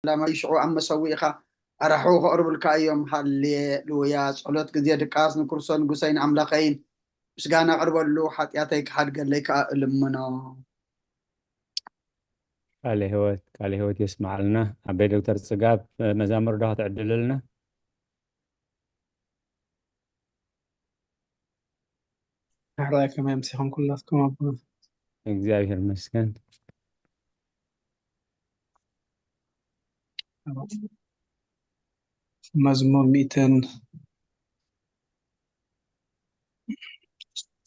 ላማ ይሽዑ ኣብ መሰዊእኻ ኣራሑ ከቕርቡልካ እዮም። ሃሌሉያ። ጸሎት ግዜ ድቃስ ንክርስቶስ ንጉሰይን ኣምላኸይን ምስጋና ኣቕርበሉ፣ ሓጢኣተይ ክሓድገለይ ከኣ እልምኖ። ቃለ ህይወት ቃለ ህይወት የስማዓልና። ኣበይ ዶክተር ጽጋብ መዛሙር ዶ ክትዕድልልና? ሕራይ ከመይ ኣምሲኹም ኩላትኩም ኣቦ? እግዚኣብሔር ይመስገን። መዝሙር ሚእትን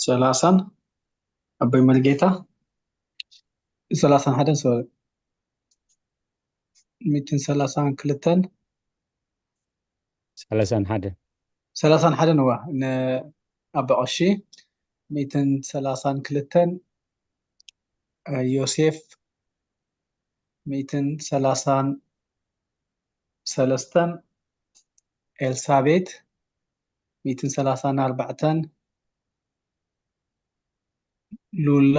ሰላሳን ኣቦይ መርጌታ ሰላሳን ሓደን ሶሪ ሚእትን ሰላሳን ክልተን ሰላሳን ሓደ ሰላሳን ሓደን እዋ ንኣቦ ቀሺ ሚእትን ሰላሳን ክልተን ዮሴፍ ሚእትን ሰላሳን ሰለስተን ኤልሳቤት ሚእትን ሰላሳን ኣርባዕተን ሉላ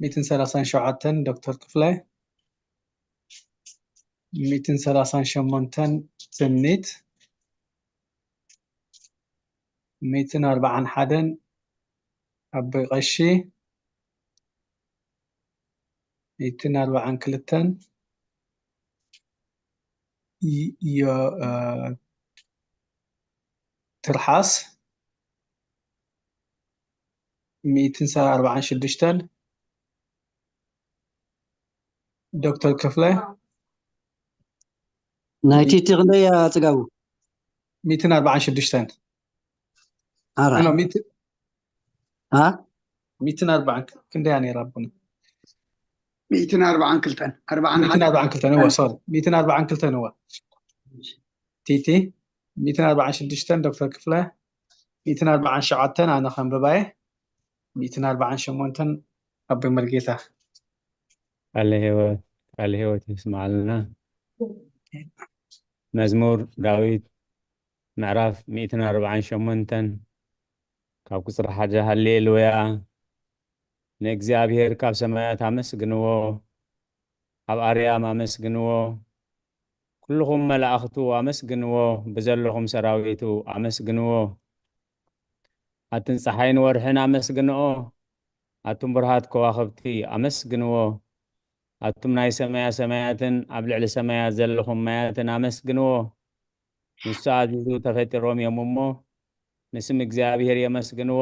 ሚእትን ሰላሳን ሸውዓተን ዶክተር ክፍላይ ሚእትን ሰላሳን ሸሞንተን ትምኒት ሚእትን ኣርባዓን ሓደን ኣቦይ ቀሺ ሚእትን ኣርባዓን ክልተን ትርሓስ ሚእትን ኣርባዓን ሽዱሽተን ዶክተር ክፍለ ናይ ቲቲ ክንደይ እያ ጽጋቡ? ሚእትን ኣርባዓን ሽዱሽተን ኣራ ኖ፣ ሚእቲ- አ ሚእትን ኣርባዓን ክንደያ ነይራ ኣቦና? ሚእትን ኣርባዓን ክልተን ኣርባዓን ሚእትን ኣርባዓን ክልተን እወ ሶሪ ሚእትን ኣርባዓን ክልተን እወ ቲቲ ሚእትን ኣርባዓን ሽዱሽተን ዶክተር ክፍለ ሚእትን ኣርባዓን ሸውዓተን ኣነ ከንብባየ ሚእትን ኣርባዓን ሸሞንተን ኣቦይ መርጌታ ቃለ ህይወት ቃለ ህይወት የስማዓልና። መዝሙር ዳዊት ምዕራፍ ሚእትን ኣርባዓን ሸሞንተን ካብ ቁጽሪ ሓደ ሃሌሉያ ንእግዚኣብሔር ካብ ሰማያት ኣመስግንዎ፣ ኣብ ኣርያም ኣመስግንዎ፣ ኩልኹም መላእኽቱ ኣመስግንዎ፣ ብዘለኹም ሰራዊቱ ኣመስግንዎ። ኣትን ጸሓይን ወርሕን ኣመስግንኦ፣ ኣቱም ብርሃት ከዋኽብቲ ኣመስግንዎ። ኣቱም ናይ ሰማያ ሰማያትን ኣብ ልዕሊ ሰማያት ዘለኹም ማያትን ኣመስግንዎ። ንሱ ኣዚዙ ተፈጢሮም እዮም እሞ ንስም እግዚኣብሔር የመስግንዎ።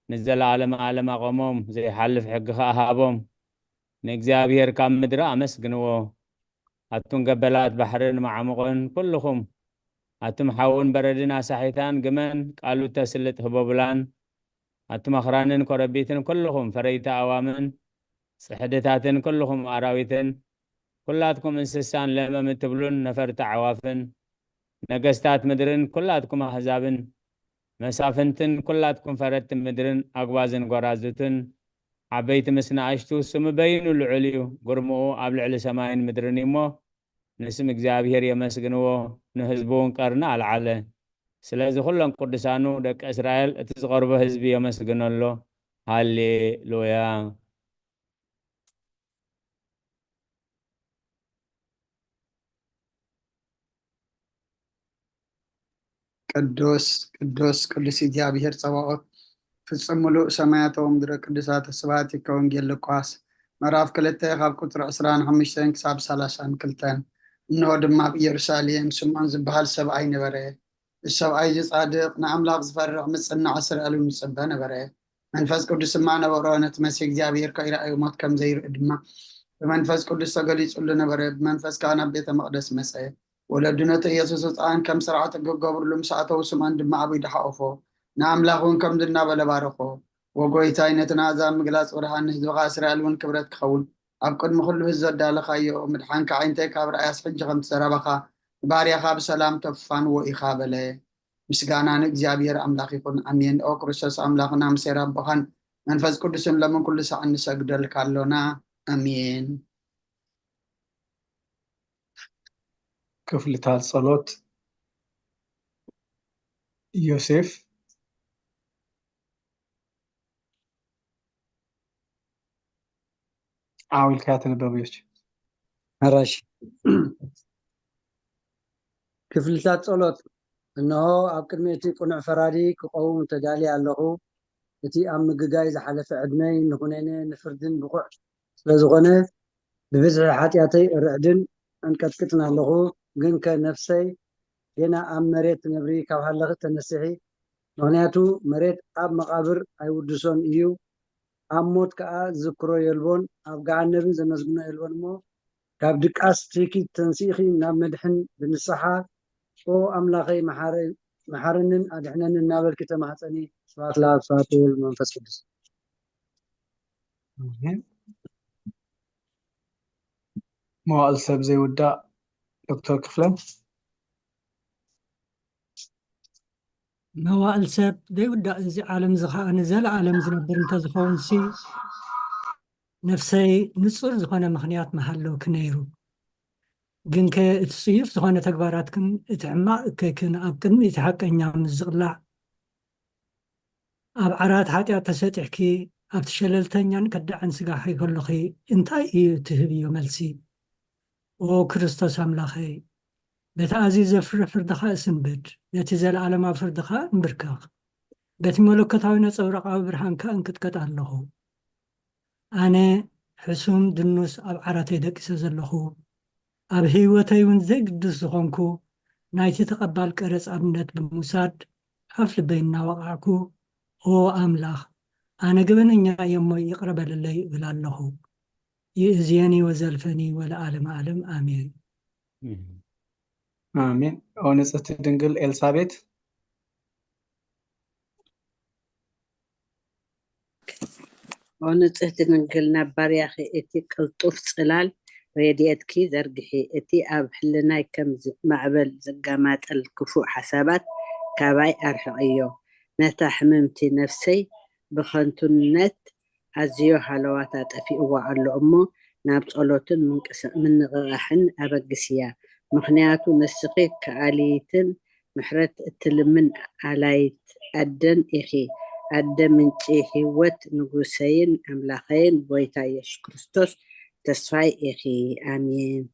ንዘለዓለመ ዓለም ኣቐሞም፣ ዘይሓልፍ ሕጊ ኸኣ ሃቦም። ንእግዚኣብሔር ካብ ምድሪ ኣመስግንዎ። ኣቱም ገበላት ባሕርን መዓሙቕን ኩልኹም፣ ኣቱም ሓውን በረድን ኣሳሒታን ግመን ቃሉ እተስልጥ ህቦብላን፣ ኣቱም ኣኽራንን ኮረቢትን ኩልኹም ፈረይቲ ኣእዋምን ጽሕድታትን ኩልኹም ኣራዊትን፣ ኩላትኩም እንስሳን ለመም እትብሉን ነፈርቲ ኣዕዋፍን፣ ነገስታት ምድርን ኩላትኩም ኣህዛብን መሳፍንትን ኩላትኩም ፈረድቲ ምድርን ኣጉባዝን ጎራዙትን ዓበይቲ ምስ ንኣሽቱ ስሙ በይኑ ልዑል እዩ፣ ግርምኡ ኣብ ልዕሊ ሰማይን ምድርን እዩ እሞ ንስም እግዚኣብሔር የመስግንዎ፣ ንህዝቡ እውን ቀርኒ ኣልዓለ። ስለዚ ኩሎም ቅዱሳኑ ደቂ እስራኤል እቲ ዝቐርቦ ህዝቢ የመስግኖ ኣሎ። ሃሌሉያ። ቅዱስ ቅዱስ ቅዱስ እግዚኣብሔር ጸባኦት ፍጹም ምሉእ ሰማያት ወምድረ ቅዱሳት ስብሐት ይከ ወንጌል ሉቃስ ምዕራፍ ክልተ ካብ ቁጽሪ ዕስራን ሓሙሽተን ክሳብ ሰላሳን ክልተን። እንሆ ድማ ኣብ ኢየሩሳሌም ስምዖን ዝበሃል ሰብኣይ ነበረ። እዚ ሰብኣይ እዚ ጻድቕ ንኣምላኽ ዝፈርሕ ምጽናዕ እስራኤል እውን ይጽበ ነበረ። መንፈስ ቅዱስ ድማ ነበሮ። ነቲ መሲሕ እግዚኣብሔር ከይረኣዩ ሞት ከም ዘይርኢ ድማ ብመንፈስ ቅዱስ ተገሊጹሉ ነበረ። ብመንፈስ ከኣ ናብ ቤተ መቕደስ መጸ። ወለዱ ነቲ ኢየሱስ ህፃን ከም ስርዓት ክገብርሉ ምስ ኣተዉ ስምዖን ድማ ኣብ ኢዱ ሓቆፎ ንኣምላኽ እውን ከምዚ እናበለ ባረኾ። ወጎይታይ ነቲ ንኣሕዛብ ምግላፅ ብርሃን ንህዝብኻ እስራኤል እውን ክብረት ክኸውን ኣብ ቅድሚ ኩሉ ህዝቢ ዘዳለኻዮ ምድሓንካ ዓይነተይ ካብ ረኣያስ ሕጂ ከምቲ ዘረባኻ ንባርያኻ ብሰላም ተፋንዎ ኢኻ በለ። ምስጋና ንእግዚኣብሔር ኣምላኽ ይኹን ኣሜን። ኦ ክርስቶስ ኣምላኽና ምሴር ኣቦኻን መንፈስ ቅዱስን ለምን ኩሉ ሰዓት ንሰግደልካ ኣሎና ኣሜን። ክፍልታት ጸሎት ዮሴፍ ዓው ኢልካ ተነበብዮች ኣራሽ ክፍልታት ጸሎት። እነሆ ኣብ ቅድሚ እቲ ቅኑዕ ፈራዲ ክቐውም ተዳልየ ኣለኹ። እቲ ኣብ ምግጋይ ዝሓለፈ ዕድመይ ንኹነኔ ንፍርድን ብቑዕ ስለ ዝኾነ፣ ብብዝሒ ሓጢኣተይ እርዕድን ኣንቀጥቅጥን ኣለኹ። ግንከ ነፍሰይ ጌና ኣብ መሬት ትነብሪ ካብ ሃለኺ ተነስሒ። ምኽንያቱ መሬት ኣብ መቓብር ኣይውድሶን እዩ፣ ኣብ ሞት ከኣ ዝዝክሮ የልቦን፣ ኣብ ገሃነብን ዘመስግኖ የልቦን እሞ፣ ካብ ድቃስ ትኪት ተንሲእኺ ናብ መድሕን ብንስሓ፣ "ኦ ኣምላኸይ፣ መሓረ-፣ መሓረንን ኣድሕነንን" እናበልኪ ተማህጸኒ። ስብሐት ለኣብ፣ ስብሐት ለወልድ መንፈስ ቅዱስ። ኣሜን። መዋእል ሰብ ዘይውዳእ ዶክተር ክፍለ። መዋእል ሰብ ዘይውዳእ እዚ ዓለም እዚ ኸዓ ንዘለዓለም ዝነብር እንተዝኸውን ሲ፣ ነፍሰይ ንጹር ዝኾነ ምኽንያት ምሃለወኪ ነይሩ። ግንከ እቲ ጽዩፍ ዝኾነ ተግባራትክን እቲ ሕማቕ እከይክን ኣብ ቅድሚ እቲ ሓቀኛ ምስ ዝቕላዕ፣ ኣብ ዓራት ሓጢኣት ተሰጢሕኪ ኣብቲ ሸለልተኛን ከዳዕን ስጋኺ ከሎኺ እንታይ እዩ ትህብዮ መልሲ? ኦ ክርስቶስ ኣምላኸይ፣ በቲ ኣዝዩ ዘፍርሕ ፍርድኻ እስንብድ፣ ነቲ ዘለኣለማዊ ፍርድኻ እንብርከኽ። በቲ መለኮታዊ ነጸብራቓዊ ብርሃንካ እንቅጥቀጥ ኣለኹ። ኣነ ሕሱም ድኑስ ኣብ ዓራተይ ደቂሰ ዘለኹ፣ ኣብ ህይወተይ እውን ዘይግዱስ ዝኾንኩ፣ ናይቲ ተቐባል ቀረጽ ኣብነት ብምውሳድ ኣፍ ልበይ እናወቓዕኩ፣ "ኦ ኣምላኽ፣ ኣነ ገበነኛ እየ እሞ ይቕረ በለለይ" እብል ኣለኹ። ይእዝየኒ ወዘልፈኒ ወለዓለመ ዓለም ኣሜን። ኣሜን። ኦ ንጽህቲ ድንግል ኤልሳቤት። ኦ ንጽህቲ ድንግል፣ ናብ ባርያኺ እቲ ቅልጡፍ ጽላል ረድኤትኪ ዘርግሒ። እቲ ኣብ ሕልናይ ከም ዝ-፣ ማዕበል ዝጋማጠል ክፉእ ሓሳባት ካባይ ኣርሕቕዮ። ነታ ሕምምቲ ነፍሰይ ብኸንቱነት ኣዝዮ ሃለዋታ ጠፊእዋ ኣሎ እሞ፣ ናብ ጸሎትን ምንቅስ-፣ ምንቕቓሕን ኣበግስያ። ምኽንያቱ ንስኺ ከኣልይትን ምሕረት እትልምን ኣላይት ኣደን ኢኺ። ኣደ ምንጪ ህይወት፣ ንጉሰይን ኣምላኸይን፣ ጎይታ የሱስ ክርስቶስ ተስፋይ ኢኺ። ኣሜን።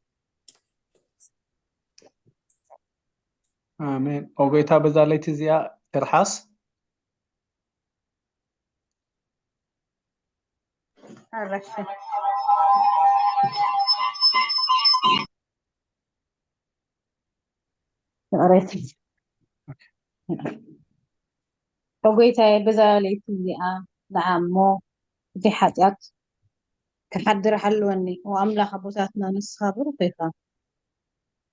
ኣሜን። ኦ ጎይታ፣ በዛ ለይቲ እዚኣ ትርሓስ። ኣረፈ። ይቕሬታ። ኦ ጎይታዬ፣ በዛ ለይቲ እዚኣ ንዓ እሞ እቲ ሓጢኣት ክሓድር ሓልወኒ። ኦ ኣምላኽ ኣቦታትና፣ ንስኻ ብሩኽ ኢኻ።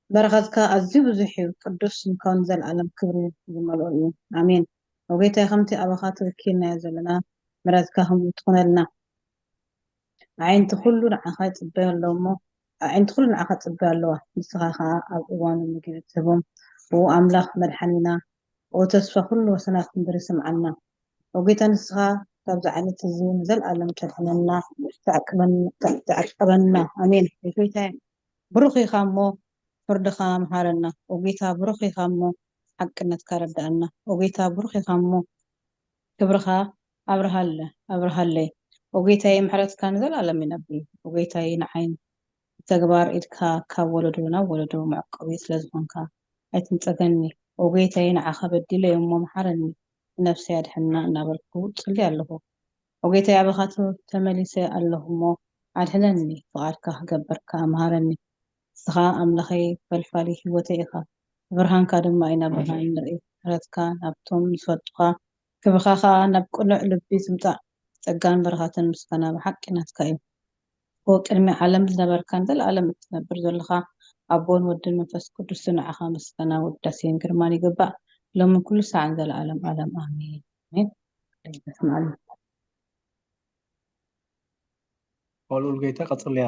በረኸትካ ኣዝዩ ብዙሕ እዩ፣ ቅዱስ ስምካ እውን ዘለኣለም ክብሪ ዝመልኦ እዩ። ኣሜን። ኦ ጎይታዬ፣ ከምቲ ኣባኻ ተወኪልናዮ ዘለና፣ ምሕረትካ ከምኡ ትኹነልና። ኣዒንቲ ኩሉ ንዓኻ ይጽበዩ ኣለዉ እሞ፣ ኣዒንቲ ኩሉ ንዓኻ ይጽበያ ኣለዋ። ንስኻ ኸኣ ኣብ እዋኑ ምግቢ እትህቦም፣ ኦ ኣምላኽ መድሓኒና፣ ኦ ተስፋ ኩሉ ወሰናት ምድሪ ስምዓና። ኦ ጌታ፣ ንስኻ ካብዚ ዓይነት እዚ ንዘለኣለም ተድሕነና፣ ተዕቅበን-፣ ተዕቀበና። ኣሜን። ጎይታዬ፣ ብሩኽ ኢኻ እሞ ፍርድኻ ምሃረና። ኦ ጌታ፣ ብሩኽ ኢኻ እሞ ሓቅነትካ ረድኣና። ኦ ጌታ፣ ብሩኽ ኢኻ እሞ ክብርኻ ኣብርሃለ-፣ ኣብርሃለይ። ኦ ጌታዬ፣ ምሕረትካ ንዘለኣለም ይነብር። ኦ ጌታዬ፣ ንዓይ ብተግባር ኢድካ ካብ ወለዶ ናብ ወለዶ መዕቆቢ ስለ ዝኾንካ ኣይትንጸገኒ። ኦ ጌታዬ፣ ንዓኻ በዲለ እየ እሞ መሓረኒ፣ ንነፍሰይ ኣድሕና እናበልኩ እጽሊ ኣለኹ። ኦ ጌታዬ፣ ኣባኻ ተ-፣ ተመሊሰ ኣለኹ እሞ ኣድሕነኒ፣ ፍቓድካ ክገብር ከኣ መሃረኒ። ንስኻ ኣምላኸይ ፈልፋሊ ህይወተይ ኢኻ፣ ብርሃንካ ድማ ኢና ብርሃን ንርኢ። ምሕረትካ ናብቶም ዝፈልጡኻ፣ ክብርኻ ኸኣ ናብ ቅኑዕ ልቢ ትምጻእ። ጸጋን በረኸትን ምስጋና ብሓቂ ናትካ እዩ። ኦ ቅድሚ ዓለም ዝነበርካን ዘለኣለም እትነብር ዘለኻ፣ ኣቦን ወድን መንፈስ ቅዱስን ንዓኻ ምስጋና ውዳሴን ግርማን ይግባእ፣ ሎምን ኩሉ ሳዕን ዘለኣለም ዓለም። ኣሜን። ኣሜን። ኣሜን። ኦ ልኡል ጎይታ፣ ቀጽልያ።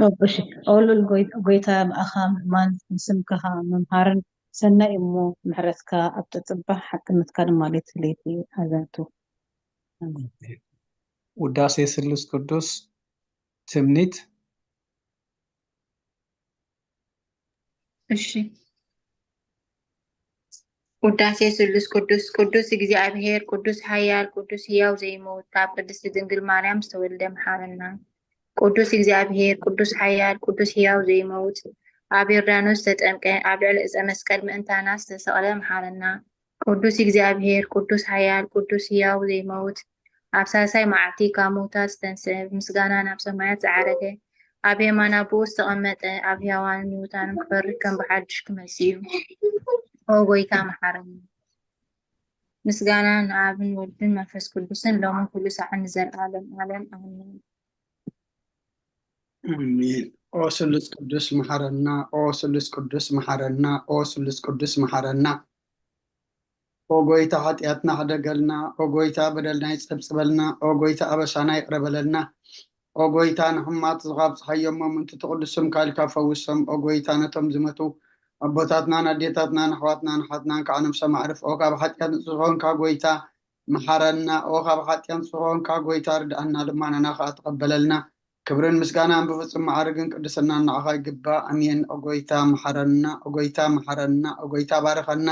ኦ፣ እሺ። ኦ ልኡል ጎይ-፣ ጎይታ፣ ብኣኻ ምእማን፣ ንስምካ ምምሃርን ሰናይ እሞ፣ ምሕረትካ ኣብ ተጽባሕ፣ ሓቅነትካ ድማ ለይቲ ለይቲ ኣዘንቱ። ኣሜን። ውዳሴ ስሉስ ቅዱስ ትምኒት። እሺ። ውዳሴ ስሉስ ቅዱስ። ቅዱስ እግዚኣብሔር፣ ቅዱስ ኃያል፣ ቅዱስ ሕያው ዘይመውት፣ ካብ ቅድስቲ ድንግል ማርያም ዝተወልደ መሓረና። ቅዱስ እግዚኣብሔር፣ ቅዱስ ሓያል፣ ቅዱስ ሕያው ዘይመውት፣ ኣብ ዮርዳኖስ ዝተጠምቀ፣ ኣብ ልዕሊ ዕፀ መስቀል ምእንታና ዝተሰቕለ፣ መሓረና። ቅዱስ እግዚኣብሔር፣ ቅዱስ ሓያል፣ ቅዱስ ሕያው ዘይመውት፣ ኣብ ሳልሳይ መዓልቲ ካብ ምውታት ዝተንስአ፣ ብምስጋና ናብ ሰማያት ዝዓረገ፣ ኣብ የማን ኣቦኡ ዝተቐመጠ፣ ኣብ ሕያዋንን ምውታንን ክፈርድ ከም ብሓድሽ ክመጽእ እዩ። ኦ ጎይታ፣ መሓረኒ። ምስጋና ንኣብን ወልድን መንፈስ ቅዱስን ሎምን ኩሉ ሰዓን ንዘለዓለም ዓለም ኣሜን። ኣሜን። ኦ ስሉስ ቅዱስ መሓረና፣ ኦ ስሉስ ቅዱስ መሓረና፣ ኦ ስሉስ ቅዱስ መሓረና። ኦ ጎይታ ሓጢኣትና ሕደገልና፣ ኦ ጎይታ በደልና ይጸብጽበልና፣ ኦ ጎይታ ኣበሳና ይቕረ በለልና። ኦ ጎይታ ንሕማት ዝኻብ ፀሓዮም ምእንቲ ትቕድስም ካልካ ፈውሶም። ኦ ጎይታ ነቶም ዝመቱ ኣቦታትናን ኣዴታትናን ኣሕዋትናን ኣሓትናን ከዓ ነብሶም ኣዕርፍ። ኦ ካብ ሓጢኣት ንጹህ ዝኾንካ ጎይታ መሓረና። ኦ ካብ ሓጢኣት ንጹህ ዝኾንካ ጎይታ ርድኣና፣ ልማናና ከዓ ተቐበለልና። ክብርን ምስጋናን ብፍጹም ማዕርግን ቅድስናን ንዓኻ ይግባእ። ኣሜን። ኦ ጎይታ መሓረና፣ ኦ ጎይታ መሓረና፣ ኦ ጎይታ ባርኸና፣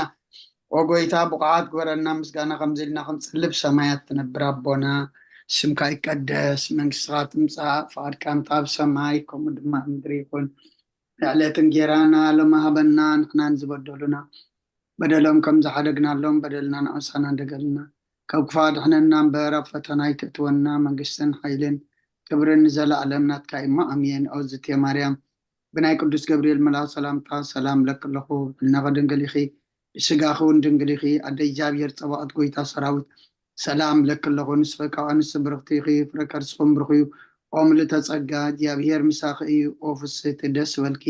ኦ ጎይታ ብቑዓት ግበረና። ምስጋና ከምዚ ኢልና ክንጽሊ፣ ብሰማያት ትነብር ኣቦና፣ ስምካ ይቀደስ፣ መንግስትኻ ትምጻእ፣ ፍቓድካ ምጻእ ኣብ ሰማይ ከምኡ ድማ ኣብ ምድሪ ይኹን። ዕለት እንጌራና ሎሚ ሃበና፣ ንሕናን ዝበደሉና በደሎም ከም ዝሓደግናሎም በደልና ንኣሳና እንደገልና፣ ካብ ክፋ ድሕነና እምበር ኣብ ፈተና ኣይተእትወና፣ መንግስትን ሓይልን ክብርን ንዘለኣለም ናትካ እሞ ኣሜን። ኦዝቴ ማርያም ብናይ ቅዱስ ገብርኤል መልኣኽ ሰላምታ ሰላም ለኪ ኣለኹ፣ ብልናኺ ድንግል ኢኺ፣ ብስጋኺ እውን ድንግል ኢኺ። ኣደ እግዚኣብሔር ጸባኦት ጎይታ ሰራዊት ሰላም ለኪ ኣለኹ፣ ንስኺ ካብ ኣንስቲ ብርኽቲ ኢኺ፣ ፍረ ከርስኹም ብሩኽ እዩ። ኦ ምልእተ ጸጋ፣ እግዚኣብሔር ምሳኺ እዩ። ኦ ፍስሕቲ ደስ በልኪ፣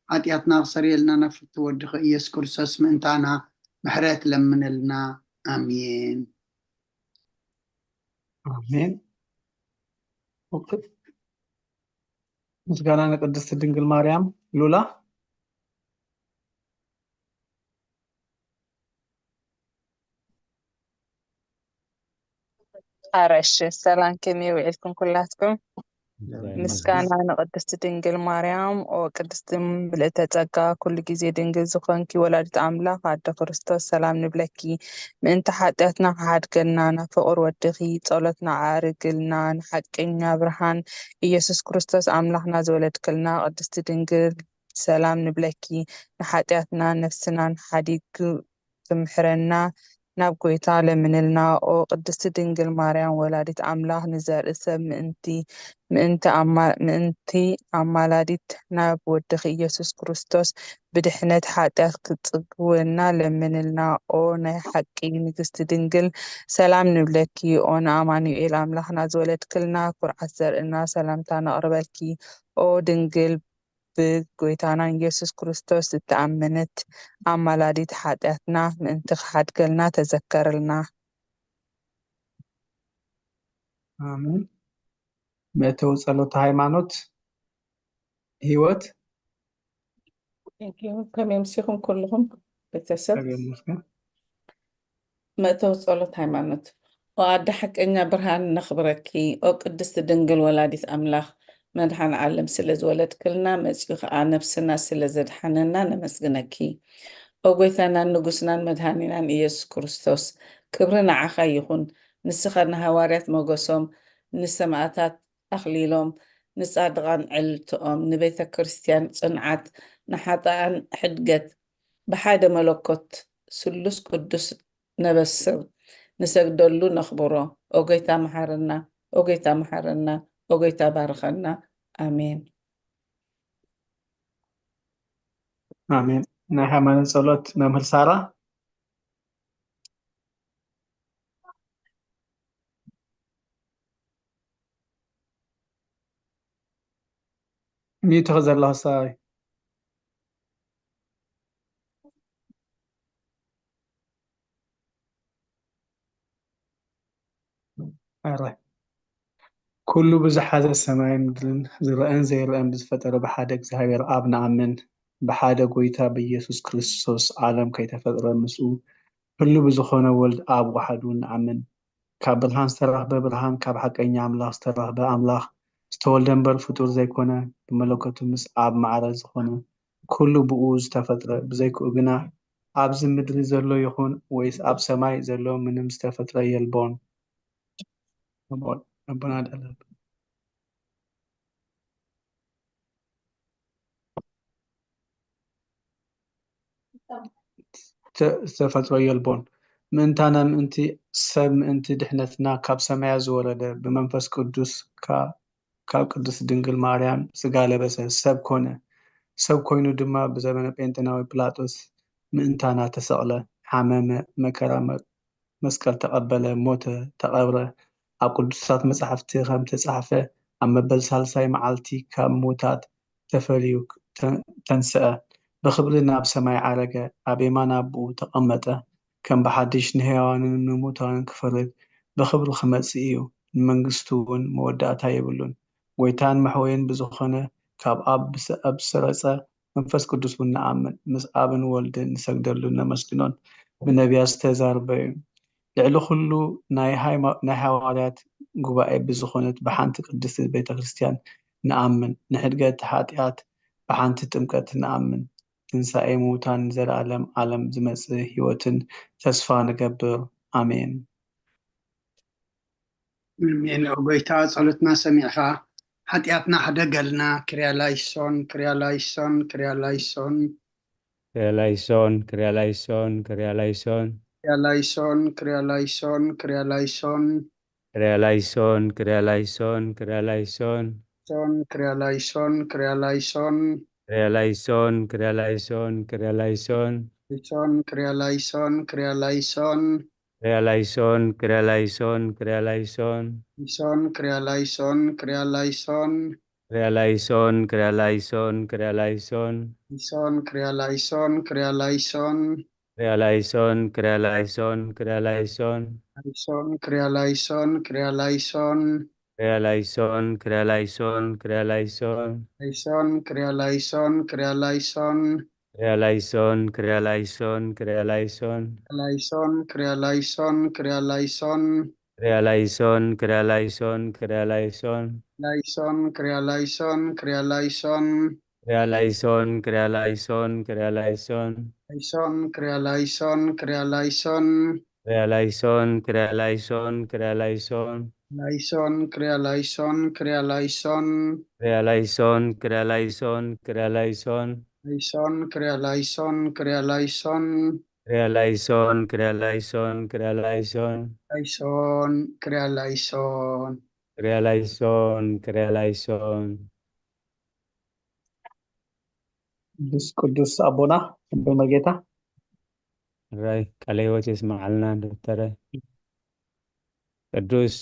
ሓጢኣትና ክሰርየልና ናብ ፍትው ወድኺ ኢየሱስ ክርስቶስ ምእንታና ምሕረት ለምንልና። ኣሜን። ኣሜን። ምስጋና ንቅድስቲ ድንግል ማርያም። ሉላ። ኣረሽ ሰላም፣ ከመይ ውዒልኩም ኩላትኩም? ምስጋና ንቅድስቲ ድንግል ማርያም። ኦ ቅድስቲ ምልእተ ጸጋ፣ ኩሉ ግዜ ድንግል ዝኾንኪ ወላዲት ኣምላኽ ኣደ ክርስቶስ ሰላም ንብለኪ። ምእንቲ ሓጢኣትና ክሓድገልና ናብ ፍቕር ወድኺ ጸሎትና ኣዕርግልና። ንሓቀኛ ብርሃን ኢየሱስ ክርስቶስ ኣምላኽና ዝወለድክልና ቅድስቲ ድንግል ሰላም ንብለኪ። ንሓጢኣትና ነፍስናን ሓዲጉ ትምሕረና ናብ ጎይታ ለምንልና። ኦ ቅድስቲ ድንግል ማርያም ወላዲት ኣምላኽ ንዘርኢ ሰብ ምእንቲ ምእንቲ ኣማ- ምእንቲ ኣማላዲት ናብ ወድኺ ኢየሱስ ክርስቶስ ብድሕነት ሓጢኣት ክትጽግወና ለምንልና። ኦ ናይ ሓቂ ንግስቲ ድንግል ሰላም ንብለኪ። ኦ ንኣማኑኤል ኣምላኽና ዝወለድክልና ኩርዓት ዘርእና ሰላምታ ነቕርበልኪ። ኦ ድንግል ብጎይታና ኢየሱስ ክርስቶስ ዝተኣመነት ኣማላዲት ሓጢኣትና ምእንቲ ክሓድገልና ተዘከርልና። ኣሜን። መእተዊ ጸሎት ሃይማኖት ህይወት። Thank you። ከመይ ኣምሲኹም ኩልኹም ቤተሰብ? እግዚኣቢሔር ይመስገን። መእተዊ ጸሎት ሃይማኖት። ኦ ኣደ ሓቀኛ ብርሃን ነኽብረኪ። ኦ ቅድስቲ ድንግል ወላዲት ኣምላኽ መድኃኔ ዓለም ስለ ዝወለድክልና መጺኡ ኸኣ ነፍስና ስለ ዘድሓነና ነመስግነኪ። ኦ ጎይታናን ንጉስናን መድኃኒናን ኢየሱስ ክርስቶስ ክብሪ ንዓኻ ይኹን። ንስኻ ንሃዋርያት ሞገሶም፣ ንሰማእታት ኣኽሊሎም፣ ንጻድቓን ዕልልትኦም፣ ንቤተ ክርስቲያን ጽንዓት፣ ንሓጥኣን ሕድገት ብሓደ መለኮት ስሉስ ቅዱስ ነበስር ንሰግደሉ ነኽብሮ። ኦ ጎይታ መሓረና፣ ኦ ጎይታ መሓረና፣ ኦ ጎይታ ባርኸና። ኣሜን። ኣሜን። ናይ ሃይማኖት ጸሎት መምህር ሳራ። ሚዩት ኢኺ ዘለኺ ሳራ። ኣረ ኩሉ ብዝሓዘ ሰማይን ምድርን ዝረኣን ዘይረኣን ብዝፈጠረ ብሓደ እግዚኣብሔር ኣብ ንኣምን፣ ብሓደ ጎይታ ብኢየሱስ ክርስቶስ ዓለም ከይተፈጥረ ምስኡ ህሉ ብዝኾነ ወልድ ኣብ ወሓዱ ንኣምን። ካብ ብርሃን ዝተረኽበ ብርሃን፣ ካብ ሓቀኛ ኣምላኽ ዝተረኽበ ኣምላኽ፣ ዝተወልደ እምበር ፍጡር ዘይኮነ፣ ብመለኮቱ ምስ ኣብ ማዕረ ዝኾነ፣ ኩሉ ብኡ ዝተፈጥረ፣ ብዘይክኡ ግና ኣብዚ ምድሪ ዘሎ ይኹን ወይስ ኣብ ሰማይ ዘሎ ምንም ዝተፈጥረ የልቦን። ኣቦ-፣ ኣቦና ደለብ። ተ- ዝተፈጥሮ የልቦን። ምእንታና ምእንቲ ሰብ ምእንቲ ድሕነትና ካብ ሰማያ ዝወረደ ብመንፈስ ቅዱስ ካ- ካብ ቅድስት ድንግል ማርያም ስጋ ለበሰ፣ ሰብ ኮነ። ሰብ ኮይኑ ድማ ብዘበነ ጴንጤናዊ ጲላጦስ ምእንታና ተሰቕለ፣ ሓመመ፣ መከራ መ- መስቀል ተቐበለ፣ ሞተ፣ ተቐብረ። ኣብ ቅዱሳት መጻሕፍቲ ከም ተጻሕፈ ኣብ መበል ሳልሳይ መዓልቲ ካብ ምዉታት ተፈልዩ ተንስአ፣ ብኽብሪ ናብ ሰማይ ዓረገ፣ ኣብ የማን ኣቦኡ ተቐመጠ። ከም ብሓድሽ ንሕያዋንን ንሙታንን ክፈርድ ብኽብሪ ክመጽእ እዩ፣ ንመንግስቱ እውን መወዳእታ የብሉን። ጐይታን መሕወይን ብዝኾነ ካብ ኣብ ብሰ- ኣብ ዝሰረጸ መንፈስ ቅዱስ እውን ንኣምን፣ ምስ ኣብን ወልድን ንሰግደሉን ነመስግኖን። ብነቢያት ዝተዛረበ እዩ። ልዕሊ ኩሉ ናይ ሃይማ- ናይ ሃዋርያት ጉባኤ ብዝኾነት ብሓንቲ ቅድስቲ ቤተ ክርስቲያን ንኣምን፣ ንሕድገት ሓጢኣት ብሓንቲ ጥምቀት ንኣምን፣ ትንሳኤ ምዉታን ንዘለኣለም ዓለም ዝመጽእ ህይወትን ተስፋ ንገብር። ኣሜን። ኣሜን። ኦ ጎይታ ጸሎትና ሰሚዕኻ ሓጢኣትና ሕደገልና። ክርያ ላይሶን፣ ክርያ ላይሶን፣ ክርያ ላይሶን። ክርያ ላይሶን፣ ክርያ ላይሶን፣ ክርያ ላይሶን። ክርያ ላይሶን፣ ክርያ ላይሶን፣ ክርያ ላይሶን። ክርያ ላይሶን፣ ክርያ ላይሶን፣ ክርያ ላይሶን። ሶን፣ ክርያ ላይሶን፣ ክርያ ላይሶን። ክርያ ላይሶን፣ ክርያ ላይሶን፣ ክርያ ላይሶን። ሶን፣ ክርያ ላይሶን፣ ክርያ ላይሶን። ክርያ ላይሶን፣ ክርያ ላይሶን፣ ክርያ ላይሶን። ሶን፣ ክርያ ላይሶን፣ ክርያ ላይሶን። ክርያ ላይሶን፣ ክርያ ላይሶን፣ ክርያ ላይሶን። ሶን፣ ክርያ ላይሶን፣ ክርያ ላይሶን። ክርያ ላይሶን፣ ክርያ ላይሶን፣ ክርያ ላይሶን። ላይሶን፣ ክርያ ላይሶን፣ ክርያ ላይሶን። ክርያ ላይሶን፣ ክርያ ላይሶን፣ ክርያ ላይሶን። ላይሶን፣ ክርያ ላይሶን፣ ክርያ ላይሶን። ክርያ ላይሶን፣ ክርያ ላይሶን፣ ክርያ ላይሶን። ላይሶን፣ ክርያ ላይሶን፣ ክርያ ላይሶን። ክርያ ላይሶን፣ ክርያ ላይሶን፣ ክርያ ላይሶን። ላይሶን፣ ክርያ ላይሶን፣ ክርያ ላይሶን። ክርያ ላይሶን፣ ክርያ ላይሶን፣ ክርያ ላይሶን። ላይሶን፣ ክርያ ላይሶን፣ ክርያ ላይሶን። ክርያ ላይሶን፣ ክርያ ላይሶን፣ ክርያ ላይሶን። ላይሶን፣ ክርያ ላይሶን፣ ክርያ ላይሶን። ክርያ ላይሶን፣ ክርያ ላይሶን፣ ክርያ ላይሶን። ላይሶን፣ ክርያ ላይሶን፣ ክርያ ላይሶን። ክርያ ላይሶን፣ ክርያ ላይሶን፣ ክርያ ላይሶን። ላይሶን፣ ክርያ ላይሶን። ክርያ ላይሶን፣ ክርያ ላይሶን። ቅዱስ ቅዱስ ኣቦና፣ ኣቦ መርጌታ። ራይ ቃለ ህይወት የስማዓልና ዶክተረ። ቅዱስ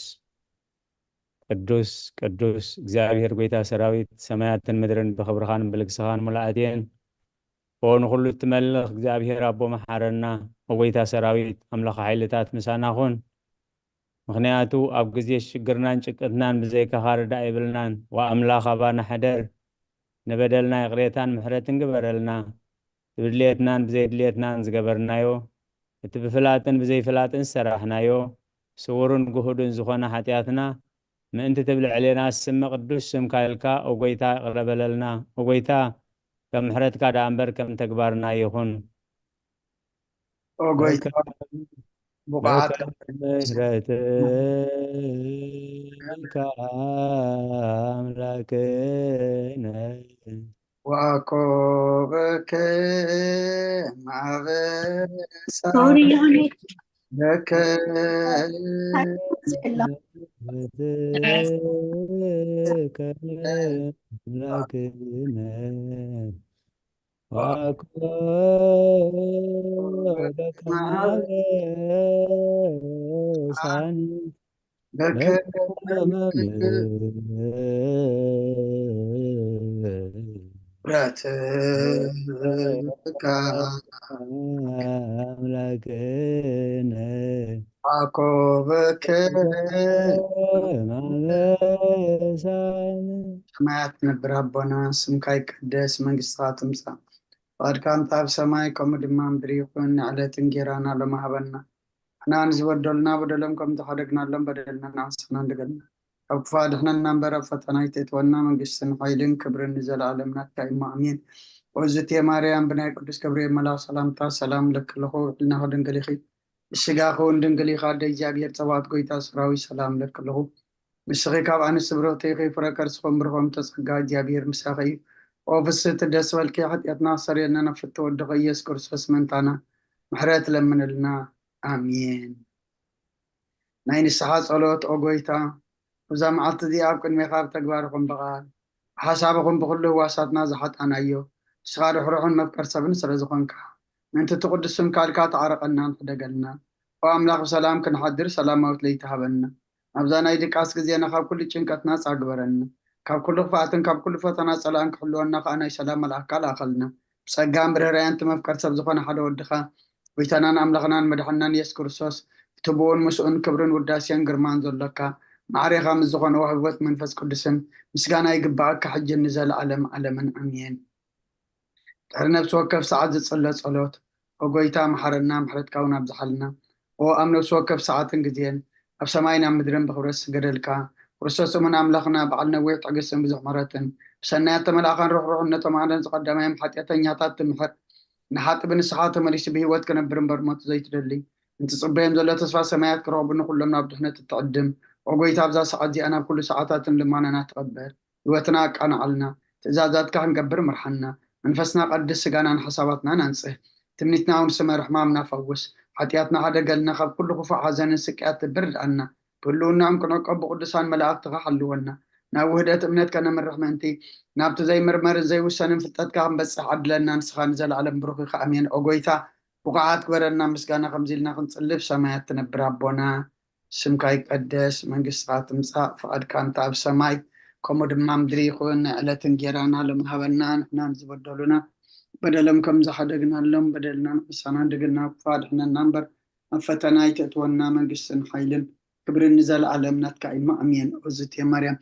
ቅዱስ ቅዱስ እግዚኣብሔር ጐይታ ሰራዊት፣ ሰማያትን ምድርን ብኽብርኻን ብልግስኻን ምሉኣት እየን። ኦ ንኹሉ እትመልኽ እግዚኣብሔር ኣቦ መሓረና። ኦ ጐይታ ሰራዊት፣ ኣምላኽ ሓይልታት ምሳና ኹን። ምኽንያቱ ኣብ ግዜ ሽግርናን ጭንቀትናን ብዘይካኻ ርዳእ የብልናን። ወኣምላኽ ኣባና ሕደር፣ ንበደልና ይቕሬታን ምሕረትን ግበረልና። እቲ ብድልየትናን ብዘይድልየትናን ዝገበርናዮ፣ እቲ ብፍላጥን ብዘይፍላጥን ዝሰራሕናዮ፣ ስውርን ግሁድን ዝኾነ ሓጢኣትና ምእንቲ እቲ ብልዕሌና ስመ ቅዱስ ስምካ ኢልካ፣ ኦ ጐይታ፣ ይቕረ በለልና። ኦ ጐይታ፣ ከም ምሕረትካ ደኣ እምበር ከም ተግባርና ኣይኹን። ኦ ጐይታ፣ ብቑዓት ምሕረትካ ኣምላክነ ዋኮበከ ማበሳ ሶሪ የሆነ በከ ስላ ምሕረትካ ኣምላክነ ዋኮበከ ማበሳኒ በከ ምሕረትካ ኣምላክነ ዋኮበከ ማበሳኒ ሰማያት ትነብር ኣቦና፣ ስምካ ይቀደስ፣ መንግስትኻ ትምጻእ፣ ፍቓድካ እንተ ኣብ ሰማይ ከምኡ ድማ ምድሪ ይኹን። ንዕለት እንጌራና ሎሚ ሃበና፣ ንሕና ንዝበደሉና በደሎም ከም ዝሓደግናሎም በደልና ንዓስና እንድገልና፣ ካብ ክፉእ ኣድሕነና እምበር ኣብ ፈተና ኣይተእትወና፣ መንግስትን ሓይልን ክብርን ንዘለኣለም ናትካ እዩ፣ ኣሜን። ኦዝቴ ማርያም ብናይ ቅዱስ ገብርኤል መልኣኽ ሰላምታ ሰላም እለኪ ኣለኹ፣ ብሕልናኺ ድንግል ኢኺ፣ ብስጋኺ እውን ድንግል ኢኺ፣ ኣደ እግዚኣብሔር ጸባኦት ጐይታ ሰራዊት ሰላም እለኪ ኣለኹ። ንስኺ ካብ ኣንስቲ ብርኽቲ ኢኺ፣ ፍረ ከርስኺ እውን ብሩኽ እዩ፣ ጸጋ እግዚኣብሔር ምሳኺ እዩ። ኦ ፍስህቲ ደስ በልኪ፣ ሓጢኣትና ክሰርየልና ናብ ፍትው ወድኺ ኢየሱስ ክርስቶስ ምእንታና ምሕረት ለምንልና። ኣሜን። ናይ ንስሓ ጸሎት። ኦ ጎይታ፣ እዛ መዓልቲ እዚኣ ኣብ ቅድሜኻ ብተግባር ይኹን ብቓል፣ ብሓሳብ ይኹን ብኹሉ ህዋሳትና ዝሓጣናዮ፣ ንስኻ ርሕሩሕን መፍቀር ሰብን ስለ ዝኾንካ፣ ምእንቲ እቲ ቅዱስ ስምካ ኢልካ ተዓረቐናን ሕደገልና። ኦ ኣምላኽ፣ ብሰላም ክንሓድር ሰላማዊት ለይቲ ሃበና። ኣብዛ ናይ ድቃስ ግዜና ካብ ኩሉ ጭንቀት ናጻ ግበረና። ካብ ኩሉ ክፍኣትን ካብ ኩሉ ፈተና ጸላእን ክሕልወና ከኣ ናይ ሰላም መልኣካ ለኣኸልና። ብጸጋን ብርህራያን እቲ መፍቀር ሰብ ዝኾነ ሓደ ወድኻ፣ ጎይታናን ኣምላኽናን መድሓንናን የሱስ ክርስቶስ፣ እቲ ብኡን ምስኡን ክብርን ውዳሴን ግርማን ዘሎካ፣ ማዕሬኻ ምስ ዝኾነ ወሃቢ ህይወት መንፈስ ቅዱስን ምስጋና ይግብኣካ፣ ሕጂ ንዘለኣለም ዓለምን። ኣሜን። ድሕሪ ነፍሲ ወከፍ ሰዓት ዝጽለ ጸሎት። ኦ ጎይታ፣ መሓረና፣ ምሕረትካ እውን ኣብዝሓልና። ኦ ኣብ ነፍሲ ወከፍ ሰዓትን ግዜን፣ ኣብ ሰማይን ኣብ ምድርን ብኽብረት ዝስገደልካ፣ ክርስቶስ እሙን ኣምላኽና፣ በዓል ነዊሕ ትዕግስትን ብዙሕ ምሕረትን፣ ብሰናያት ተመላእኻን ርሕሩሕን ነቶም ኣደም ዝቐዳማዮም ሓጢኣተኛታት ትምሕር፣ ንሓጢ ብንስሓ ተመሊሱ ብህይወት ክነብር እምበር ሞት ዘይትደሊ፣ እንትጽበዮም ዘሎ ተስፋ ሰማያት ክረኽቡ ንኹሎም ናብ ድሕነት እትዕድም፣ ኦ ጎይታ፣ ኣብዛ ሰዓት እዚኣ ናብ ኩሉ ሰዓታትን ልማናና ተቐበል። ህይወትና ኣቃንዓልና። ትእዛዛትካ ክንገብር ምርሓና። መንፈስና ቀድስ፣ ስጋናን ሓሳባትናን ኣንጽህ። ትምኒትና እውን ስመር፣ ሕማምና ፈውስ። ሓጢኣትና ሓደገልና፣ ካብ ኩሉ ክፉእ ሓዘንን ስቅያት ትብር ርድኣና። ብህልውናኦም ክንዕቀብ ብቅዱሳን መላእክትኻ ሓልወና። ናብ ውህደት እምነት ከነምርሕ ምእንቲ፣ ናብቲ ዘይምርመርን ዘይውሰንን ፍልጠትካ ክንበጽሕ ዓድለና። ንስኻ ንዘለኣለም ብሩኽ ኢኻ። ኣሜን። ኦ ጎይታ፣ ብቑዓት ግበረና፣ ምስጋና ከምዚ ኢልና ክንጽልብ፣ ሰማያት ትነብር ኣቦና፣ ስምካ ይቀደስ፣ መንግስትኻ ትምጻእ፣ ፍቓድካ እንተ ኣብ ሰማይ ከምኡ ድማ ምድሪ ይኹን። ናይ ዕለት እንጌራና ሎሚ ሃበና፣ ንሕና ንዝበደሉና በደሎም ከም ዝሓደግናሎም በደልና ንሕሳና፣ ድግና ክፉእ ኣድሕነና እምበር፣ ኣብ ፈተና ኣይተእትወና፣ መንግስትን ሓይልን ክብርን ንዘለኣለም ናትካ እዩ። ኣሜን። ኦዝቴ ማርያም፣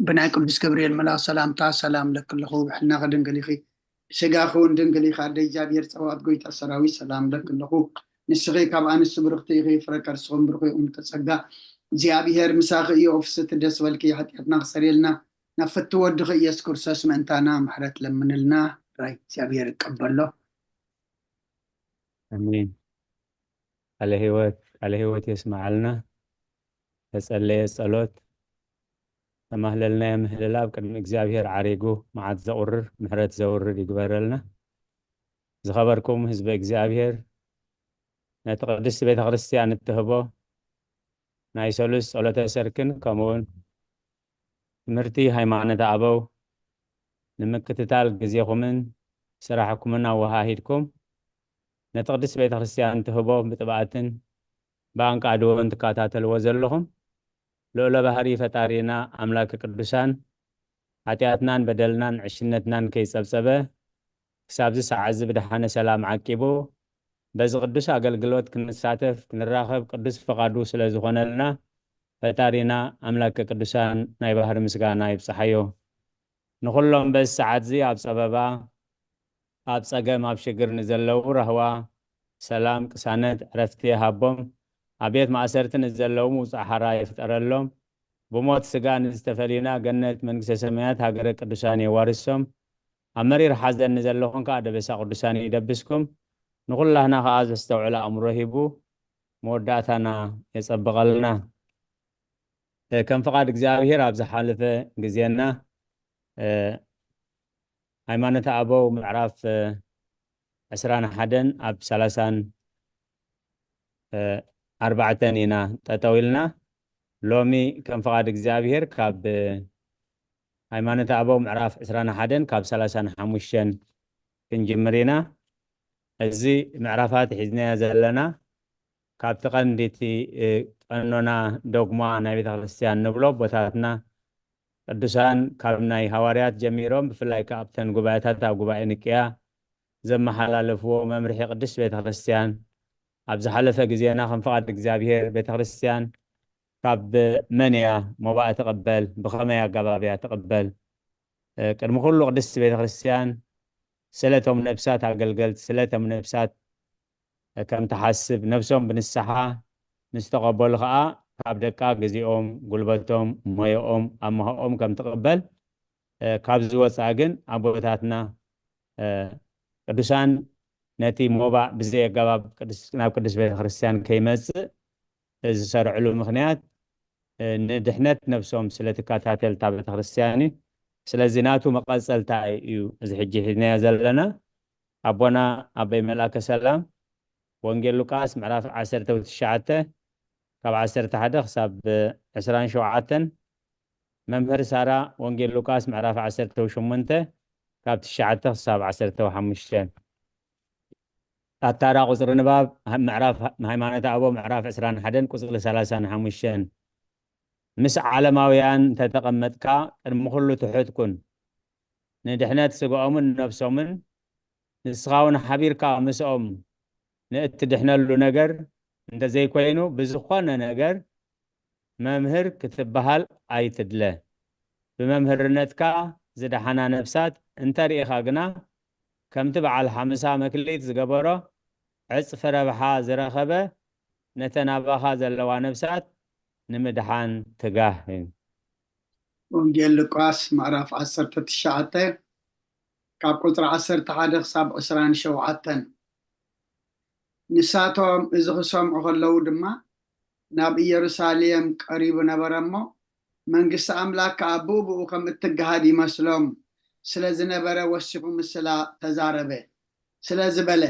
ብናይ ቅዱስ ገብርኤል መልኣኽ ሰላምታ ሰላም ለኪ ኣለኹ፣ ብሕልናኺ ድንግል ኢኺ፣ ብስጋኺ እውን ድንግል ኢኻ። ኣደ እግዚኣብሔር ጸባኦት፣ ጎይታ ሰራዊት፣ ሰላም ለኪ ኣለኹ። ንስኺ ካብ ኣንስቲ ብርኽቲ ኢኺ፣ ፍረ ከርስኺ እውን ብሩኽ እዩ። እምተ ጸጋ፣ እግዚኣብሔር ምሳኺ እዩ። ኦ ፍስህቲ ደስ በልኪ፣ ሓጢኣትና ክሰርየልና ናብ ፍትው ወድኺ ኢየሱስ ክርስቶስ ምእንታና ምሕረት ለምንልና። ራይ እግዚኣብሔር ይቀበሎ። ኣሜን። ቃለ ህይወት፣ ቃለ ህይወት የስምዓልና። ተጸለየ ጸሎት፣ ተማህለልናዮ ምህልላ ኣብ ቅድሚ እግዚኣብሔር ዓሪጉ መዓት ዘቑርር፣ ምሕረት ዘውርድ ይግበረልና። ዝኸበርኩም ህዝቢ እግዚኣብሔር፣ ነቲ ቅድስቲ ቤተ ክርስቲያን እትህቦ ናይ ሰሉስ ጸሎተ ሰርክን ከምኡውን ትምህርቲ ሃይማኖተ ኣበው ንምክትታል ግዜኹምን ስራሕኩምን ኣወሃሂድኩም ነቲ ቅድስቲ ቤተ ክርስቲያን ትህቦ ብጥብኣትን ብኣንቃድዎን ትከታተልዎ ዘለኹም ልዑለ ባህሪ ፈጣሪና ኣምላክ ቅዱሳን ሓጢኣትናን በደልናን ዕሽነትናን ከይጸብጸበ ክሳብዚ ሰዓት እዚ ብደሓነ ሰላም ዓቂቡ በዚ ቅዱስ ኣገልግሎት ክንሳተፍ ክንራኸብ ቅዱስ ፍቓዱ ስለ ዝኾነልና ፈጣሪና ኣምላክ ቅዱሳን ናይ ባህሪ ምስጋና ይብጽሓዮ። ንኹሎም በዚ ሰዓት እዚ ኣብ ጸበባ፣ ኣብ ጸገም፣ ኣብ ሽግር ንዘለዉ ራህዋ፣ ሰላም፣ ቅሳነት፣ ዕረፍቲ ይሃቦም። ኣብ ቤት ማእሰርቲ ንዘለዉ ምውጻእ ሓራ ይፍጠረሎም። ብሞት ስጋ ንዝተፈሊና ገነት መንግስተ ሰማያት ሃገረ ቅዱሳን የዋርሶም። ኣብ መሪር ሓዘን ንዘለኹም ከኣ ደበሳ ቅዱሳን ይደብስኩም። ንኹላህና ከኣ ዘስተውዕል ኣእምሮ ሂቡ መወዳእታና የጸብቐልና። እ፣ ከም ፍቓድ እግዚኣብሔር ኣብ ዝሓለፈ ግዜና፣ እ፣ ሃይማኖተ ኣበው ምዕራፍ፣ እ፣ ዕስራን ሓደን ኣብ ሰላሳን ኣርባዕተን ኢና ጠጠው ኢልና። ሎሚ ከም ፍቓድ እግዚኣብሔር ካብ ሃይማኖተ ኣበው ምዕራፍ ዕስራን ሓደን ካብ ሰላሳን ሓሙሽተን ክንጅምር ኢና። እዚ ምዕራፋት ሒዝናዮ ዘለና ካብቲ ቀንዲ እቲ፣ እ፣ ቀኖና ዶግማ ናይ ቤተ ክርስቲያን ንብሎ ኣቦታትና ቅዱሳን ካብ ናይ ሃዋርያት ጀሚሮም ብፍላይ ከኣ ኣብተን ጉባኤታት ኣብ ጉባኤ ንቅያ ዘመሓላለፍዎ መምርሒ ቅድስት ቤተ ክርስቲያን ኣብ ዝሓለፈ ግዜና ከም ፍቓድ እግዚኣብሔር ቤተ ክርስቲያን ካብ መን እያ መባእ ትቕበል? ብኸመይ ኣገባብ እያ ትቕበል? እ፣ ቅድሚ ኩሉ ቅድስቲ ቤተ ክርስቲያን ስለቶም ነፍሳት ኣገልገልቲ፣ ስለቶም ነፍሳት ከም ትሓስብ፣ ነፍሶም ብንስሓ ምስ ተቐበሉ ኸኣ ካብ ደቃ ግዜኦም፣ ጉልበቶም፣ ሞያኦም፣ ኣምሃኦም ከም ትቕበል፣ እ፣ ካብ ዝወጻ ግን ኣቦታትና፣ እ፣ ቅዱሳን ነቲ ሞባእ ብዘይ ኣገባብ ቅዱስ-፣ ናብ ቅድስት ቤተ ክርስቲያን ከይመጽእ ዝሰርዕሉ ምኽንያት፣ እ፣ ንድሕነት ነፍሶም ስለ ትከታተል እታ ቤተ ክርስቲያን እዩ። ስለዚ ናቱ መቐጸልታ እዩ እዚ ሕጂ ሒዝናዮ ዘለና። ኣቦና ኣበይ መልኣከ ሰላም፣ ወንጌል ሉቃስ ምዕራፍ ዓሰርተ ትሽዓተ፣ ካብ ዓሰርተ ሓደ ክሳብ ዕስራን ሸውዓተን። መምህር ሳራ፣ ወንጌል ሉቃስ ምዕራፍ ዓሰርተ ሸሞንተ፣ ካብ ትሽዓተ ክሳብ ዓሰርተ ሓሙሽተ። ኣታ ቁጽሪ ንባብ፣ ምዕራፍ ሃይማኖተ ኣበው ምዕራፍ ዕስራን ሓደን ቁጽሪ ሰላሳን ሓሙሽተን። ምስ ዓለማውያን እንተተቐመጥካ ቅድሚ ኩሉ ትሑት ኩን። ንድሕነት ስጋኦምን ነፍሶምን ንስኻ እውን ሓቢርካ ምስኦም ንእትድሕነሉ ነገር እንተዘይኮይኑ፣ ብዝኾነ ነገር መምህር ክትበሃል ኣይትድለ። ብመምህርነትካ ዝደሓና ነፍሳት እንተርኢኻ ግና፣ ከምቲ በዓል ሓምሳ መክሊት ዝገበሮ ዕጽፊ ረብሓ ዝረኸበ፣ ነተን ኣባኻ ዘለዋ ነፍሳት ንምድሓን ትጋህ። ወንጌል ሉቃስ ምዕራፍ ዓሰርተ ትሽዓተ ካብ ቁጽሪ ዓሰርተ ሓደ ክሳብ ዕስራን ሸውዓተን። ንሳቶም እዚ ክሰምዑ ከለዉ ድማ ናብ ኢየሩሳሌም ቀሪቡ ነበረ እሞ፣ መንግስቲ ኣምላክ ከኣ ብኡ ብኡ ከም እትገሃድ ይመስሎም ስለ ዝነበረ፣ ወሲኹ ምስላ ተዛረበ። ስለ ዝበለ፣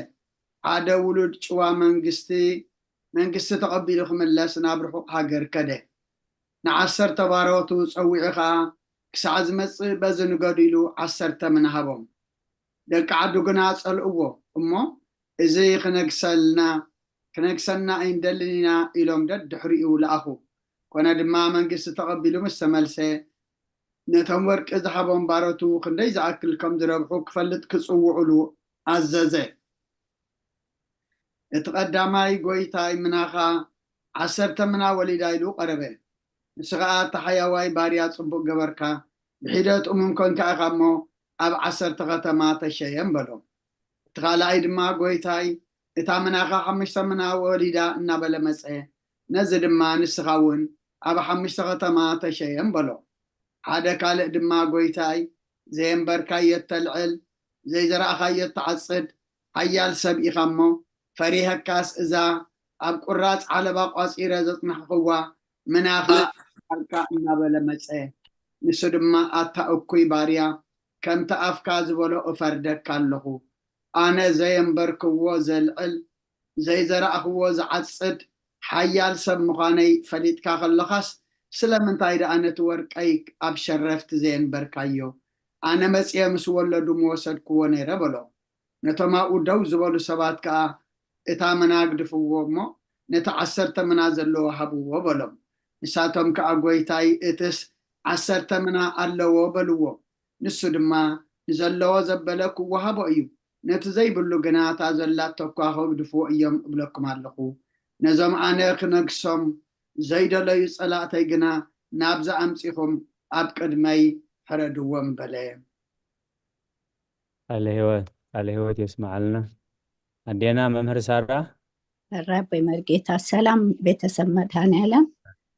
ሓደ ውሉድ ጭዋ መንግስቲ መንግስቲ ተቐቢሉ ክምለስ ናብ ርሑቕ ሃገር ከደ። ንዓሰርተ ባሮቱ ጸዊዑ ኸኣ፣ ክሳዕ ዝመጽእ በዚ ንገዱ ኢሉ ዓሰርተ ምና ሃቦም። ደቂ ዓዱ ግና ጸልእዎ እሞ፣ እዚ ክነግሰልና፣ ክነግሰና ኣይንደልን ኢና ኢሎም ደድሕሪኡ ለኣኹ። ኮነ ድማ መንግስቲ ተቐቢሉ ምስ ተመልሰ፣ ነቶም ወርቂ ዝሃቦም ባሮቱ ክንደይ ዝኣክል ከም ዝረብሑ ክፈልጥ ክጽውዑሉ ኣዘዘ። እቲ ቀዳማይ፣ "ጎይታይ፣ ምናኻ ዓሰርተ ምና ወሊዳ" ኢሉ ቀረበ። ንሱ ኸኣ፣ "ተሓያዋይ ባርያ፣ ጽቡቕ ገበርካ፣ ብሒደት እሙን ኮንካ ኢኻ እሞ፣ ኣብ ዓሰርተ ከተማ ተሸየም" በሎ። እቲ ካልኣይ ድማ፣ "ጎይታይ፣ እታ ምናኻ ሓሙሽተ ምና ወሊዳ" እናበለ መጸ። ነዚ ድማ፣ "ንስኻ እውን ኣብ ሓሙሽተ ከተማ ተሸየም" በሎ። ሓደ ካልእ ድማ፣ "ጎይታይ፣ ዘየንበርካዮ እተልዕል፣ ዘይዘራእኻዮ እትዓጽድ፣ ሓያል ሰብ ኢኻ እሞ፣ ፈሪሀካስ እዛ ኣብ ቁራጽ ዓለባ ቋጺረ ዘጽናሕኽዋ ምናኻ ኣርካ" እናበለ መጸ። ንሱ ድማ፣ "ኣታ እኩይ ባርያ፣ ከምቲ ኣፍካ ዝበሎ እፈርደካ ኣለኹ። ኣነ ዘየንበርክዎ ዘልዕል፣ ዘይዘራእኽዎ ዝዓጽድ ሓያል ሰብ ምዃነይ ፈሊጥካ ከለኻስ፣ ስለምንታይ ደኣ ነቲ ወርቀይ ኣብ ሸረፍቲ ዘየንበርካዮ? ኣነ መጺኤ ምስ ወለዱ ምወሰድክዎ ነይረ" በሎ። ነቶም ኣብኡ ደው ዝበሉ ሰባት ከኣ፣ "እታ ምና ግድፍዎ እሞ፣ ነቲ ዓሰርተ ምና ዘለዎ ሃብዎ" በሎም። ንሳቶም ከኣ፣ "ጐይታይ፣ እትስ ዓሰርተ ምና ኣለዎ" በልዎ። ንሱ ድማ፣ "ንዘለዎ ዘበለ ክወሃቦ እዩ፣ ነቲ ዘይብሉ ግና እታ ዘላቶ እኳ ከግድፍዎ እዮም እብለኩም ኣለኹ። ነዞም ኣነ ክነግሶም ዘይደለዩ ጸላእተይ ግና ናብዚ ኣምጺኹም ኣብ ቅድመይ ሕረድዎም" በለ። ቃለ ህይወት፣ ቃለ ህይወት የስምዓልና። ኣዴና መምህር ሳራ። ራቦይ መርጌታ። ሰላም ቤተሰብ መድኃኔዓለም።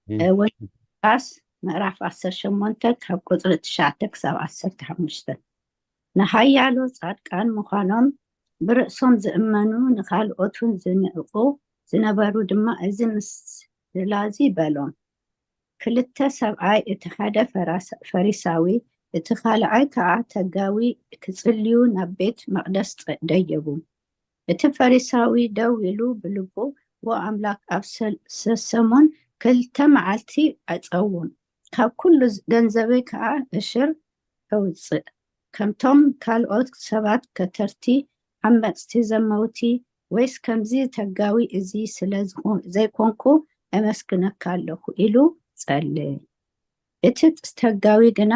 እ፣ ወንጌል ሉቃስ ምዕራፍ ዓሰርተ ሸሞንተ ካብ ቁጽሪ ትሽዓተ ክሳብ ዓሰርተ ሓሙሽተ። ንሓያሎ ጻድቃን ምዃኖም ብርእሶም ዝእመኑ፣ ንኻልኦት እውን ዝንዕቑ ዝነበሩ ድማ እዚ ምስላ እዚ በሎም። ክልተ ሰብኣይ፣ እቲ ሓደ ፈራሳ-፣ ፈሪሳዊ፣ እቲ ካልኣይ ከኣ ተጋዊ፣ ክጽልዩ ናብ ቤት መቕደስ ጸ-፣ ደየቡ። እቲ ፈሪሳዊ ደው ኢሉ ብልቡ፣ "ዎ ኣምላክ፣ ኣብ ሰል-፣ ሰሰሙን ክልተ መዓልቲ ዕጸዎም፣ ካብ ኩሉ ዝ-፣ ገንዘበይ ከኣ እሽር እውጽእ፣ ከምቶም ካልኦት ሰባት ከተርቲ፣ ዓመጽቲ፣ ዘመውቲ፣ ወይስ ከምዚ ተጋዊ እዚ ስለ ዝኾ-፣ ዘይኮንኩ እመስግነካ ኣለኹ" ኢሉ ጸለየ። እቲ ተጋዊ ግና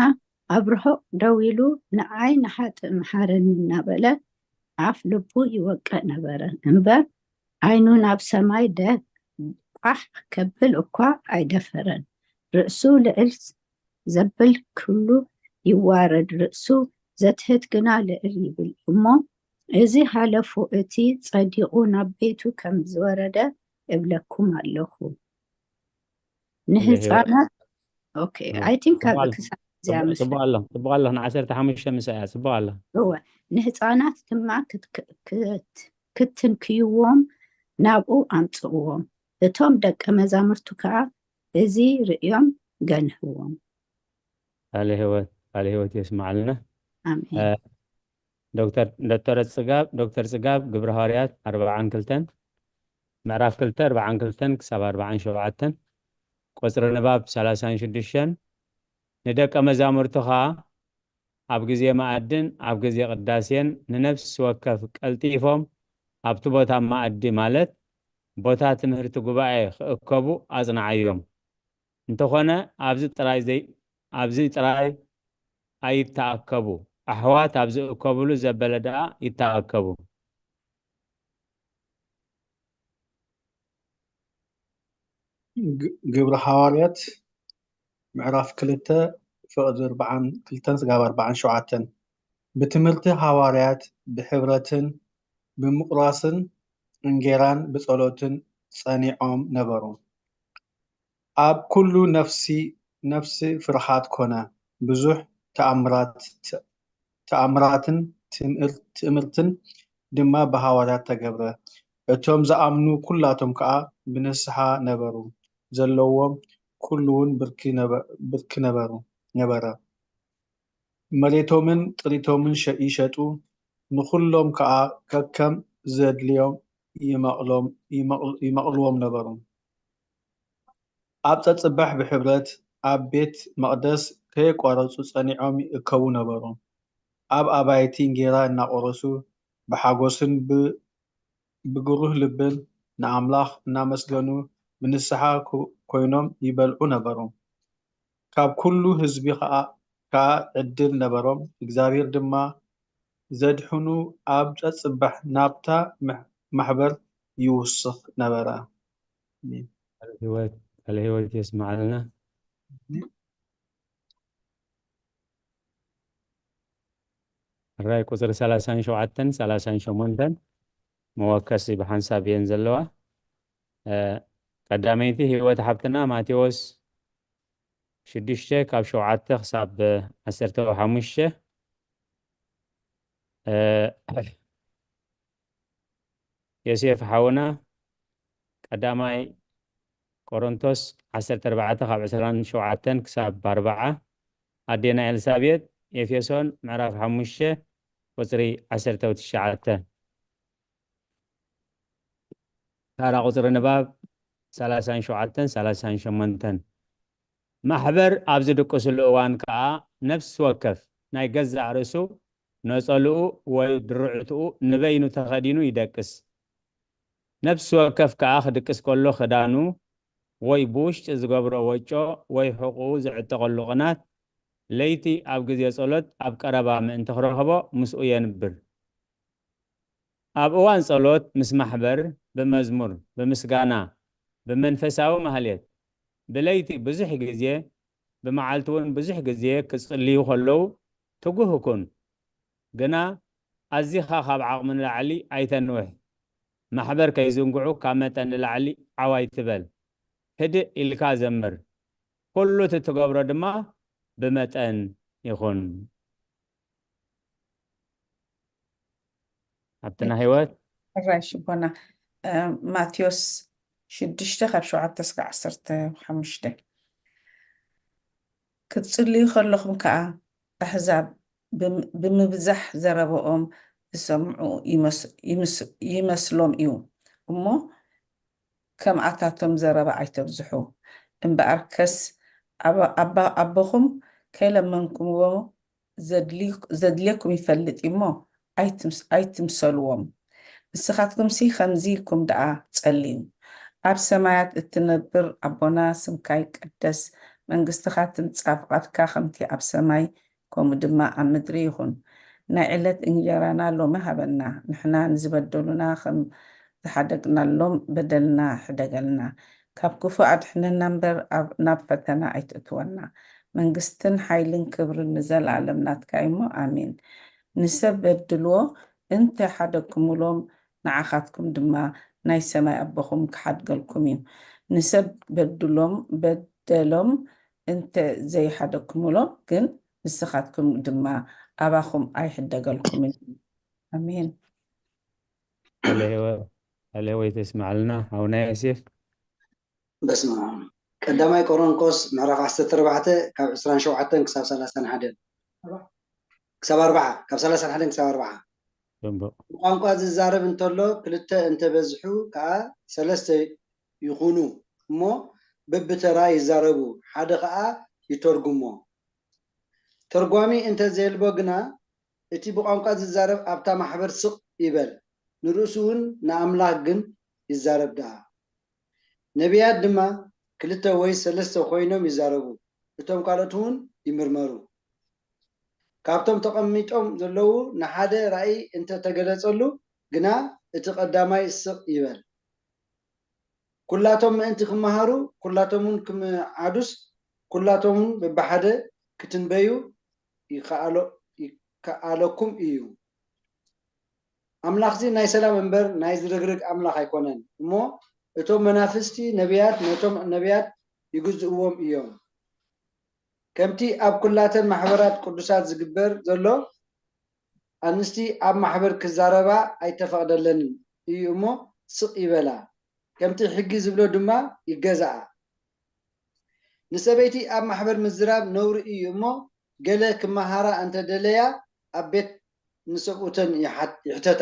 ኣብ ርሑቕ ደው ኢሉ፣ "ንዓይ ንሓጥእ ምሓረኒ" እናበለ ኣፍ ልቡ ይወቅዕ ነበረ እምበር፣ ዓይኑ ናብ ሰማይ ደ-፣ ቋሕ ከብል እኳ ኣይደፈረን። ርእሱ ልዕል ዘብል ኩሉ ይዋረድ፣ ርእሱ ዘትሕት ግና ልዕል ይብል እሞ፣ እዚ ሃለፉ፣ እቲ ጸዲቑ ናብ ቤቱ ከም ዝወረደ እብለኩም ኣለኹ። ንህፃናት፣ ኦኬ፣ እ፣ ኣይ ቲንክ ጽቡቕ ኣሎ። ክሳብ እዚኣ ጽቡቕ፣ ጽቡቕ መስለኝ። ኣሎ፣ ጽቡቕ ኣሎ። ንዓሰርተ ሓሙሽተ ምሳያ ጽቡቕ ኣሎ። እወ፣ ንህፃናት ድማ ክት-፣ ክት-፣ ክትንክይዎም ናብኡ ኣምጽእዎም። እቶም ደቀ መዛሙርቱ ከኣ እዚ ርእዮም ገንህዎም። ቃለ ህይወት፣ ቃለ ህይወት የስማዓልና። ኣሜን። እ፣ ዶክተር ዶክተር ጽጋብ ዶክተር ጽጋብ ግብረ ሃዋርያት ኣርባዓን ክልተን ምዕራፍ ክልተ ኣርባዓን ክልተን ክሳብ ኣርባዓን ሸውዓተን፣ ቁጽሪ ንባብ ሰላሳን ሽዱሽተን፣ ንደቀ መዛሙርቱ ኸኣ ኣብ ግዜ መኣድን ኣብ ግዜ ቅዳሴን ንነፍሲ ወከፍ ቀልጢፎም ኣብቲ ቦታ መኣዲ፣ ማለት ቦታ ትምህርቲ ጉባኤ ክእከቡ ኣጽንዓዮም። እንተኾነ ኣብዚ ጥራይ ዘይ ኣብዚ ጥራይ ኣይተኣከቡ፣ ኣሕዋት ኣብ ዝእከብሉ ዘበለ ደኣ ይተኣከቡ። ግ- ግብሪ ሃዋርያት ምዕራፍ ክልተ ፍቕዲ ኣርባዓን ክልተን ስጋብ ኣርባዓን ሸውዓተን። ብትምህርቲ ሃዋርያት ብሕብረትን ብምቑራስን እንጌራን ብጸሎትን ጸኒዖም ነበሩ። ኣብ ኩሉ ነፍሲ ነፍሲ ፍርሃት ኮነ። ብዙሕ ተኣምራት ተኣምራትን ትእምር- ትእምርትን ድማ ብሃዋርያት ተገብረ። እቶም ዝኣምኑ ኩላቶም ከኣ ብንስሓ ነበሩ። ዘለዎም ኩሉውን ብርኪ ነበ- ብርኪ ነበሩ ነበረ። መሬቶምን ጥሪቶምን ሸ- ይሸጡ፣ ንኹሎም ከኣ ከከም ዘድልዮም ይመቕሎም ይመቕል- ይመቕልዎም ነበሩ። ኣብ ጸጽባሕ ብሕብረት ኣብ ቤት መቕደስ ከየቋረጹ ጸኒዖም ይእከቡ ነበሩ። ኣብ ኣባይቲ እንጌራ እናቖረሱ ብሓጎስን ብ- ብግሩህ ልብን ንኣምላኽ እናመስገኑ ብንስሓ ኮ- ኮይኖም ይበልዑ ነበሩ። ካብ ኩሉ ህዝቢ ከኣ ከኣ ዕድል ነበሮም። እግዚኣብሔር ድማ ዘድሕኑ ኣብ ጸጽባሕ ናብታ ማሕ- ማሕበር ይውስኽ ነበረ። ኣሜን። ቃለ ህይወት ቃለ ህይወት የስማዓልና። ሕራይ ቁጽሪ ሰላሳን ሸውዓተን ሰላሳን ሸሞንተን መወከሲ ብሓንሳብ እየን ዘለዋ። እ፣ ቀዳመይቲ ህይወት ሓብትና ማቴዎስ ሽዱሽተ ካብ ሸውዓተ ክሳብ ዓሰርተ ሓሙሽተ። እ፣ ዮሴፍ ሓውና ቀዳማይ ቆሮንቶስ ዓሰርተ ኣርባዕተ ካብ ዕስራን ሸውዓተን ክሳብ ኣርባዓ፣ ኣዴና ኤልሳቤጥ ኤፌሶን ምዕራፍ ሓሙሽተ ቁጽሪ ዓሰርተ ትሽዓተ። ታራ ቁጽሪ ንባብ ሰላሳን ሸውዓተን ሰላሳን ሸሞንተን። ማሕበር ኣብ ዝድቅስሉ እዋን ከኣ ነፍሲ ወከፍ ናይ ገዛእ ርእሱ ነጸልኡ ወይ ድርዕትኡ ንበይኑ ተኸዲኑ ይደቅስ። ነፍሲ ወከፍ ከኣ ክድቅስ ከሎ ክዳኑ ወይ ብውሽጢ ዝገብሮ ወጮ ወይ ሕቑኡ ዝዕጠቐሉ ቅናት ለይቲ ኣብ ግዜ ጸሎት ኣብ ቀረባ ምእንቲ ክረኽቦ ምስኡ የንብር። ኣብ እዋን ጸሎት ምስ ማሕበር ብመዝሙር፣ ብምስጋና፣ ብመንፈሳዊ ማህሌት፣ ብለይቲ ብዙሕ ግዜ፣ ብመዓልቲ እውን ብዙሕ ግዜ ክጽልዩ ከለዉ ትጉህ ኩን። ግና ኣዚኻ ካብ ዓቕሚ ንላዕሊ ኣይተንውሕ። ማሕበር ከይዝንግዑ ካብ መጠን ንላዕሊ ዓው ኣይትበል። ህድእ ኢልካ ዘምር። ኩሉ እቲ ትገብሮ ድማ ብመጠን ይኹን። ሓብትና ህይወት። ሕራይ ሽቦና። እ፣ ማቴዎስ ሽዱሽተ ካብ ሸውዓተ እስከ ዓሰርተ ሓሙሽተ። ክትጽልዩ ከለኹም ከኣ ኣህዛብ ብም- ብምብዛሕ ዘረባኦም ዝሰምዑ ይመስ- ይምስ- ይመስሎም እዩ እሞ ከምኣታቶም ዘረባ ኣይተብዝሑ። እምበኣርከስ ኣባ- ኣባ- ኣቦኹም ከይለመንኩምዎ ዘድልዩ- ዘድልየኩም ይፈልጥ እዩ እሞ ኣይትምስ- ኣይትምሰልዎም። ንስኻትኩምሲ ከምዚ ኢልኩም ደኣ ጸልዩ፣ ኣብ ሰማያት እትነብር ኣቦና፣ ስምካ ይቀደስ፣ መንግስትኻ ትምጻእ፣ ፍቓድካ ከምቲ ኣብ ሰማይ ከምኡ ድማ ኣብ ምድሪ ይኹን። ናይ ዕለት እንጀራና ሎሚ ሃበና፣ ንሕና ንዝበደሉና ከም ዝሓደግናሎም በደልና ሕደገልና፣ ካብ ክፉእ ኣድሕነና እምበር ኣብ ናብ ፈተና ኣይትእትወና። መንግስትን ሓይልን ክብርን ንዘለኣለም ናትካ እዩ እሞ ኣሜን። ንሰብ በድልዎ እንተ ሓደግኩምሎም ንዓኻትኩም ድማ ናይ ሰማይ ኣቦኹም ክሓድገልኩም እዩ። ንሰብ በድሎም በደሎም እንተ ዘይሓደግኩምሎም ግን ንስኻትኩም ድማ ኣባኹም ኣይሕደገልኩምን እዩ። ኣሜን። ቃለ ህይወት ቃለ ህይወት የስማዓልና ሓውና ዮሴፍ። በስመ ኣብ። ቀዳማይ ቆሮንቶስ ምዕራፍ ዓሰርተ ኣርባዕተ ካብ ዕስራን ሸውዓተን ክሳብ ሰላሳን ሓደን። ክሳብ ኣርባዓ፣ ካብ ሰላሳን ሓደን ክሳብ ኣርባዓ። ጽቡቕ። ብቋንቋ ዝዛረብ እንተሎ ክልተ እንተበዝሑ ከዓ ሰለስተ ይኹኑ እሞ በብተራ ይዛረቡ፣ ሓደ ከዓ ይተርጉሞ። ተርጓሚ እንተዘየልቦ ግና እቲ ብቋንቋ ዝዛረብ ኣብታ ማሕበር ስቕ ይበል፣ ንርእሱ እውን ንኣምላኽ ግን ይዛረብ ደኣ። ነቢያት ድማ ክልተ ወይ ሰለስተ ኮይኖም ይዛረቡ፣ እቶም ካልኦት እውን ይምርመሩ። ካብቶም ተቐሚጦም ዘለዉ ንሓደ ራእይ እንተ ተገለጸሉ ግና እቲ ቀዳማይ ስቕ ይበል። ኩላቶም ምእንቲ ክመሃሩ፣ ኩላቶም እውን ክምዓዱስ፣ ኩላቶም እውን በብሓደ ክትንበዩ ይከኣሎ- ይከኣለኩም እዩ። ኣምላኽዚ ናይ ሰላም እምበር ናይ ዝርግርግ ኣምላኽ ኣይኮነን እሞ፣ እቶም መናፍስቲ ነቢያት ነቶም ነቢያት ይግዝእዎም እዮም። ከምቲ ኣብ ኩላተን ማሕበራት ቅዱሳት ዝግበር ዘሎ፣ ኣንስቲ ኣብ ማሕበር ክዛረባ ኣይተፈቕደለንን እዩ እሞ ስቕ ይበላ፣ ከምቲ ሕጊ ዝብሎ ድማ ይገዝኣ። ንሰበይቲ ኣብ ማሕበር ምዝራብ ነውሪ እዩ እሞ፣ ገለ ክመሃራ እንተ ደለያ ኣብ ቤት ንሰብኡተን ይሓት- ይሕተታ።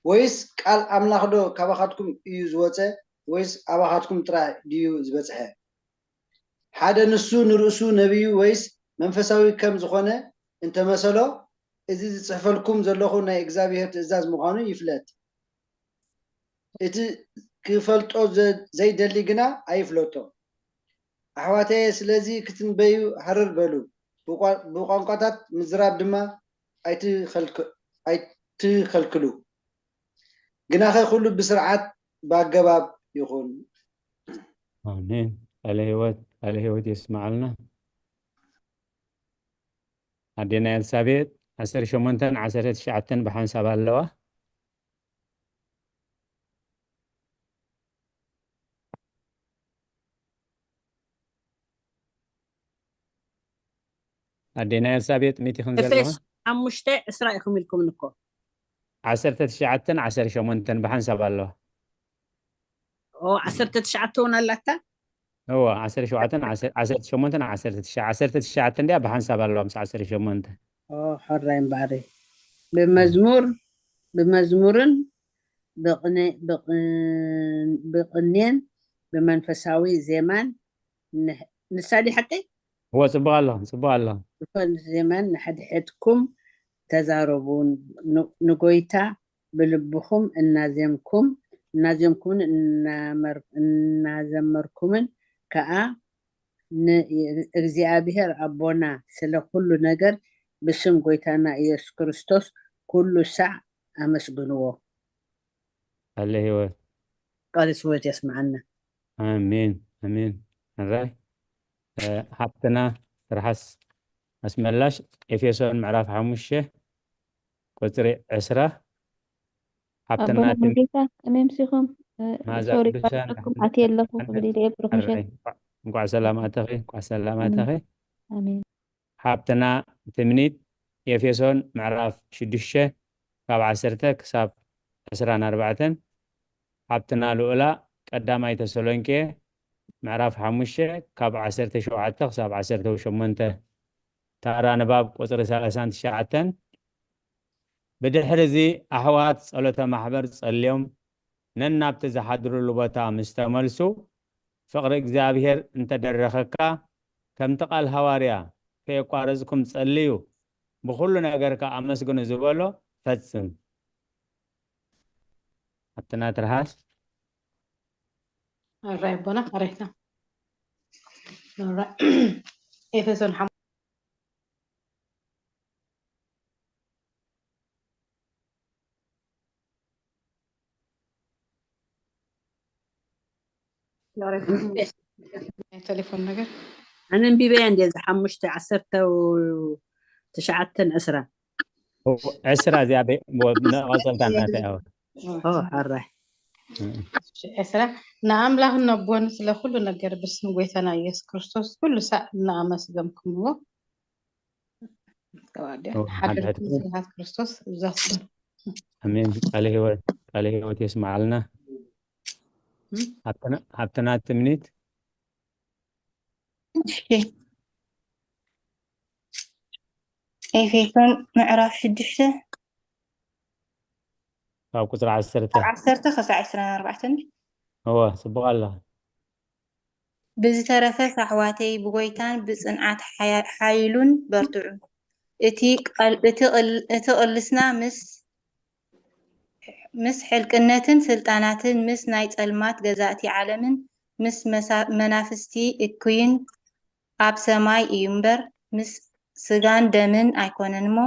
ወይስ ቃል ኣምላኽ ዶ ካባኻትኩም እዩ ዝወጸ፣ ወይስ ኣባኻትኩም ጥራይ ድዩ ዝበጽሐ? ሓደ ንሱ ንርእሱ ነቢዩ ወይስ መንፈሳዊ ከም ዝኾነ እንተመሰሎ፣ እዚ ዝጽሕፈልኩም ዘለኹ ናይ እግዚኣብሔር ትእዛዝ ምዃኑ ይፍለጥ። እቲ ክፈልጦ ዘ- ዘይደሊ ግና ኣይፍለጦ። ኣሕዋተየ፣ ስለዚ ክትንበዩ ሃረር በሉ፣ ብቋ- ብቋንቋታት ምዝራብ ድማ ኣይትኸልክ- ኣይትኸልክሉ። ግናኸ ኩሉ ብስርዓት ብኣገባብ ይኹን። ኣሜን። ቃለ ህይወት ቃለ ህይወት የስምዓልና። ኣዴና ኤልሳቤጥ ዓሰርተ ሸሞንተን ዓሰርተ ትሽዓተን ብሓንሳብ ኣለዋ። ኣዴና ኤልሳቤጥ ሚት ይኽን ዘለዋ ኤፌስ ሓሙሽተ ዕስራ ኢኹም ኢልኩም እኮ። ዓሰርተ ትሽዓተን ዓሰርተ ሸሞንተን ብሓንሳብ ኣለዋ። ኦ ዓሰርተ ትሽዓተ እውን ኣላታ። እዎ ዓሰርተ ሸውዓተን ዓሰርተ ሸሞንተን ዓሰርተ ትሽዓተ ዓሰርተ ትሽዓተ እንዲያ ብሓንሳብ ኣለዋ ምስ ዓሰርተ ሸሞንተ። ኦ ሕራይ እምበኣር ብመዝሙር ብመዝሙርን ብቕኔ- ብቕን- ብቕኔን ብመንፈሳዊ ዜማን ንሕ- ንሳ ድያ ሓቀይ? እዎ ጽቡቕ ኣሎ ጽቡቕ ኣሎ። ዝኾነ ዜማን ንሓድሕድኩም ተዛረቡ፣ ን- ንጎይታ ብልብኹም እናዜምኩም እናዜምኩምን እናመር- እናዘመርኩምን ከኣ ንእግዚኣብሔር ኣቦና ስለ ኩሉ ነገር ብስም ጎይታና ኢየሱስ ክርስቶስ ኩሉ ሳዕ ኣመስግንዎ። ኣለ ህይወት ቃል ህይወት የስምዓና። ኣሜን ኣሜን። ሕራይ ሓብትና ትርሓስ ኣስመላሽ ኤፌሶን ምዕራፍ ሓሙሽተ ቁፅሪ ዕስራ ሓብትና ኣቦና ሙሉጌታ ከመይ ምሲኹም? ማዛ ሶሪ ቅዱሳን ባኩም ኣትየ ኣለኹ ክብል ኢለ ብሩክ ምሸት። እንኳዕ ሰላም ኣተኺ እንኳዕ ሰላም ኣተኺ። ኣሜን። ሓብትና ትምኒት ኤፌሶን ምዕራፍ ሽዱሽተ ካብ ዓሰርተ ክሳብ ዕስራን ኣርባዕተን። ሓብትና ልኡላ ቀዳማይ ተሰሎንቄ ምዕራፍ ሓሙሽተ ካብ ዓሰርተ ሸውዓተ ክሳብ ዓሰርተ ሸሞንተ። ታራ ንባብ ቁፅሪ ሰላሳን ትሽዓተን። ብድሕሪ እዚ ኣሕዋት ጸሎተ ማሕበር ጸልዮም ነናብቲ ዝሓድሩሉ ቦታ ምስ ተመልሱ፣ ፍቕሪ እግዚኣብሔር እንተደረኸካ፣ ከምቲ ቃል ሃዋርያ ከየቋረጽኩም ጸልዩ፣ ብኹሉ ነገር ከኣ ኣመስግኑ ዝበሎ ፈጽም። ኣብትና ትርሃስ ኣራይ ኣቦና ኣራይታ ኤፌሶን ሓሙ ናይ ቴሌፎን ነገር ኣነ ኣንቢበያ እንደ እዚ ሓሙሽተ ዓሰርተ ትሽዓተን ዕስራ ዕስራ እዚኣ መቐፀልታ እናተ ኦ ሕራይ ዕስራ ንኣምላኽን ነቦን ስለ ኩሉ ነገር ብስም ጎይታና ኢየሱስ ክርስቶስ ኩሉ ሳዕ እናኣመስገንኩምዎ ሓድሕድኩም ስብሓት ክርስቶስ እብዛስኩም ኣሜን። ቃለ ህይወት ቃለ ህይወት የስማዓልና። ሓብትና ትምኒት እሺ ኤፌሶን ምዕራፍ ሽዱሽተ ካብ ቁፅሪ ዓሰርተ ካብ ዓሰርተ ክሳዕ ዕስራን ኣርባዕተን። እወ፣ ፅቡቕ ኣለኻ። ብዝተረፈ ኣሕዋተይ፣ ብጎይታን ብፅንዓት ሓያ- ሓይሉን በርትዑ። እቲ ቀል- እቲ ቅል- እቲ ቅልስና ምስ ምስ ሕልቅነትን ስልጣናትን ምስ ናይ ጸልማት ገዛእቲ ዓለምን ምስ መሳ- መናፍስቲ እኩይን ኣብ ሰማይ እዩ እምበር፣ ምስ ስጋን ደምን ኣይኮነን እሞ፣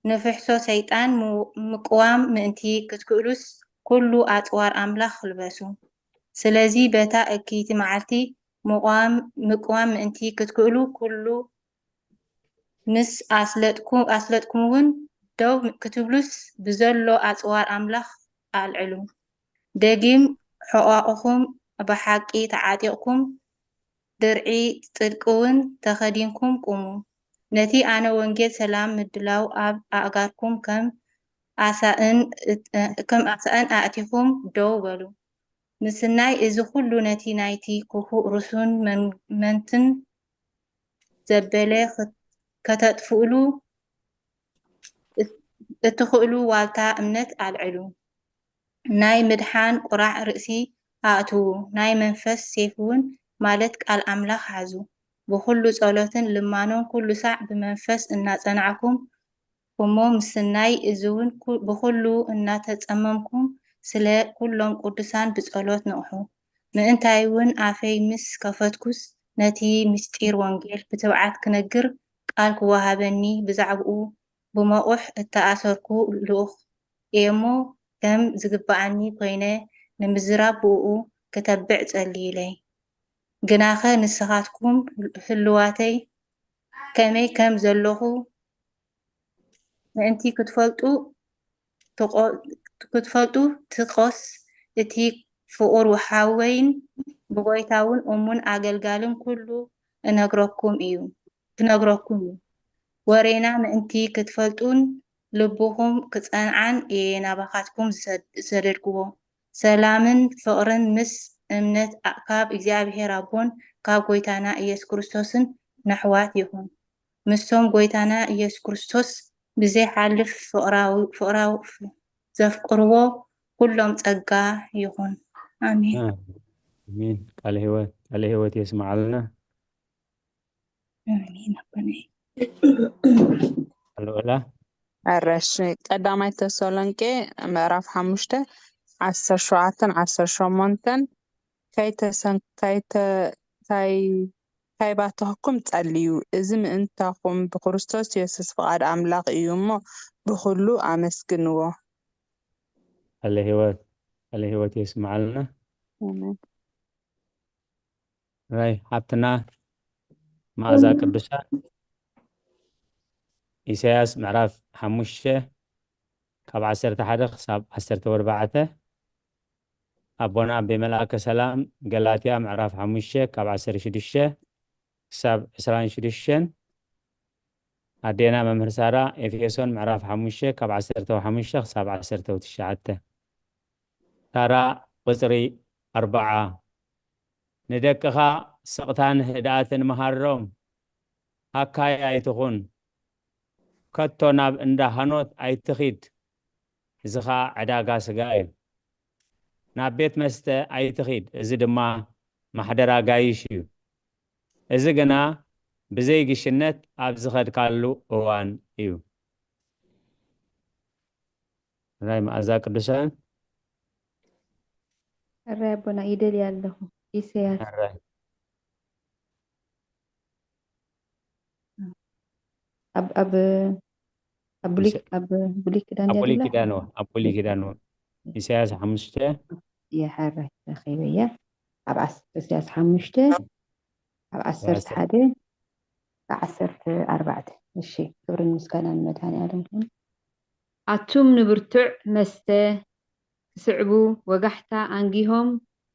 ንፍሕሶ ሰይጣን ምው- ምቅዋም ምእንቲ ክትክእሉስ፣ ኩሉ ኣጽዋር ኣምላኽ ልበሱ። ስለዚ በታ እክይቲ መዓልቲ ምቕዋም ምቅዋም ምእንቲ ክትክእሉ፣ ኩሉ ምስ ኣስለጥኩ- ኣስለጥኩምውን ደው ክትብሉስ፣ ብዘሎ ኣጽዋር ኣምላኽ ኣልዕሉ። ደጊም ሕቓቑኹም ብሓቂ ተዓጢቕኩም፣ ድርዒ ጽድቂ እውን ተኸዲንኩም ቁሙ። ነቲ ኣነ ወንጌል ሰላም ምድላው ኣብ ኣእጋርኩም ከም ኣሳእን እት- ከም ኣሳእን ኣእቲኹም ደው በሉ። ምስናይ እዚ ኩሉ ነቲ ናይቲ ክፉእ ርሱን መን- መንትን ዘበለ ክት- ከተጥፍእሉ እት- እትኽእሉ ዋልታ እምነት ኣልዕሉ። ናይ ምድሓን ቁራዕ ርእሲ ኣእትዉ፣ ናይ መንፈስ ሴፍ እውን ማለት ቃል ኣምላኽ ሓዙ። ብኹሉ ጸሎትን ልማኖን ኩሉ ሳዕ ብመንፈስ እናጸናዕኩም እሞ ምስናይ እዚ እውን ኩ- ብኹሉ እናተጸመምኩም ስለ ኩሎም ቅዱሳን ብጸሎት ንቕሑ። ምእንታይ እውን ኣፈይ ምስ ከፈትኩስ ነቲ ምስጢር ወንጌል ብትብዓት ክነግር ቃል ክወሃበኒ ብዛዕባኡ ብመቑሕ እተኣሰርኩ ልኡኽ እየ እሞ ከም ዝግብኣኒ ኮይነ ንምዝራብ ብእኡ ክተብዕ ጸልዩለይ። ግናኸ ንስኻትኩም ህልዋተይ ከመይ ከም ዘለኹ ምእንቲ ክትፈልጡ ትቆ- ክትፈልጡ ትቆስ እቲ ፍቑር ሓወይን ብጎይታውን እሙን ኣገልጋልን ኩሉ እነግረኩም እዩ ክነግረኩም እዩ። ወሬና ምእንቲ ክትፈልጡን ልብኹም ክጸንዓን እየ ናባኻትኩም ዝሰድ- ዝሰደድክዎ። ሰላምን ፍቕርን ምስ እምነት ካብ እግዚኣብሔር ኣቦን ካብ ጎይታና ኢየሱስ ክርስቶስን ነሕዋት ይኹን። ምስቶም ጎይታና ኢየሱስ ክርስቶስ ብዘይሓልፍ ፍቕራዊ ፍቕራዊ ዘፍቅርዎ ኩሎም ጸጋ ይኹን። ኣሜን። ኣሜን። ቃለ ህይወት ቃለ ህይወት የስምዓልና። ኣሜን ኣቦናይ። ኣልወላ ኣረሽ ቀዳማይ ተሰሎንቄ ምዕራፍ ሓሙሽተ ዓሰርተ ሸውዓተን ዓሰርተ ሸሞንተን ከይተሰን ከይተ- ከይ- ከይባተኽኩም ጸልዩ፣ እዚ ምእንታኹም ብክርስቶስ የሱስ ፍቓድ ኣምላኽ እዩ እሞ ብኹሉ ኣመስግንዎ። ቃለ ህይወት ቃለ ህይወት የስምዓልና። ኣሜን። ራይ ሓብትና መኣዛ ቅዱሳን ኢሳያስ ምዕራፍ ሓሙሽተ ካብ ዓሰርተ ሓደ ክሳብ ዓሰርተ ኣርባዕተ ኣቦና ኣቤ መልኣከ ሰላም ገላትያ ምዕራፍ ሓሙሽተ ካብ ዓሰርተ ሽዱሽተ ክሳብ ዕስራን ሽዱሽተን ኣዴና መምህር ሳራ ኤፌሶን ምዕራፍ ሓሙሽተ ካብ ዓሰርተ ሓሙሽተ ክሳብ ዓሰርተ ትሽዓተ ታራ ቁፅሪ ኣርባዓ ንደቅኻ ስቕታን ህድኣትን መሃሮም ሃካይ ኣይትኹን ከቶ ናብ እንዳ ሃኖት ኣይትኺድ እዚ ኸኣ ዕዳጋ ስጋ እዩ ናብ ቤት መስተ ኣይትኺድ እዚ ድማ ማሕደር ኣጋይሽ እዩ እዚ ግና ብዘይ ግሽነት ኣብ ዝኸድካሉ እዋን እዩ ራይ መኣዛ ቅዱሳን ሕራይ ኣቦና ይደልያ ኣለኹ። ኢሳያስ ሕራይ ኣብ ኣብ ኣብ ብሉይ ኢሳ- ኣብ ብሉይ ኪዳን ኣብ ድያ ብሉይ ዘላ? ኪዳን እዎ፣ ኣብ ብሉይ ኪዳን እዎ። ኢሳያስ ሓሙሽተ እየ ሕራይ ረኺበያ። ኣብ ዓስ- ኢሳያስ ሓሙሽተ ኣብ ዓሰርተ ሓደ ዓሰርተ ኣርባዕተ። እሺ፣ ክብርን ምስጋናን ንመድሃኔ ዓለም ይኹን። ኣቱም ንብርቱዕ መስተ ክስዕቡ ወጋሕታ ኣንጊሆም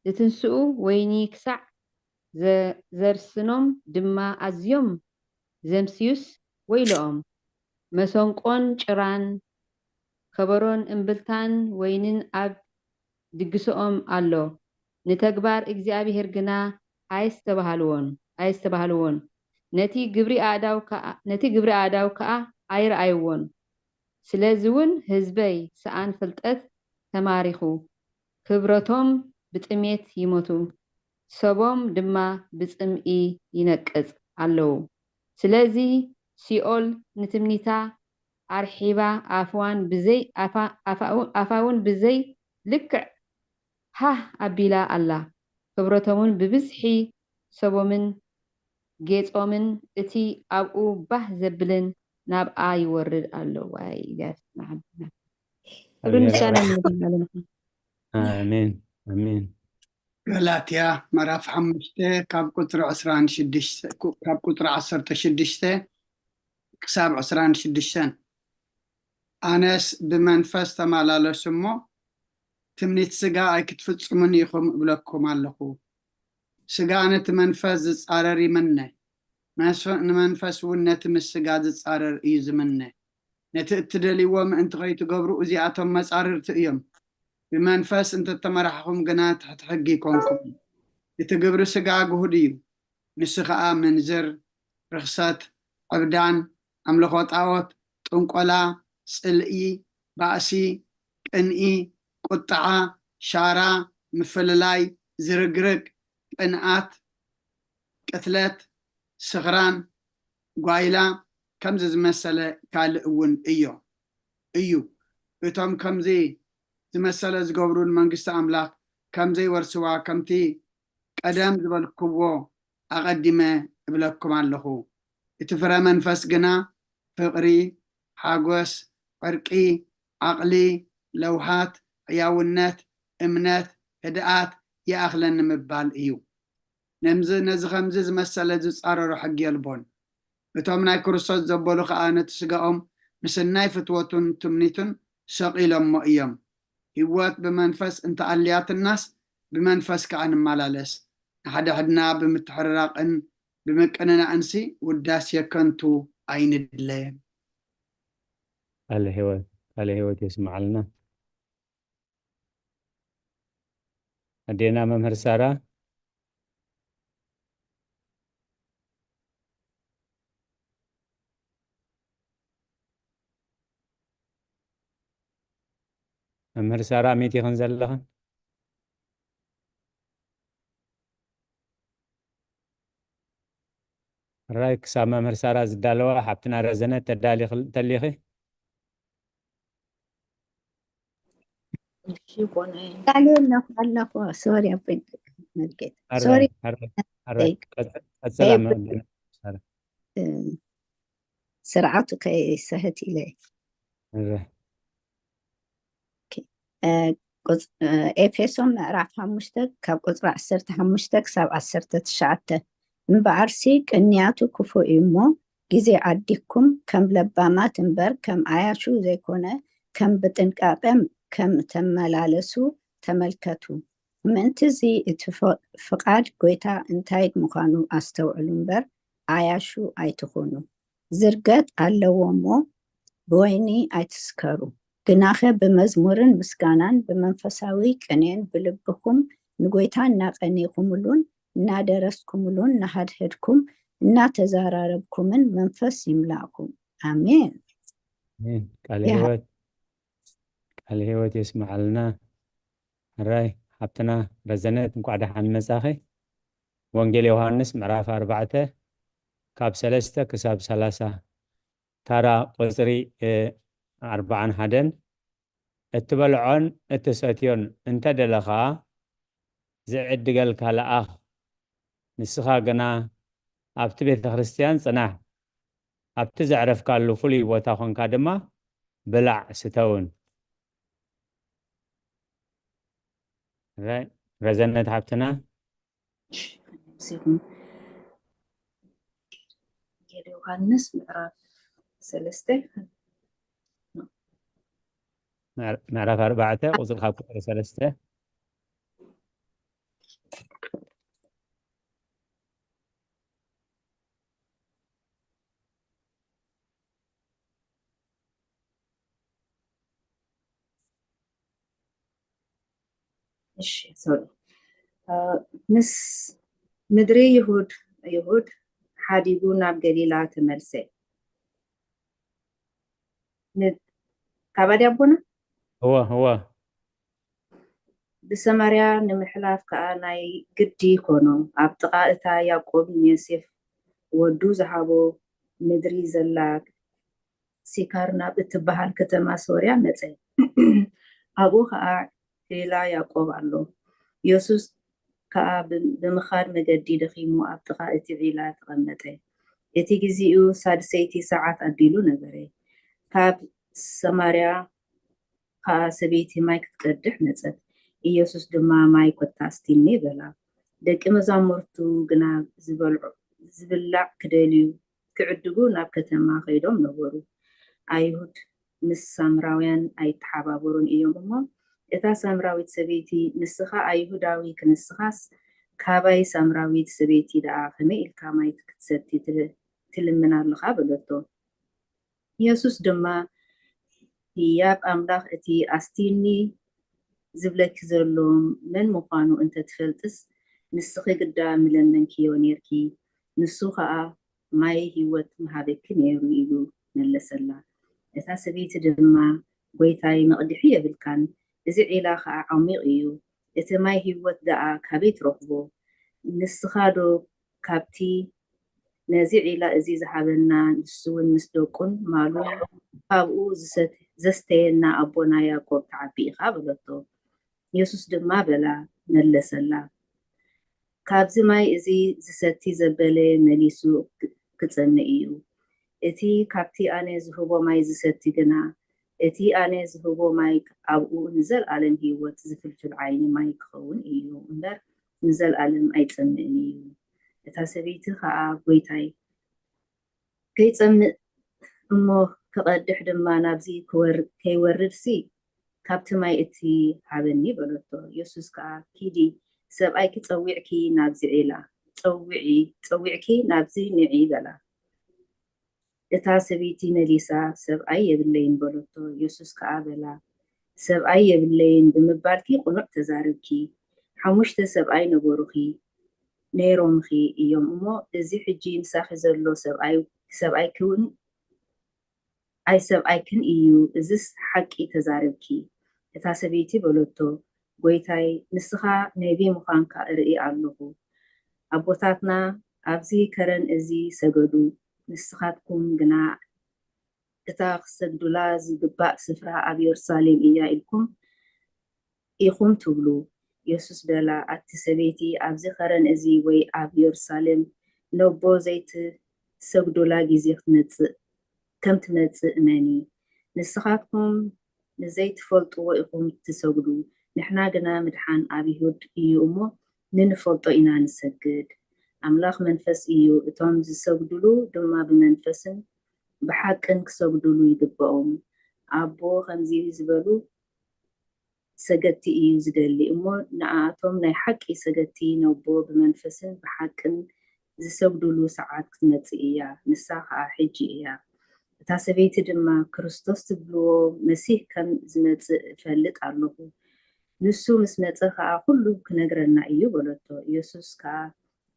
ዝትንስኡ ወይኒ ክሳዕ ዘ- ዘርስኖም ድማ ኣዝዮም ዘምስዩስ ወይልኦም። መሰንቆን ጭራን ከበሮን እምብልታን ወይንን ኣብ ድግስኦም ኣሎ፣ ንተግባር እግዚኣብሄር ግና ኣየስተባህልዎን ኣየስተባህልዎን። ነቲ ግብሪ ኣእዳው ከኣ ኣይረኣይዎን። ስለዚ እውን ህዝበይ ሰኣን ፍልጠት ተማሪኹ፣ ክብረቶም ብጥሜት ይሞቱ፣ ሰቦም ድማ ብጽምኢ ይነቅጽ ኣለዉ። ስለዚ ሲኦል ንትምኒታ ኣርሒባ ኣፋውን ብዘይ ኣፋውን ብዘይ ልክዕ ሃህ ኣቢላ ኣላ። ክብረቶምን ብብዝሒ ሰቦምን ጌጾምን እቲ ኣብኡ ባህ ዘብልን ናብኣ ይወርድ ኣሎ። ዋይ እግዚኣብሔር ንዓና። ክብርን ምስጋናን ይኹን ኣለና። ኣሜን ኣሜን። ገላትያ ምዕራፍ ሓሙሽተ ካብ ቁፅሪ ዕስራን ሽዱሽተ ካብ ቁፅሪ ዓሰርተ ሽዱሽተ ክሳብ ዕስራን ሽዱሽተን። ኣነስ ብመንፈስ ተመላለሱ እሞ ትምኒት ስጋ ኣይክትፍጽሙን ኢኹም እብለኩም ኣለኹ። ስጋ ነቲ መንፈስ ዝጻረር ይምነ፣ ንመንፈስ እውን ነቲ ምስ ስጋ ዝጻረር እዩ ዝምነ። ነቲ እትደልይዎ ምእንቲ ከይትገብሩ እዚኣቶም መጻርርቲ እዮም። ብመንፈስ እንተተመራሕኹም ግና ትሕቲ ሕጊ ኣይኮንኩምን። እቲ ግብሪ ስጋ ግሁድ እዩ፣ ንሱ ኸኣ ምንዝር፣ ርኽሰት፣ ዕብዳን፣ ኣምልኾ ጣዖት፣ ጥንቆላ፣ ጽልኢ፣ ባእሲ፣ ቅንኢ፣ ቁጥዓ፣ ሻራ፣ ምፍልላይ፣ ዝርግርግ፣ ቅንኣት፣ ቅትለት፣ ስኽራን፣ ጓይላ፣ ከምዚ ዝመሰለ ካልእ እውን እዮ እዩ። እቶም ከምዚ ዝመሰለ ዝገብሩ ንመንግስቲ ኣምላኽ ከም ዘይወርስዋ ከምቲ ቀደም ዝበልክዎ ኣቐዲመ እብለኩም ኣለኹ። እቲ ፍረ መንፈስ ግና ፍቕሪ፣ ሓጎስ፣ ዕርቂ፣ ዓቕሊ፣ ለውሃት፣ ሕያውነት፣ እምነት፣ ህድኣት፣ ይኣኽለኒ ምባል እዩ። ነዚ ከምዚ ዝመሰለ ዝጻረሮ ሕጊ የልቦን። እቶም ናይ ክርስቶስ ዘበሉ ኸኣ ነቲ ስጋኦም ምስናይ ፍትወቱን ትምኒቱን ሰቒሎሞ እዮም። ህይወት ብመንፈስ እንተኣልያትናስ ብመንፈስ ከኣ ንመላለስ። ንሓድሕድና ብምትሕርራቕን ብምቅንናእንሲ ውዳሴ ከንቱ ኣይንድለ። ቃለ ህይወት ቃለ ህይወት የስምዓልና። ኣዴና መምህር ሳራ። መምህር ሳራ ሚት ይኽን ዘለኽን? ራይ ክሳብ መምህር ሳራ ዝዳለዋ ሓብትና ረዘነ ተዳሊ ተሊኺ። ቃሌ ኣለኹ ኣለኹ። ሶሪ ኣቦይ መርጌታ ሶሪ። ስርዓቱ ከይሰህት ኢለ። ኤፌሶን ምዕራፍ ሓሙሽተ ካብ ቁፅሪ ዓሰርተ ሓሙሽተ ክሳብ ዓሰርተ ትሽዓተ። እምበኣርሲ ቅንያቱ ክፉእ እዩ እሞ፣ ግዜ ዓዲግኩም፣ ከም ለባማት እምበር ከም ዓያሹ ዘይኮነ፣ ከም ብጥንቃቐ ከም እተመላለሱ ተመልከቱ። ምእንቲ እዚ እቲ ፍቓድ ጐይታ እንታይ ምዃኑ ኣስተውዕሉ እምበር፣ ዓያሹ ኣይትኹኑ። ዝርገት ኣለዎ እሞ፣ ብወይኒ ኣይትስከሩ። ግናኸ ብመዝሙርን ምስጋናን ብመንፈሳዊ ቅኔን ብልብኹም ንጎይታ እናቀኔኹምሉን እናደረስኩምሉን እናሃድሀድኩም እናተዛራረብኩምን መንፈስ ይምላእኩም። ኣሜን። ኣሜን። ቃለ ህይወት ቃለ ህይወት የስምዓልና። ሕራይ ሓብትና ረዘነት እንኳዕ ደሓን መጻኺ። ወንጌል ዮሃንስ ምዕራፍ ኣርባዕተ ካብ ሰለስተ ክሳብ ሰላሳ። ታራ ቁጽሪ ኣርባዓን ሓደን። እትበልዖን እትሰትዮን እንተ ደለኻ ዝዕድገልካ ለኣኽ፣ ንስኻ ግና ኣብቲ ቤተ ክርስትያን ጽናሕ፣ ኣብቲ ዘዕረፍካሉ ፍሉይ ቦታ ኾንካ ድማ ብላዕ ስተውን። ረዘነት ሓብትና። ሲኹም ወንጌል ዮሃንስ ምዕራፍ ሰለስተ ምዕራፍ ኣርባዕተ ቁፅሪ ካብ ቁፅሪ ሰለስተ። እሺ ሶሪ ምስ ምድሪ ይሁድ ይሁድ ሓዲጉ ናብ ገሊላ ተመልሰ። ን-፣ ካባዲ ኣቦና? እወ፣ እወ። ብሰማርያ ንምሕላፍ ከኣ ናይ ግዲ ኮኖ። ኣብ ጥቓ እታ ያዕቆብ ንዮሴፍ ወዱ ዝሃቦ ምድሪ ዘላ ሲካር ናብ እትበሃል ከተማ ሶርያ መጸ። ኣብኡ ኸኣ ዒላ ያዕቆብ ኣሎ። የሱስ ከኣ ብ-፣ ብምኻድ መገዲ ደኺሙ ኣብ ጥቓ እቲ ዒላ ተቐመጠ። እቲ ግዜኡ ሳድሰይቲ ሰዓት ኣቢሉ ነበረ። ካብ ሰማርያ ከኣ ሰበይቲ ማይ ክትቀድሕ መጸት። ኢየሱስ ድማ፣ "ማይ ኮታ ኣስቲኒ" በላ። ደቂ መዛሙርቱ ግና ዝበልዑ-፣ ዝብላዕ ክደልዩ ክዕድጉ ናብ ከተማ ከይዶም ነበሩ። ኣይሁድ ምስ ሳምራውያን ኣይተሓባበሩን እዮም እሞ፣ እታ ሳምራዊት ሰበይቲ፣ "ንስኻ ኣይሁዳዊ ክንስኻስ፣ ካባይ ሳምራዊት ሰበይቲ ደኣ ከመይ ኢልካ ማይ ክትሰቲ ትል-፣ ትልምን ኣለኻ?" በለቶ። የሱስ ድማ፣ "ህያብ ኣምላኽ እቲ ኣስቲኒ ዝብለኪ ዘሎ መን ምዃኑ እንተ ትፈልጥስ፣ ንስኺ ግዳ ምለመንክዮ ኔርኪ፣ ንሱ ኸኣ ማይ ህይወት ምሃበኪ ነይሩ" ኢሉ መለሰላ። እታ ሰበይቲ ድማ፣ "ጐይታይ፣ መቕድሒ የብልካን፣ እዚ ዒላ ኸኣ ዓሚቕ እዩ፣ እቲ ማይ ህይወት ደኣ ካበይ ትረኽቦ? ንስኻ ዶ ካብቲ ነዚ ዒላ እዚ ዝሃበና፣ ንሱውን ምስ ደቁን ማሉን ካብኡ ዝሰት-፣ ዘስተየና ኣቦና ያዕቆብ ትዓቢ ኢኻ?" በለቶ። የሱስ ድማ በላ፣ መለሰላ፣ "ካብዚ ማይ እዚ ዝሰቲ ዘበለ መሊሱ ክ-፣ ክጸምእ እዩ። እቲ ካብቲ ኣነ ዝህቦ ማይ ዝሰቲ ግና፣ እቲ ኣነ ዝህቦ ማይ ኣብኡ ንዘለኣለም ህይወት ዝፍልፍል ዓይኒ ማይ ክኸውን እዩ እምበር፣ ንዘለኣለም ኣይጸምእን እዩ።" እታ ሰበይቲ ኸኣ፣ "ጐይታይ፣ ከይጸምእ እሞ ክቐድሕ ድማ ናብዚ ክወር-፣ ከይወርድሲ፣ ካብቲ ማይ እቲ ሃበኒ" በለቶ። የሱስ ከኣ፣ "ኪዲ፣ ሰብኣይኪ ጸዊዕኪ ናብዚ ዒላ፣ ጸዊዒ፣ ጸዊዕኪ ናብዚ ንዒ" በላ። እታ ሰበይቲ መሊሳ፣ "ሰብኣይ የብለይን" በለቶ። የሱስ ከኣ በላ፣ "ሰብኣይ የብለይን ብምባልኪ ቅኑዕ ተዛረብኪ። ሓሙሽተ ሰብኣይ ነበሩኺ፣ ነይሮምኺ እዮም እሞ፣ እዚ ሕጂ ምሳኺ ዘሎ ሰብኣይ፣ ሰብኣይኪውን ኣይሰብኣይክን እዩ፣ እዝስ ሓቂ ተዛረብኪ።" እታ ሰበይቲ በለቶ፣ "ጐይታይ፣ ንስኻ ነቢ ምዃንካ እርኢ ኣለኹ። ኣቦታትና ኣብዚ ከረን እዚ ሰገዱ፣ ንስኻትኩም ግና እታ ክሰግዱላ ዝግባእ ስፍራ ኣብ የሩሳሌም እያ ኢልኩም ኢኹም ትብሉ።" የሱስ በላ፣ "ኣቲ ሰበይቲ፣ ኣብዚ ኸረን እዚ ወይ ኣብ የሩሳሌም ነቦ ዘይትሰግዱላ ግዜ ክትመጽእ፣ ከም ትመጽእ እመኒ። ንስኻትኩም ንዘይትፈልጥዎ ኢኹም ትሰግዱ፣ ንሕና ግና ምድሓን ኣብ ይሁድ እዩ እሞ፣ ንንፈልጦ ኢና ንሰግድ። ኣምላኽ መንፈስ እዩ፣ እቶም ዝሰግዱሉ ድማ ብመንፈስን ብሓቅን ክሰግዱሉ ይግብኦም። ኣቦ ከምዚ ዝበሉ ሰገድቲ እዩ ዝደሊ እሞ፣ ንኣኣቶም ናይ ሓቂ ሰገድቲ ነቦ ብመንፈስን ብሓቅን ዝሰግዱሉ ሰዓት ክትመጽእ እያ፣ ንሳ ኸኣ ሕጂ እያ።" እታ ሰበይቲ ድማ፣ "ክርስቶስ ትብልዎ መሲህ ከም ዝመጽእ እፈልጥ ኣለኹ፣ ንሱ ምስ መጸ ኸኣ ኩሉ ክነግረና እዩ" በለቶ። የሱስ ከኣ፣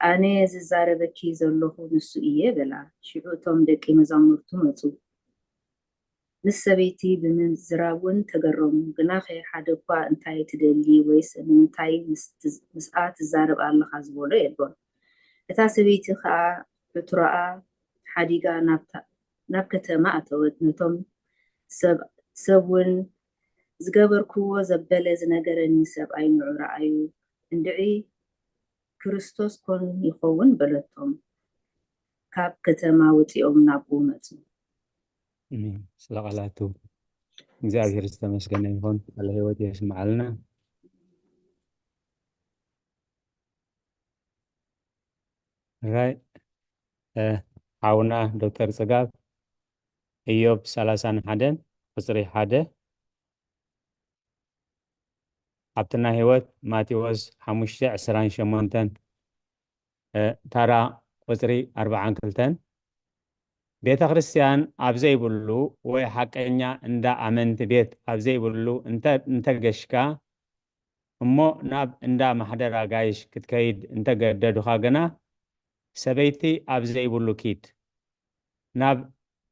"ኣነ ዝዛረበኪ ዘለኹ ንሱ እየ" በላ። ሽዑ እቶም ደቂ መዛሙርቱ መጹ። ምስ ሰበይቲ ብምዝራብ እውን ተገረሙ። ግናኸ ሓደ እኳ "እንታይ ትደሊ?" ወይስ "ንምንታይ ምስ-፣ ምስኣ ትዛረብ ኣለኻ?" ዝበሎ የልቦን። እታ ሰበይቲ ኸኣ ዕትሮኣ ሓዲጋ ናብታ-፣ ናብ ከተማ ኣተወት። ነቶም ሰብ-፣ ሰብ እውን፣ "ዝገበርክዎ ዘበለ ዝነገረኒ ሰብኣይ ንዑ ረኣዩ፣ እንድዒ ክርስቶስ ኮን ይኸውን" በለቶም። ካብ ከተማ ወጺኦም ናብኡ መጹ። ኣሜን። ስለ ቃላቱ እግዚኣብሔር ዝተመስገነ ይኹን። ቃለ ህይወት የስምዓልና። ራይ፣ እ፣ ሓውና ዶክተር ጽጋብ፣ ኢዮብ ሰላሳን ሓደን ቁጽሪ ሓደ፣ ኣብቲ ናይ ህይወት ማቴዎስ ሓሙሽተ ዕስራን ሸሞንተን፣ እ፣ ታራ ቁጽሪ ኣርባዓን ክልተን፣ ቤተ ክርስቲያን ኣብ ዘይብሉ ወይ ሓቀኛ እንዳ ኣመንቲ ቤት ኣብ ዘይብሉ እንተ-፣ እንተገሽካ እሞ ናብ እንዳ ማሕደር ኣጋይሽ ክትከይድ እንተገደዱኻ ግና፣ ሰበይቲ ኣብ ዘይብሉ ኪድ። ናብ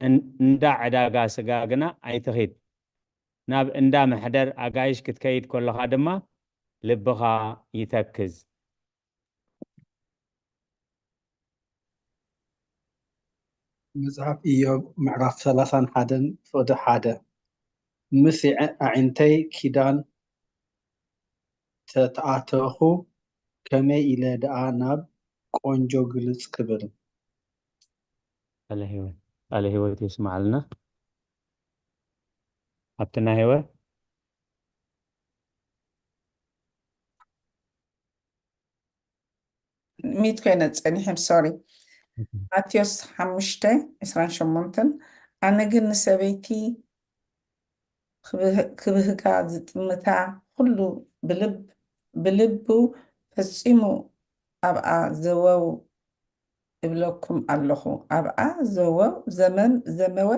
እን-፣ እንዳ ዕዳጋ ስጋ ግና ኣይትኺድ። ናብ እንዳ መሕደር ኣጋይሽ ክትከይድ ከለኻ ድማ ልብኻ ይተክዝ። መጽሓፍ ኢዮብ ምዕራፍ ሰላሳን ሓደን ፍቕዲ ሓደ። ምስ የዐ-፣ ኣዒንተይ ኪዳን ተተኣተኹ፣ ከመይ ኢለ ደኣ ናብ ቆንጆ ግልጽ ክብል? ቃለ ህይወት፣ ቃለ ህይወት የስምዓልና። ሃብትና ህይወት። ሚት ኮይነ ጸኒሐ፣ ሶሪ። ማቴዎስ ሓሙሽተ ዕስራን ሸሞንተን፣ ኣነ ግን ንሰበይቲ ክብህ-፣ ክብህጋ ዝጥምታ ኩሉ ብልብ-፣ ብልቡ ፈጺሙ ኣብኣ ዘወው እብለኩም ኣለኹ። ኣብኣ ዘወው፣ ዘመም-፣ ዘመወ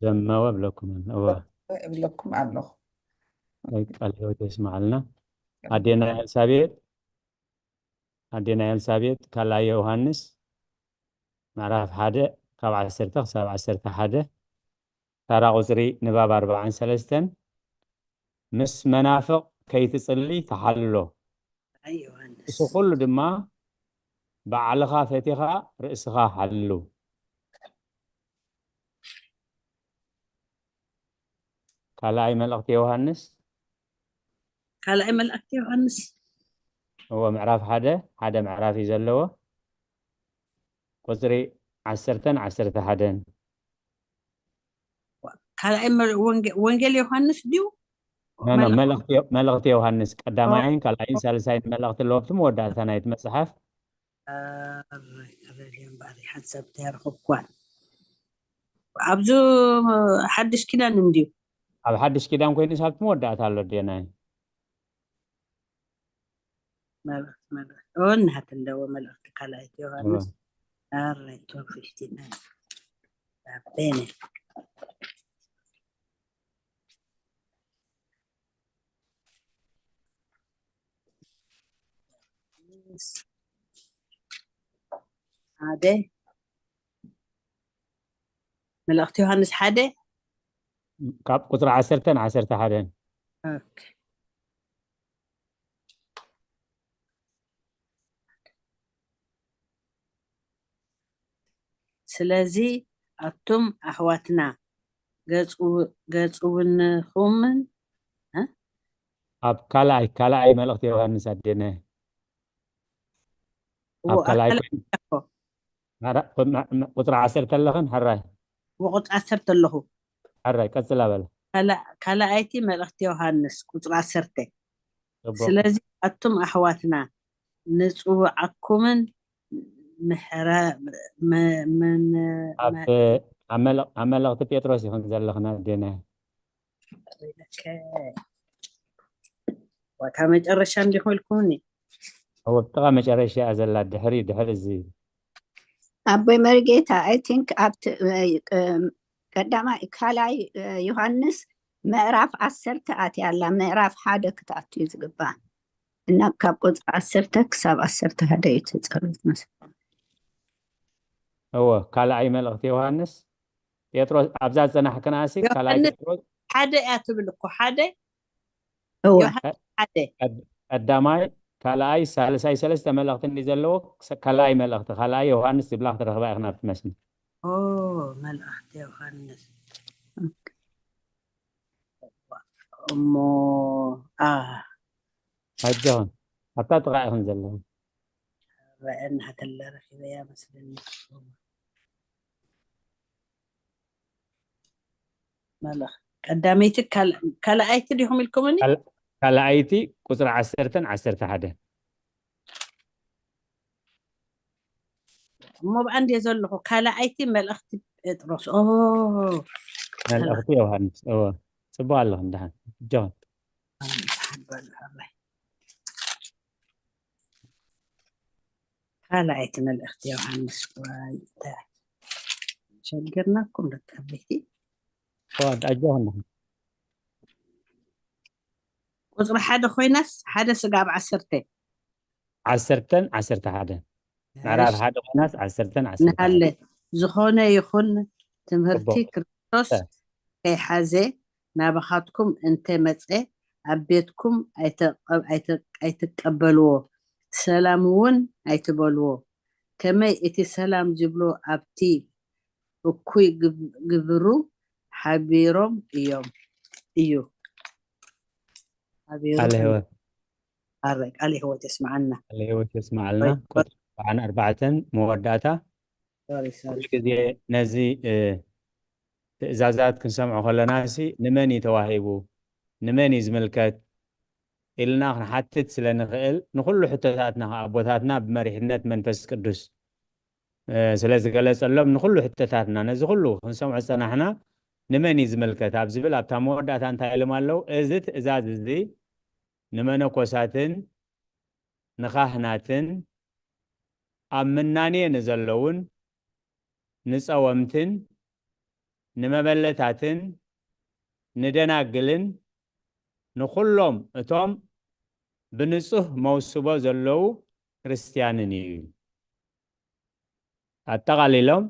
ዘመወ እብለኩም፣ እወ። እብለኩም ኣለኹ። ኣይ፣ ቃል ህይወት የስምዓልና። ኣዴና ኤልሳቤጥ፣ ኣዴና ኤልሳቤጥ፣ ካልኣይ ዮሃንስ ምዕራፍ ሓደ ካብ ዓሰርተ ክሳብ ዓሰርተ ሓደ፣ ታራ ቁጽሪ ንባብ ኣርባዓን ሰለስተን፣ ምስ መናፍቕ ከይትጽሊ ተሓሎ። ኣይ ዮሃንስ። እሱ ኩሉ ድማ ባዕልኻ ፈቲኻ ርእስኻ ሓሉ። ካልኣይ መልእኽቲ ዮሃንስ። ካልኣይ መልእኽቲ ዮሃንስ። እዎ፣ ምዕራፍ ሓደ፣ ሓደ ምዕራፍ እዩ ዘለዎ። ቁጽሪ ዓሰርተን ዓሰርተ ሓደን። ካልኣይ መ-፣ ወንጌ-፣ ወንጌል ዮሃንስ ድዩ? ኖ፣ ኖ፣ መልእኽቲ መልእኽቲ ዮ-፣ መልእኽቲ ዮሃንስ ቀዳማይን ካልኣይን ሳልሳይን መልእኽቲ ኣለዎ። ኣብቲ መወዳእታ ናይቲ መጽሓፍ። ኣረ፣ ኣረ፣ እምበኣር ሓንሳብ እንታይ ረኸብኳን። ኣብዚ ሓድሽ ኪዳን እንድዩ። ኣብ ሓድሽ ኪዳን ኮይኑስ ኣብቲ መወዳእታ ኣሎ፣ ኣዴናይ። መልእኽቲ፣ መልእኽቲ። ኦ፣ እናሃት ኣለዎ መልእኽቲ ካልኣይቲ ዮሃንስ። እወ። ኣረ፣ ቶን ፊፍቲን ናይን። ኣቤነ። ሓደ። መልእኽቲ ዮሃንስ ሓደ። ካብ ቁጽሪ ዓሰርተ ን ዓሰርተ ሓደን። ኦኬ። ስለዚ ኣቱም ኣሕዋትና ገጹ-፣ ገጹውንኹምን፣ እ? ኣብ ካልኣይ፣ ካልኣይ መልእኽቲ ዮሃንስ ኣዴነ። እዎ፣ ኣብ ኣብ ካልኣይ ካልኣይ ኮይኑ። ኣለኹ። ማራ-፣ ቁ-፣ ማ-፣ ማ-፣ ቁጽሪ ዓሰርተ ኣለኽን? ሕራይ። እዎ፣ ቁጽሪ ዓሰርተ ኣለኹ። ሕራይ፣ ቀጽላ በለ። ካላ-፣ ካልኣይቲ መልእኽቲ ዮሃንስ ቁጽሪ ዓሰርተ። ጽቡቕ። ስለዚ ኣቱም ኣሕዋትና ንጽውዓኩምን ምሕረ-፣ መ-፣ መን-፣ ኣብ፣ መ-፣ ኣብ መለ-፣ ኣብ መልእኽቲ ጴጥሮስ ኢኹም ዘለኽን ኣዴነ። ኦኬ። ዋታ መጨረሻ እንዲኹም ኢልኩምኒ። ኣብ ጥቓ መጨረሻ እያ ዘላ፣ ድሕሪ፣ ድሕሪ እዚ። ኣቦይ መሪጌታ፣ I think ኣብቲ፣ እ፣ እ፣ ቀዳማይ፣ ካልኣይ፣ እ፣ ዮሃንስ ምዕራፍ ዓሰርተ ኣትያ ኣላ፣ ምዕራፍ ሓደ ክትኣቱ እዩ ዝግባእ። እና ካብ ቁጽሪ ዓሰርተ ክሳብ ዓሰርተ ሓደ እዩ እቲ ጸሎት መስ-። እወ፣ ካልኣይ መልእኽቲ ዮሃንስ፣ ጴጥሮስ፣ ኣብዛ ዝጸናሕክናሲ፣ ካልኣይ ዮሃንስ ጴጥሮስ ሓደ እያ ትብል እኮ፣ ሓደ? እወ። ዮሃንስ ሓደ። ቀድ-፣ ቀዳማይ፣ ካልኣይ፣ ሳልሳይ፣ ሰለስተ መልእኽቲ እንዲ ዘለዎ፣ ሰ-፣ ካልኣይ መልእኽቲ፣ ካልኣይ ዮሃንስ ዝብላ ክትረኽባ ኢኽን ኣብቲ መስመር። ኦ፣ መልእኽቲ ዮሃንስ። እሞ፣ ኣ። ኣጆኽን፣ ኣብታ ጥቓ ኢኽን ዘለኽን። ረአና ተለ ረኺበያ መስለኒ። መልእኽ-፣ ቀዳመይቲ፣ ካል-፣ ካልኣይቲ ዲኹም ኢልኩምኒ? ካል-፣ ካልኣይቲ ቁጽሪ ዓሰርተን ዓሰርተ ሓደን። እሞ ብኣ እንድየ ዘለኹ፣ ካልኣይቲ መልእኽቲ ጴጥሮስ። ኦ፣ መልእኽቲ ዮሃንስ። እወ፣ ጽቡቕ ኣለኽን፣ ደሓን። ጆን። ካልኣይቲ መልእኽቲ ዮሃንስ። ዋይ፣ እንታይ ሸጊርናኩም ደቂ ዓበይቲ። እወ፣ ኣጆኽን፣ ደሓን። ቁጽሪ ሓደ ኮይናስ፣ ሓደ ስጋብ ዓሰርተ። ዓሰርተን ዓሰርተ ሓደን። ምዕራፍ ሓደ ኮይናስ ዓሰርተን ዓሰርተ እናሃለ፣ ዝኾነ ይኹን ትምህርቲ ጽቡቕ። ክርስቶስ ከይሓዘ ናባኻትኩም እንተ መጸ፣ ኣብ ቤትኩም ኣይተ-፣ ኣይተ-፣ ኣይትቀበልዎ፣ ሰላም እውን ኣይትበልዎ። ከመይ እቲ ሰላም ዝብሎ ኣብቲ እኩይ ግብ-፣ ግብሩ ሓቢሮም እዮም እዩ። ሓቢሮም ቃለ እዮም። ህይወት ኣረ፣ ቃለ ህይወት የስምዓልና። ቃለ ህይወት የስምዓልና። ወይ ቁጥሪ ኣርባዓን ኣርባዕተን መወዳእታ። ሶሪ፣ ሶሪ። ኩሉ ግዜ ነዚ እ፣ ትእዛዛት ክንሰምዖ ከለና ሲ ንመን እዩ ተዋሂቡ፣ ንመን እዩ ዝምልከት ኢልና ክንሓትት ስለ ንኽእል፣ ንኹሉ ሕቶታትና ከኣ ኣቦታትና ብመሪሕነት መንፈስ ቅዱስ እ፣ ስለ ዝገለጸሎም፣ ንኹሉ ሕቶታትና፣ ነዚ ኩሉ ክንሰምዖ ዝጸናሕና፣ ንመን እዩ ዝምልከት ኣብ ዝብል ኣብታ መወዳእታ እንታይ ኢሎም ኣለዉ? እዚ ትእዛዝ እዚ ንመነኮሳትን ንኻህናትን ኣብ ምናኔ ንዘለውን ንጸወምትን ንመበለታትን ንደናግልን ንኹሎም እቶም ብንጹህ መውስቦ ዘለዉ ክርስትያንን እዩ። ኣጠቓሊሎም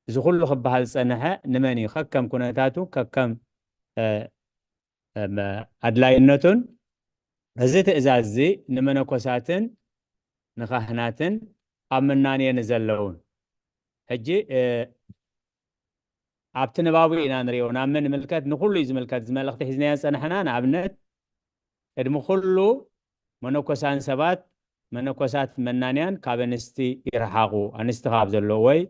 እዚ ኩሉ ክበሃል ዝጸንሐ ንመን እዩ? ከከም ኩነታቱ፣ ከከም፣ እ፣ እ፣ መ-፣ ኣድላይነቱን እዚ ትእዛዝ እዚ ንመነኮሳትን ንኻህናትን ኣብ ምናኔ ንዘለውን። ሕጂ፣ እ፣ ኣብቲ ንባቡ ኢና ንሪኦ። ናብ መን ይምልከት? ንኹሉ እዩ ዝምልከት። እዚ መልእኽቲ ሒዝናዮ ዝጸናሕና፣ ንኣብነት፣ ቅድሚ ኩሉ መነኮሳን ሰባት፣ መነኮሳት መናንያን ካብ ኣንስቲ ይርሓቑ፣ ኣንስቲ ካብ ዘለዎ ወይ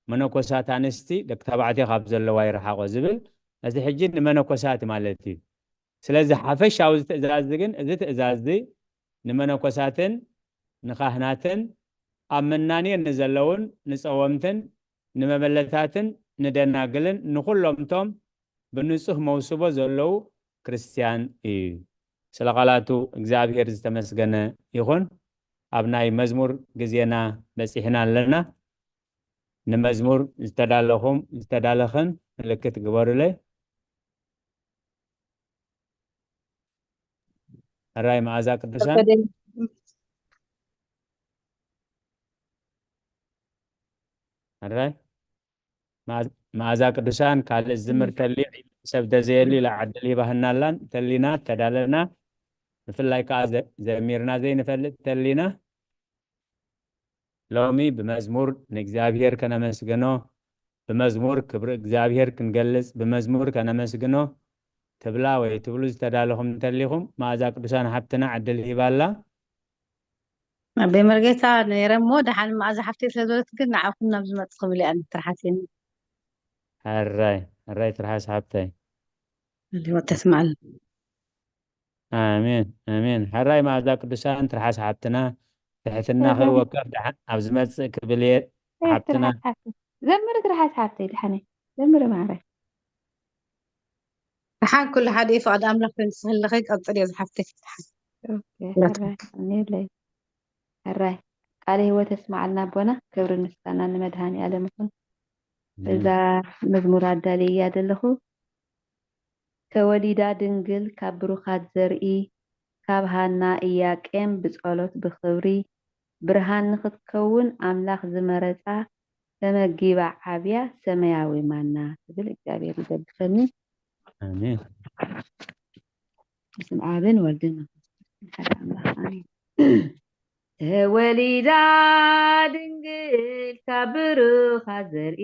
መነኮሳት ኣንስቲ ደቂ ተባዕትዮ ካብ ዘለዋ ይርሓቑ ዝብል፣ እዚ ሕጂ ንመነኮሳት ማለት እዩ። ስለዚ ሓፈሻዊ እዚ ትእዛዝ እዚ ግን፣ እዚ ትእዛዝ እዚ ንመነኮሳትን ንኻህናትን ኣብ መናንየ ንዘለውን ንጸወምትን ንመበለታትን ንደናግልን ንኹሎም እቶም ብንጹህ መውስቦ ዘለዉ ክርስትያን እዩ። ስለ ቃላቱ እግዚኣብሔር ዝተመስገነ ይኹን። ኣብ ናይ መዝሙር ግዜና በጺሕና ኣለና። ንመዝሙር ዝተዳለኹም ዝተዳለኽን ምልክት ግበሩለይ። ሕራይ መዓዛ ቅዱሳን። ሕራይ መዓዝ-፣ መዓዛ ቅዱሳን ካልእ ዝምር ተልዩ ሰብ ተዘየሉ ኢላ ዕድል ሂባህናላን ተሊና ተዳለና። ብፍላይ ከዓ ዘ-፣ ዘሚርና ዘይንፈልጥ ተሊና። ሎሚ ብመዝሙር ንእግዚኣብሔር ከነመስግኖ፣ ብመዝሙር ክብሪ እግዚኣብሔር ክንገልጽ፣ ብመዝሙር ከነመስግኖ ትብላ ወይ ትብሉ ዝተዳለኹም እንተሊኹም፣ መዓዛ ቅዱሳን ሓብትና ዕድል ሂባላ። ኣቤ መርጌታ ነይረ እሞ፣ ደሓን መዓዛ ሓፍተይ ስለ ዝበለት ግን ንዓኹም ናብ ዝመጽእ ክብል እያ ትርሓስ እየ። ሕራይ፣ ሕራይ ትርሓስ ሓብተይ። ህይወት ተስማዓል። ኣሜን፣ ኣሜን። ሕራይ መዓዛ ቅዱሳን ትርሓስ ሓብትና፣ ትሕትናኺ ሕራይ። ወከፍ ደሓን ኣብ ዝመጽእ ክብል እየ ሕራይ ሓብትና። ትርሓስ ሓብተይ። ዘምሪ ትርሓስ ሓብተይ፣ ደሓነይ። ዘምሪ ማዕረይ። ደሓን ኩሉ ሓደ እዩ፣ ፍቓድ ኣምላኽ ኮይኑ ዝህልኸ ቀጽል እየ ዝሓፍተይ። ደሓን። ኦኬ፣ ሕራይ። ኣሜን ለይ። ሕራይ። ቃለ ህይወት የስማዓልና ኣቦና፣ ክብርን ምስጋናን ንመድሃኔ ዓለም ይኹን። እዛ መዝሙር ኣዳልየ እያ ዘለኹ። ተወሊዳ ድንግል ካብ ብሩኻት ዘርኢ፣ ካብ ሃና ኢያቄም ብጸሎት ብኽብሪ፣ ብርሃን ንኽትከውን ኣምላኽ ዝመረጻ፣ ተመጊባ ዓብያ ሰማያዊ ማና ትብል። እግዚኣብሔር ይደግፈኒ። ኣሜን። በስመ ኣብን ወልድን መንፈስ ቅዱስን ሓደ ኣምላኽ ኣሜን። ተወሊዳ ድንግል ካብ ብሩኻት ዘርኢ፣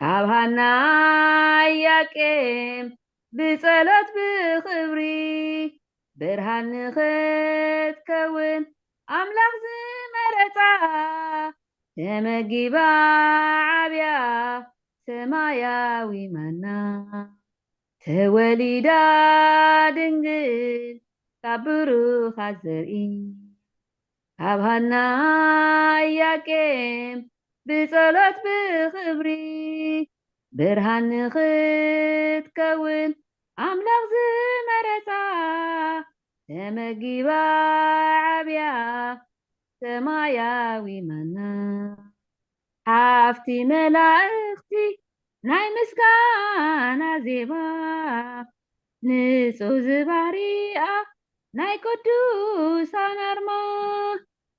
ካብ ሃና ኢያቄም ብጸሎት ብኽብሪ፣ ብርሃን ንኽትከውን ኣምላኽ ዝመረጻ፣ ተመጊባ ዓብያ ሰማያዊ ማና። ተወሊዳ ድንግል ካብ ብሩኻት ዘርኢ፣ ካብ ሃና ኢያቄም ብጸሎት ብኽብሪ፣ ብርሃን ንኽትከውን ኣምላኽ ዝመረጻ፣ ተመጊባ ዓብያ ሰማያዊ ማና። ሓፍቲ መላእኽቲ ናይ ምስጋና ዜማ፣ ንጹህ ዝባህሪኣ ናይ ቅዱሳን ኣርማ፣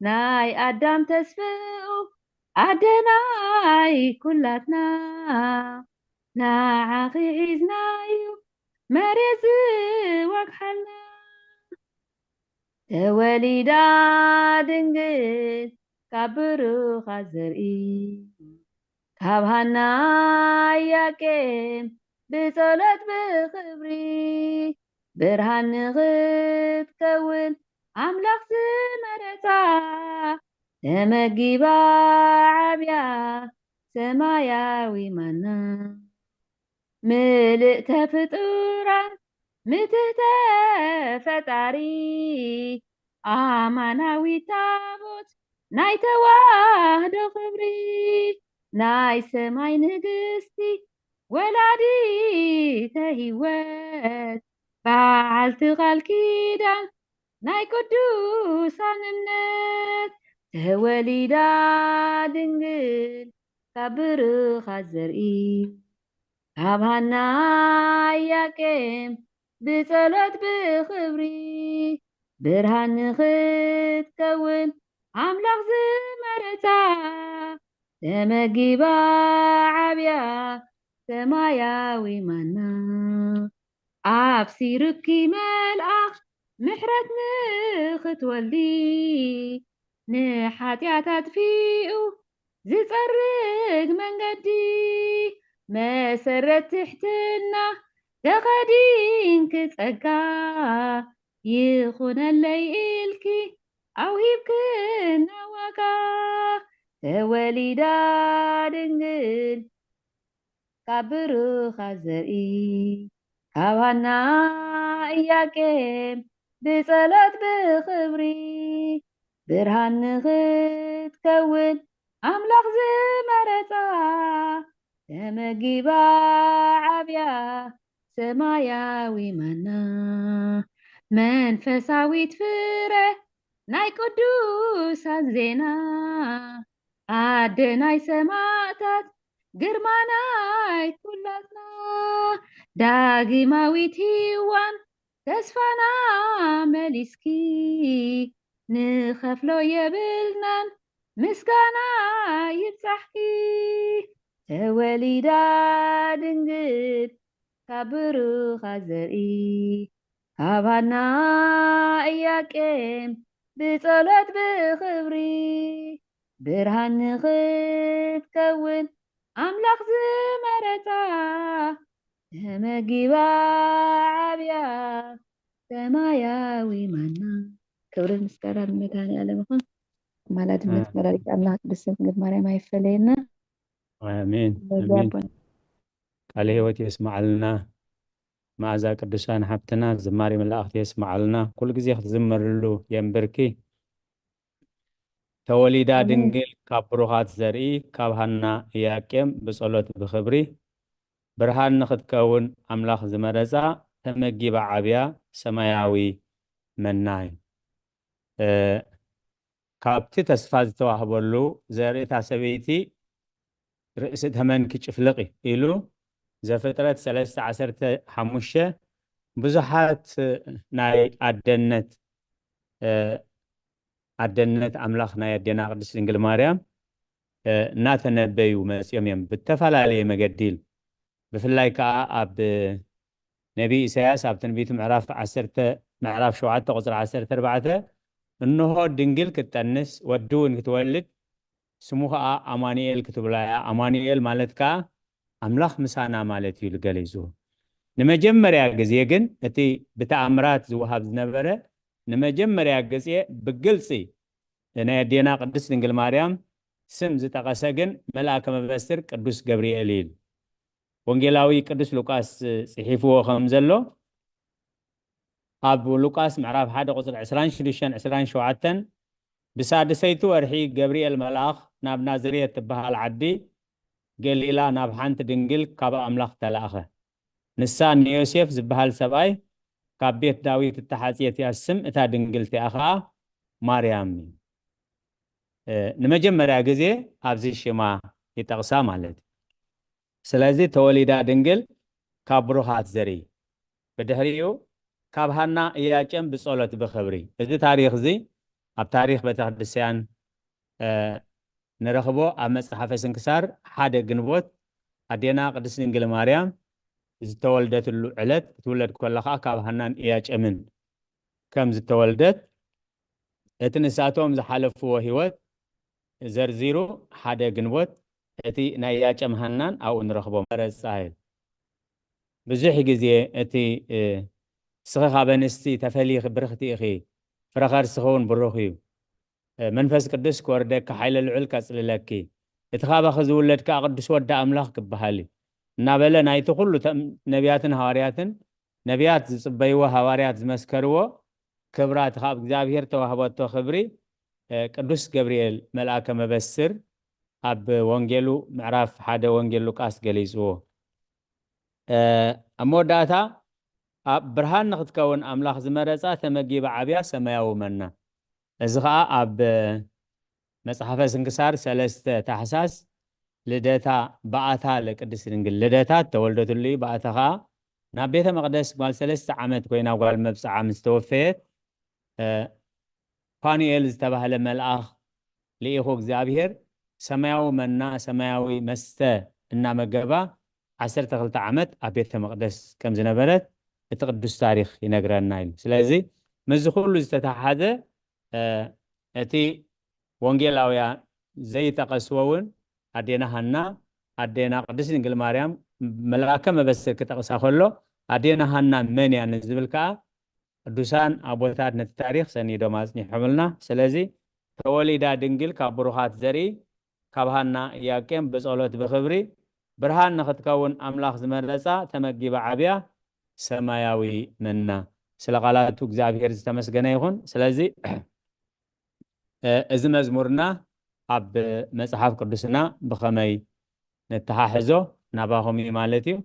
ናይ ኣዳም ተስፍኡ ኣደናይ ኩላትና፣ ንዓኺ ሒዝናዩ መሬት ዝወግሓልና። ተወሊዳ ድንግል ካብ ብሩኻት ዘርኢ፣ ካብ ሃና ኢያቄም ብጸሎት ብኽብሪ፣ ብርሃን ንኽትከውን ኣምላኽ ዝመረጻ፣ ተመጊባ ዓብያ ሰማያዊ ማና። ምልእተ ፍጡራን ምትህተ ፈጣሪ፣ ኣማናዊት ታቦት ናይ ተዋህዶ ክብሪ፣ ናይ ሰማይ ንግስቲ ወላዲተ ህይወት፣ በዓልቲ ቃል ኪዳን ናይ ቅዱሳን እምነት፣ ተወሊዳ ድንግል ካብ ብሩኻት ዘርኢ፣ ካብ ሃና ኢያቄም ብጸሎት ብኽብሪ፣ ብርሃን ንኽትከውን ኣምላኽ ዝመረጻ፣ ተመጊባ ዓብያ ሰማያዊ ማና። ኣብሲሩኪ መልኣኽ ምሕረት ንኽትወልዲ፣ ንሓጢኣት ኣጥፊኡ ዝጸርግ መንገዲ፣ መሰረት ትሕትና ተኸዲንኪ ጸጋ፣ ይኹነለይ ኢልኪ ኣውሂብክና ዋጋ። ተወሊዳ ድንግል ካብ ብሩኻት ዘርኢ፣ ካብ ሃና ኢያቄም ብጸሎት ብኽብሪ፣ ብርሃን ንኽትከውን ኣምላኽ ዝመረጻ፣ ተመጊባ ዓብያ ሰማያዊ ማና። መንፈሳዊት ፍረ ናይ ቅዱሳን ዜና፣ ኣደ ናይ ሰማእታት ግርማ ናይ ኩላትና፣ ዳግማዊት ሂዋን ተስፋና መሊስኪ፣ ንኸፍሎ የብልናን ምስጋና ይብጻሕኪ። ተወሊዳ ድንግል ካብ ብሩኻት ዘርኢ፣ ካብ ሃና ኢያቄም ብጸሎት ብኽብሪ፣ ብርሃን ንኽትከውን ኣምላኽ ዝመረጻ፣ ተመጊባ ዓብያ ሰማያዊ ማና። ክብርን ምስጋናን ንመድኃኔዓለም ይኹን። ኣማላድነት ወላዲት ኣምላኽ ቅድስት ድንግል ማርያም ኣይፈለየና። ኣሜን፣ ኣሜን። ቃለ ሕይወት የስምዓልና። መዓዛ ቅዱሳን ሓብትና ዝማሬ መላእኽቲ የስምዓልና። ኩሉ ግዜ ክትዝመርሉ የንብርኪ። ተወሊዳ ድንግል ካብ ብሩኻት ዘርኢ፣ ካብ ሃና ኢያቄም ብጸሎት ብኽብሪ፣ ብርሃን ንኽትከውን ኣምላኽ ዝመረጻ፣ ተመጊባ ዓብያ ሰማያዊ መና እዩ። ካብቲ ተስፋ ዝተዋህበሉ ዘርኢ እታ ሰበይቲ ርእሲ ተመን ክጭፍልቕ እዩ ኢሉ ዘፍጥረት ሰለስተ ዓሰርተ ሓሙሽተ ብዙሓት ናይ ኣደነት ኣደነት ኣምላኽ ናይ ኣዴና ቅድስት ድንግል ማርያም እናተነበዩ መፅኦም እዮም ብተፈላለየ መገዲ ኢሉ። ብፍላይ ከዓ ኣብ ነቢይ ኢሳያስ ኣብ ትንቢቱ ምዕራፍ ዓሰርተ ምዕራፍ ሸውዓተ ቁፅሪ ዓሰርተ ኣርባዕተ እንሆ ድንግል ክትጠንስ ወዲ እውን ክትወልድ ስሙ ከዓ ኣማኑኤል ክትብላ እያ። ኣማኑኤል ማለት ከዓ ኣምላኽ ምሳና ማለት እዩ ኢሉ ገሊፁ። ንመጀመርያ ግዜ ግን እቲ ብተኣምራት ዝወሃብ ዝነበረ ንመጀመርያ ግዜ ብግልፂ ናይ ኣዴና ቅድስት ድንግል ማርያም ስም ዝጠቐሰ ግን መልኣከ መበስር ቅዱስ ገብርኤል እዩ። ወንጌላዊ ቅዱስ ሉቃስ ፅሒፍዎ ከም ዘሎ ኣብ ሉቃስ ምዕራፍ ሓደ ቁፅሪ ዕስራን ሽዱሽተን ዕስራን ሸውዓተን ብሳድሰይቲ ወርሒ ገብርኤል መልኣኽ ናብ ናዝሬት ትበሃል ዓዲ ገሊላ ናብ ሓንቲ ድንግል ካብ ኣምላኽ ተላእኸ። ንሳ ንዮሴፍ ዝበሃል ሰብኣይ ካብ ቤት ዳዊት እተሓጽየት እያ። ስም እታ ድንግል እቲኣ ኸኣ ማርያም እዩ። እ፣ ንመጀመርያ ግዜ ኣብዚ ሽማ ይጠቕሳ ማለት እዩ። ስለዚ ተወሊዳ ድንግል ካብ ብሩኻት ዘርኢ፣ ብድሕሪኡ ካብ ሃና ኢያቄም ብጸሎት ብኽብሪ። እዚ ታሪኽ እዚ ኣብ ታሪኽ ቤተክርስትያን ንረኽቦ። ኣብ መጽሓፈ ስንክሳር ሓደ ግንቦት ኣዴና ቅድስት ድንግል ማርያም ዝተወልደትሉ ዕለት፣ ክትውለድ ከላ ከዓ ካብ ሃናን ኢያጨምን ከም ዝተወልደት፣ እቲ ንሳቶም ዝሓለፍዎ ህይወት ዘርዚሩ ሓደ ግንቦት እቲ ናይ ኢያጨም ሃናን ኣብኡ ንረኽቦ። መረጻ ኢሉ። ብዙሕ ግዜ እቲ ንስኺ ካብ ኣንስቲ ተፈልይኺ ብርኽቲ ኢኺ፣ ፍረ ከርስኺ እውን ብሩኽ እዩ፣ መንፈስ ቅዱስ ክወርደኪ፣ ሓይለ ልዑል ከጽልለኪ፣ እቲ ካባኺ ዝውለድ ከኣ ቅዱስ ወዲ ኣምላኽ ክበሃል እዩ እናበለ ናይቲ ኩሉ ነቢያትን ሃዋርያትን፣ ነቢያት ዝጽበይዎ ሃዋርያት ዝመስከርዎ ክብራ፣ እቲ ካብ እግዚኣብሔር ተዋህበቶ ክብሪ ቅዱስ ገብርኤል መልኣከ መበስር ኣብ ወንጌሉ ምዕራፍ ሓደ ወንጌል ሉቃስ ገሊጽዎ። ኣብ መወዳእታ ኣብ ብርሃን ንኽትከውን ኣምላኽ ዝመረጻ ተመጊባ ዓብያ ሰማያዊ መና። እዚ ኸኣ ኣብ መጽሓፈ ስንክሳር ሰለስተ ታሕሳስ ልደታ በኣታ ለቅድስት ድንግል፣ ልደታ ተወልደትሉ እዩ። በኣታ ኸኣ ናብ ቤተ መቕደስ ጓል ሰለስተ ዓመት ኮይና ጓል መብጽዓ ምስ ተወፈየት ፋኑኤል ዝተባህለ መልኣኽ ልኢኹ እግዚኣብሔር ሰማያዊ መና፣ ሰማያዊ መስተ እናመገባ ዓሰርተ ክልተ ዓመት ኣብ ቤተ መቕደስ ከም ዝነበረት እቲ ቅዱስ ታሪኽ ይነግረና ኢሉ። ስለዚ ምስዚ ኩሉ ዝተተሓሓዘ እቲ ወንጌላውያን ዘይጠቐስዎ እውን ኣዴና ሃና፣ ኣዴና ቅድስት ድንግል ማርያም መልኣከ መበስር ክጠቕሳ ከሎ ኣዴና ሃና መን እያ ንዝብል ከዓ ቅዱሳን ኣቦታት ነቲ ታሪኽ ሰኒዶም ኣጽኒሖምልና። ስለዚ ተወሊዳ ድንግል ካብ ብሩኻት ዘርኢ ካብ ሃና ኢያቄም ብጸሎት ብኽብሪ ብርሃን ንኽትከውን ኣምላኽ ዝመረጻ ተመጊባ ዓብያ ሰማያዊ መና። ስለ ቃላቱ እግዚኣብሔር ዝተመስገነ ይኹን። ስለዚ እዚ መዝሙርና ኣብ መጽሓፍ ቅዱስና ብኸመይ ነተሓሕዞ ናባኹም እዩ ማለት እዩ።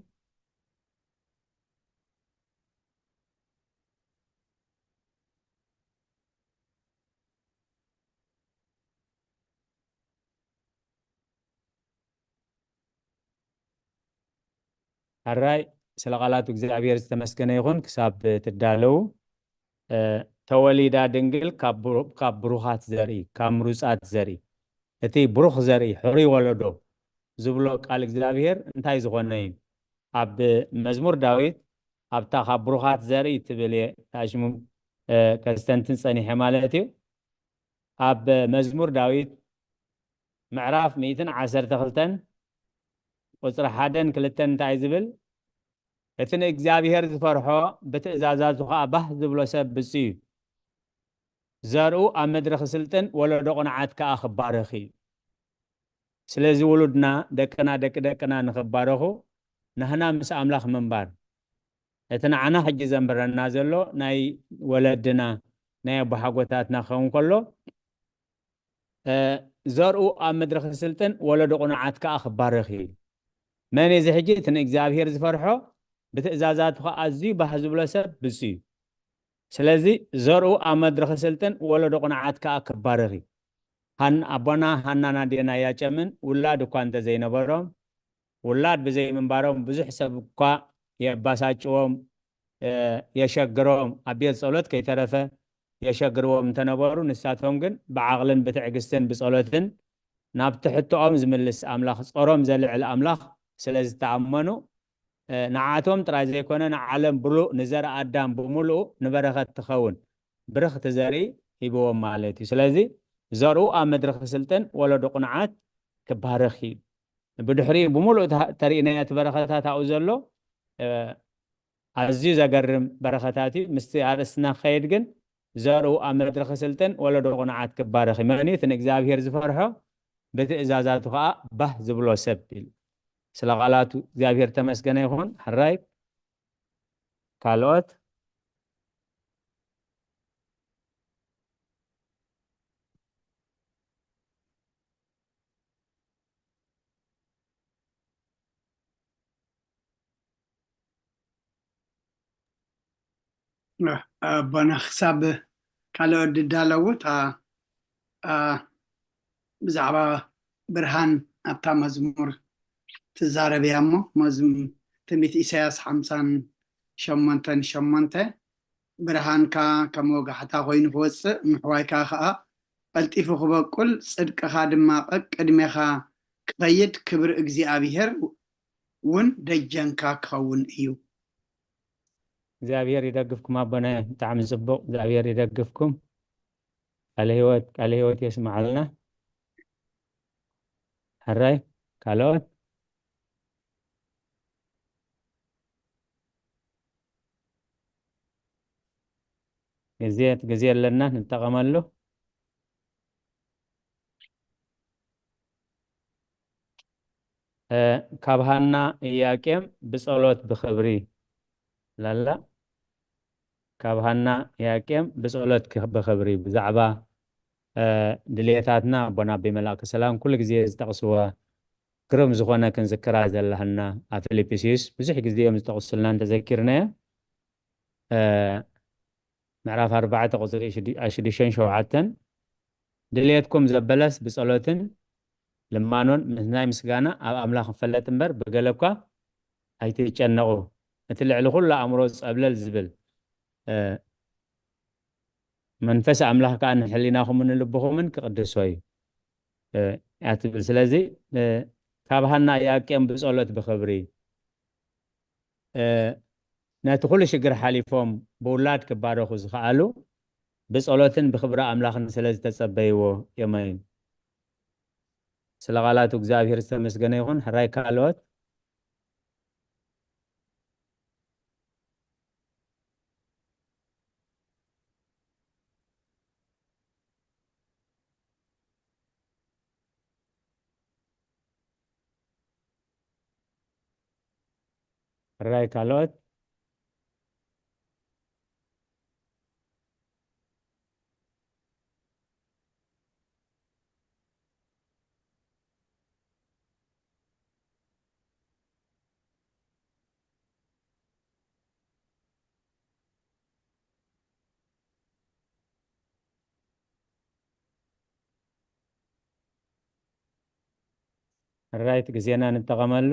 ሕራይ ስለ ቃላቱ እግዚኣብሔር ዝተመስገነ ይኹን። ክሳብ ትዳለዉ ተወሊዳ ድንግል ካብ ብሩኻት ዘርኢ፣ ካብ ምሩፃት ዘርኢ፣ እቲ ብሩኽ ዘርኢ ሕሩይ ወለዶ ዝብሎ ቃል እግዚኣብሔር እንታይ ዝኾነ እዩ? ኣብ መዝሙር ዳዊት ኣብታ ካብ ብሩኻት ዘርኢ ትብል እየ ኣሽሙ ከስተንትን ፀኒሐ ማለት እዩ። ኣብ መዝሙር ዳዊት ምዕራፍ ሚእትን ዓሰርተ ክልተን ቁፅሪ ሓደን ክልተን እንታይ ዝብል? እቲ ንእግዚኣብሔር ዝፈርሖ ብትእዛዛቱ ኸዓ ባህ ዝብሎ ሰብ ብፁዕ እዩ። ዘርኡ ኣብ ምድሪ ክስልጥን ወለዶ ቅኑዓት ከኣ ክባረኽ እዩ። ስለዚ ውሉድና ደቅና ደቂ ደቅና ንኽባረኹ ናህና ምስ ኣምላኽ ምንባር እቲ ንዓና ሕጂ ዘንብረና ዘሎ ናይ ወለድና ናይ ኣቦሓጎታትና ክኸውን ከሎ ዘርኡ ኣብ ምድሪ ክስልጥን ወለዶ ቅኑዓት ከኣ ክባረኽ እዩ። መን እዚ ሕጂ እቲ ንእግዚኣብሔር ዝፈርሖ ብትእዛዛቱ ከኣ ኣዝዩ ባህ ዝብሎ ሰብ ብፁዕ እዩ። ስለዚ ዘርኡ ኣብ ምድሪ ክስልጥን ወለዶ ቅኑዓት ከኣ ክባረኽ እዩ። ኣቦና ሃናን ኣዴና ኢያቄምን ውላድ እኳ እንተዘይነበሮም ውላድ ብዘይምንባሮም ብዙሕ ሰብ እኳ የባሳጭዎም የሸግሮም ኣብ ቤት ጸሎት ከይተረፈ የሸግርዎም እንተነበሩ ንሳቶም ግን ብዓቕልን ብትዕግስትን ብጸሎትን ናብቲ ሕቶኦም ዝምልስ ኣምላኽ ጾሮም ዘልዕል ኣምላኽ ስለ ዝተኣመኑ ንዓቶም ጥራይ ዘይኮነ ንዓለም ብሉእ ንዘር ኣዳም ብምሉኡ ንበረኸት ትኸውን ብርኽቲ ዘርኢ ሂብዎም ማለት እዩ። ስለዚ ዘርኡ ኣብ ምድሪ ክስልጥን ወለዶ ቅኑዓት ክባረኽ እዩ። ብድሕሪኡ ብምሉእ ተሪእናዮ እቲ በረኸታት ኣብኡ ዘሎ ኣዝዩ ዘገርም በረኸታት እዩ። ምስቲ ኣርእስትና ክኸይድ ግን ዘርኡ ኣብ ምድሪ ክስልጥን ወለዶ ቅኑዓት ክባረኽ እዩ። መን እዩ እቲ ንእግዚኣብሔር ዝፈርሖ ብትእዛዛቱ ኸዓ ባህ ዝብሎ ሰብ ኢሉ። ስለ ቃላቱ እግዚኣብሔር ተመስገነ ይኹን። ሕራይ ካልኦት ኣቦና ክሳብ ካልኦት ዝዳለዉ እታ ብዛዕባ ብርሃን ኣብታ መዝሙር ትዛረብ እያ እሞ ትንቢት ኢሳያስ ሓምሳን ሸሞንተን ሸሞንተ ብርሃንካ ከም ወጋሕታ ኮይኑ ክወጽእ፣ ምሕዋይካ ከኣ ቀልጢፉ ክበቁል፣ ጽድቅኻ ድማ ቀቅድሜኻ ክኸይድ፣ ክብሪ እግዚኣብሔር እውን ደጀንካ ክኸውን እዩ። እግዚኣብሔር ይደግፍኩም ኣቦና። ብጣዕሚ ጽቡቕ። እግዚኣብሔር ይደግፍኩም። ቃለ ህይወት፣ ቃለ ህይወት የስምዓልና። ሕራይ ካልኦት? ግዜ፣ ግዜ ኣለና፣ ንጠቐመሉ። እ፣ ካብ ሃና ኢያቄም ብጸሎት ብኽብሪ ላላ። ካብ ሃና ኢያቄም ብጸሎት ክ-፣ ብኽብሪ ብዛዕባ፣ እ፣ ድልየታትና ኣቦና ኣቢ መልኣከ ሰላም ኩሉ ግዜ ዝጠቕስዋ ግርም ዝኾነ ክንዝክራ ዘለሃና ኣብ ፊልጵስዩስ ብዙሕ ግዜ እዮም ዝጠቕሱልና እንተዘኪርናዮ። እ፣ ምዕራፍ ኣርባዕተ ቁጽሪ ሽዱ-፣ ሽዱሽተን ሸውዓተን፣ ድልየትኩም ዘበለስ ብጸሎትን ልማኖን ምስ ናይ ምስጋና ኣብ ኣምላኽ ክፈለጥ እምበር ብገለ እኳ ኣይትጨነቑ። እቲ ልዕሊ ኩሉ ኣእምሮ ጸብለል ዝብል፣ እ፣ መንፈስ ኣምላኽ ከኣ ንሕሊናኹምን ንልብኹምን ክቕድሶ እዩ፣ እ፣ እያ ትብል። ስለዚ፣ እ፣ ካብ ሃና ኢያቄም ብጸሎት ብኽብሪ፣ እ፣ ነቲ ኩሉ ሽግር ሓሊፎም ብውላድ ክባረኹ ዝኸኣሉ ብጸሎትን ብኽብሪ ኣምላኽን ስለ ዝተጸበይዎ እዮም። ስለ ቃላቱ እግዚኣብሔር ዝተመስገነ ይኹን። ሕራይ ካልኦት? ሕራይ ካልኦት? ሕራይ እቲ ግዜና ንጠቐመሉ።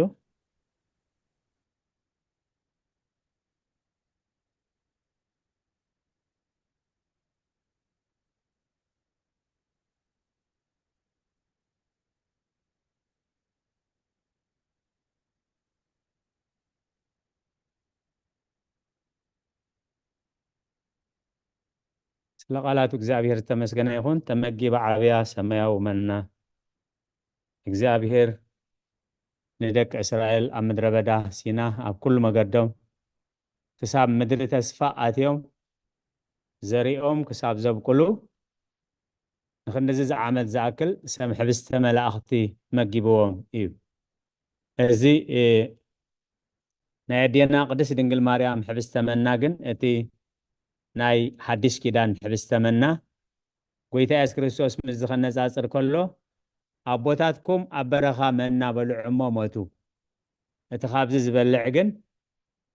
ስለ ቃላቱ እግዚኣብሔር ዝተመስገነ ይኹን። ተመጊባ ዓብያ ሰማያዊ መና። እግዚኣብሔር ንደቂ እስራኤል ኣብ ምድረ በዳ ሲና ኣብ ኩሉ መገዶም ክሳብ ምድሪ ተስፋ ኣትዮም ዘሪኦም ክሳብ ዘብቁሉ ንክንድዚ ዝዓመት ዝኣክል ሰም ሕብስተ መላእኽቲ መጊብዎም እዩ። እዚ፣ እ፣ ናይ ኣዴና ቅድስት ድንግል ማርያም ሕብስተ መና ግን እቲ ናይ ሓድሽ ኪዳን ሕብስተ መና ጎይታ የሱስ ክርስቶስ ምስዚ ከነጻጽር ከሎ፣ ኣቦታትኩም ኣብ በረኻ መና በልዑ እሞ ሞቱ። እቲ ካብዚ ዝበልዕ ግን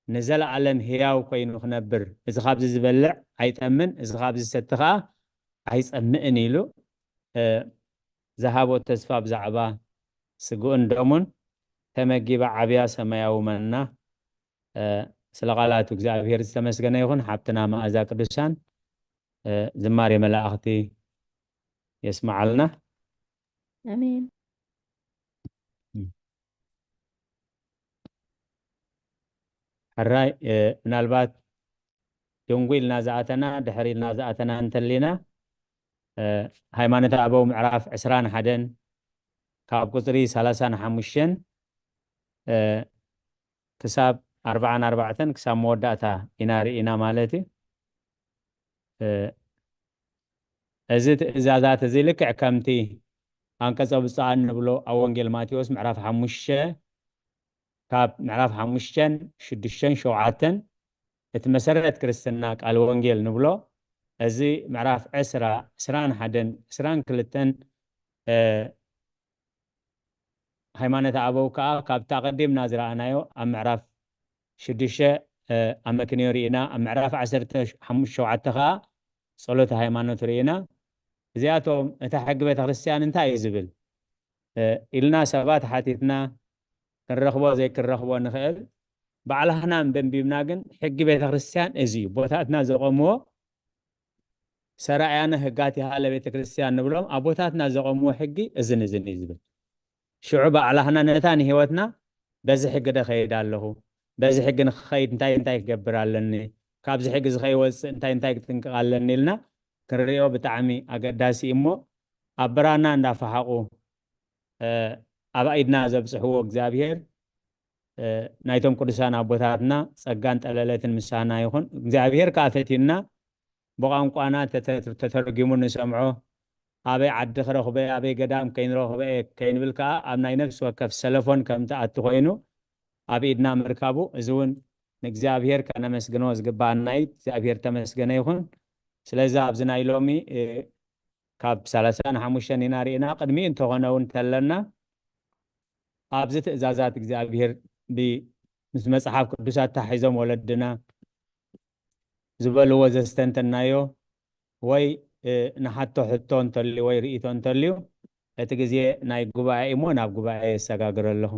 ንዘለኣለም ህያው ኮይኑ ክነብር፣ እዚ ካብዚ ዝበልዕ ኣይጠምን፣ እዚ ካብዚ ዝሰቲ ኸኣ ኣይጸምእን ኢሉ፣ እ፣ ዝሃቦ ተስፋ ብዛዕባ ስግኡን ደሙን ተመጊባ ዓብያ ሰማያዊ መና፣ እ፣ ስለ ቃላቱ እግዚኣብሔር ዝተመስገነ ይኹን። ሓብትና መኣዛ ቅዱሳን፣ እ፣ ዝማሬ መላእኽቲ የስምዓልና። ኣሜን። ሕራይ፣ እ፣ ምናልባት ደንጉ ኢልና ዝኣተና፣ ድሕር ኢልና ዝኣተና እንተሊና፣ እ፣ ሃይማኖተ ኣበው ምዕራፍ ዕስራን ሓደን ካብ ቁጽሪ ሰላሳን ሓሙሽተን፣ እ፣ ክሳብ ኣርባዓን ኣርባዕተን ክሳብ መወዳእታ ኢና ርኢና ማለት እዩ። እ፣ እዚ ትእዛዛት እዚ ልክዕ ከምቲ ኣንቀጸ ብፁዓን ንብሎ ኣብ ወንጌል ማቴዎስ ምዕራፍ ሓሙሽተ ካብ ምዕራፍ ሓሙሽተን ሽዱሽተን ሸውዓተን እቲ መሰረት ክርስትና ቃል ወንጌል ንብሎ፣ እዚ ምዕራፍ ዕስራ፣ ዕስራን ሓደን፣ ዕስራን ክልተን፣ እ፣ ሃይማኖተ ኣበው ከኣ ካብቲ ኣቐዲምና ዝረኣናዮ ኣብ ምዕራፍ ሽዱሽተ፣ እ፣ ኣመክንዮ ርኢና፣ ኣብ ምዕራፍ ዓሰርተ ሓሙሽተ ሸውዓተ ከኣ ጸሎተ ሃይማኖት ርኢና። እዚኣቶም እታ ሕጊ ቤተ ክርስቲያን እንታይ እዩ ዝብል? እ፣ ኢልና ሰባት ሓቲትና ክንረኽቦ ዘይክንረኽቦ ንኽእል። ባዕላህና እንበንቢብና ግን ሕጊ ቤተክርስትያን እዚ እዩ። ቦታትና ዘቆምዎ ሰራእያነ ህጋት ይሃለ ቤተክርስትያን ንብሎም ኣቦታትና ዘቆምዎ ሕጊ እዝን እዝን እዩ ዝብል። ሽዑ ባዕላህና ነታ ንህይወትና በዚ ሕጊ ደ ኸይድ ኣለኹ፣ በዚ ሕጊ ንክኸይድ እንታይ እንታይ ክገብር ኣለኒ፣ ካብዚ ሕጊ እዚ ከይወፅእ እንታይ እንታይ ክጥንቅቕ ኣለኒ ኢልና ክንሪኦ ብጣዕሚ ኣገዳሲ እዩ። እሞ ኣብ ብራና እንዳፈሓቑ ኣብ ኢድና ዘብፅሕዎ እግዚኣብሔር ናይቶም ቅዱሳን ኣቦታትና ጸጋን ጠለለትን ምሳና ይኹን። እግዚኣብሔር ከዓ ፈትዩና ብቋንቋና ተተርጊሙ ንሰምዖ። ኣበይ ዓዲ ክረኽበ፣ ኣበይ ገዳም ከይንረኽበ ከይንብል ከዓ ኣብ ናይ ነፍሲ ወከፍ ሰለፎን ከም ትኣቱ ኮይኑ ኣብ ኢድና ምርካቡ፣ እዚ እውን ንእግዚኣብሔር ከነመስግኖ ዝግባኣና እዩ። እግዚኣብሔር ተመስገነ ይኹን። ስለዚ ኣብዚ ናይ ሎሚ ካብ ሰላሳ ንሓሙሽተ ኢና ርኢና። ቅድሚኡ እንተኾነ እውን እንተለና ኣብዚ ትእዛዛት እግዚኣብሔር ምስ መፅሓፍ ቅዱስ ኣታሒዞም ወለድና ዝበልዎ ዘስተንተናዮ ወይ ንሓቶ ሕቶ እንተልዩ ወይ ርእይቶ እንተልዩ እቲ ግዜ ናይ ጉባኤ እሞ ናብ ጉባኤ የሰጋግረ ኣለኹ።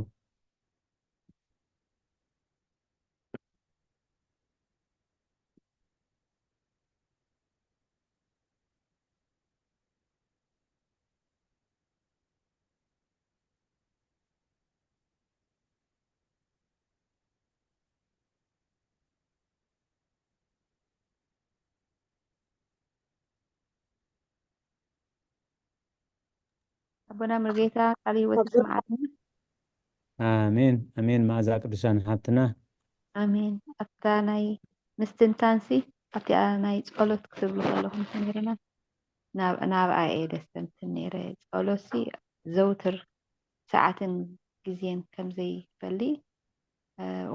ኣቦና ሙሉጌታ ቃል ህይወት ኣቦ- ይስምዓልና። ኣሜን ኣሜን። መኣዛ ቅዱሳን ሓብትና ኣሜን። ኣብታ ናይ ምስትንታንሲ ኣብቲኣ ናይ ጸሎት ክትብሉ ከለኹም ነይርና ናብኣ እየ ደስተንትን ነይረ። ጸሎትሲ ዘውትር ሰዓትን ግዜን ከምዘይፈሊ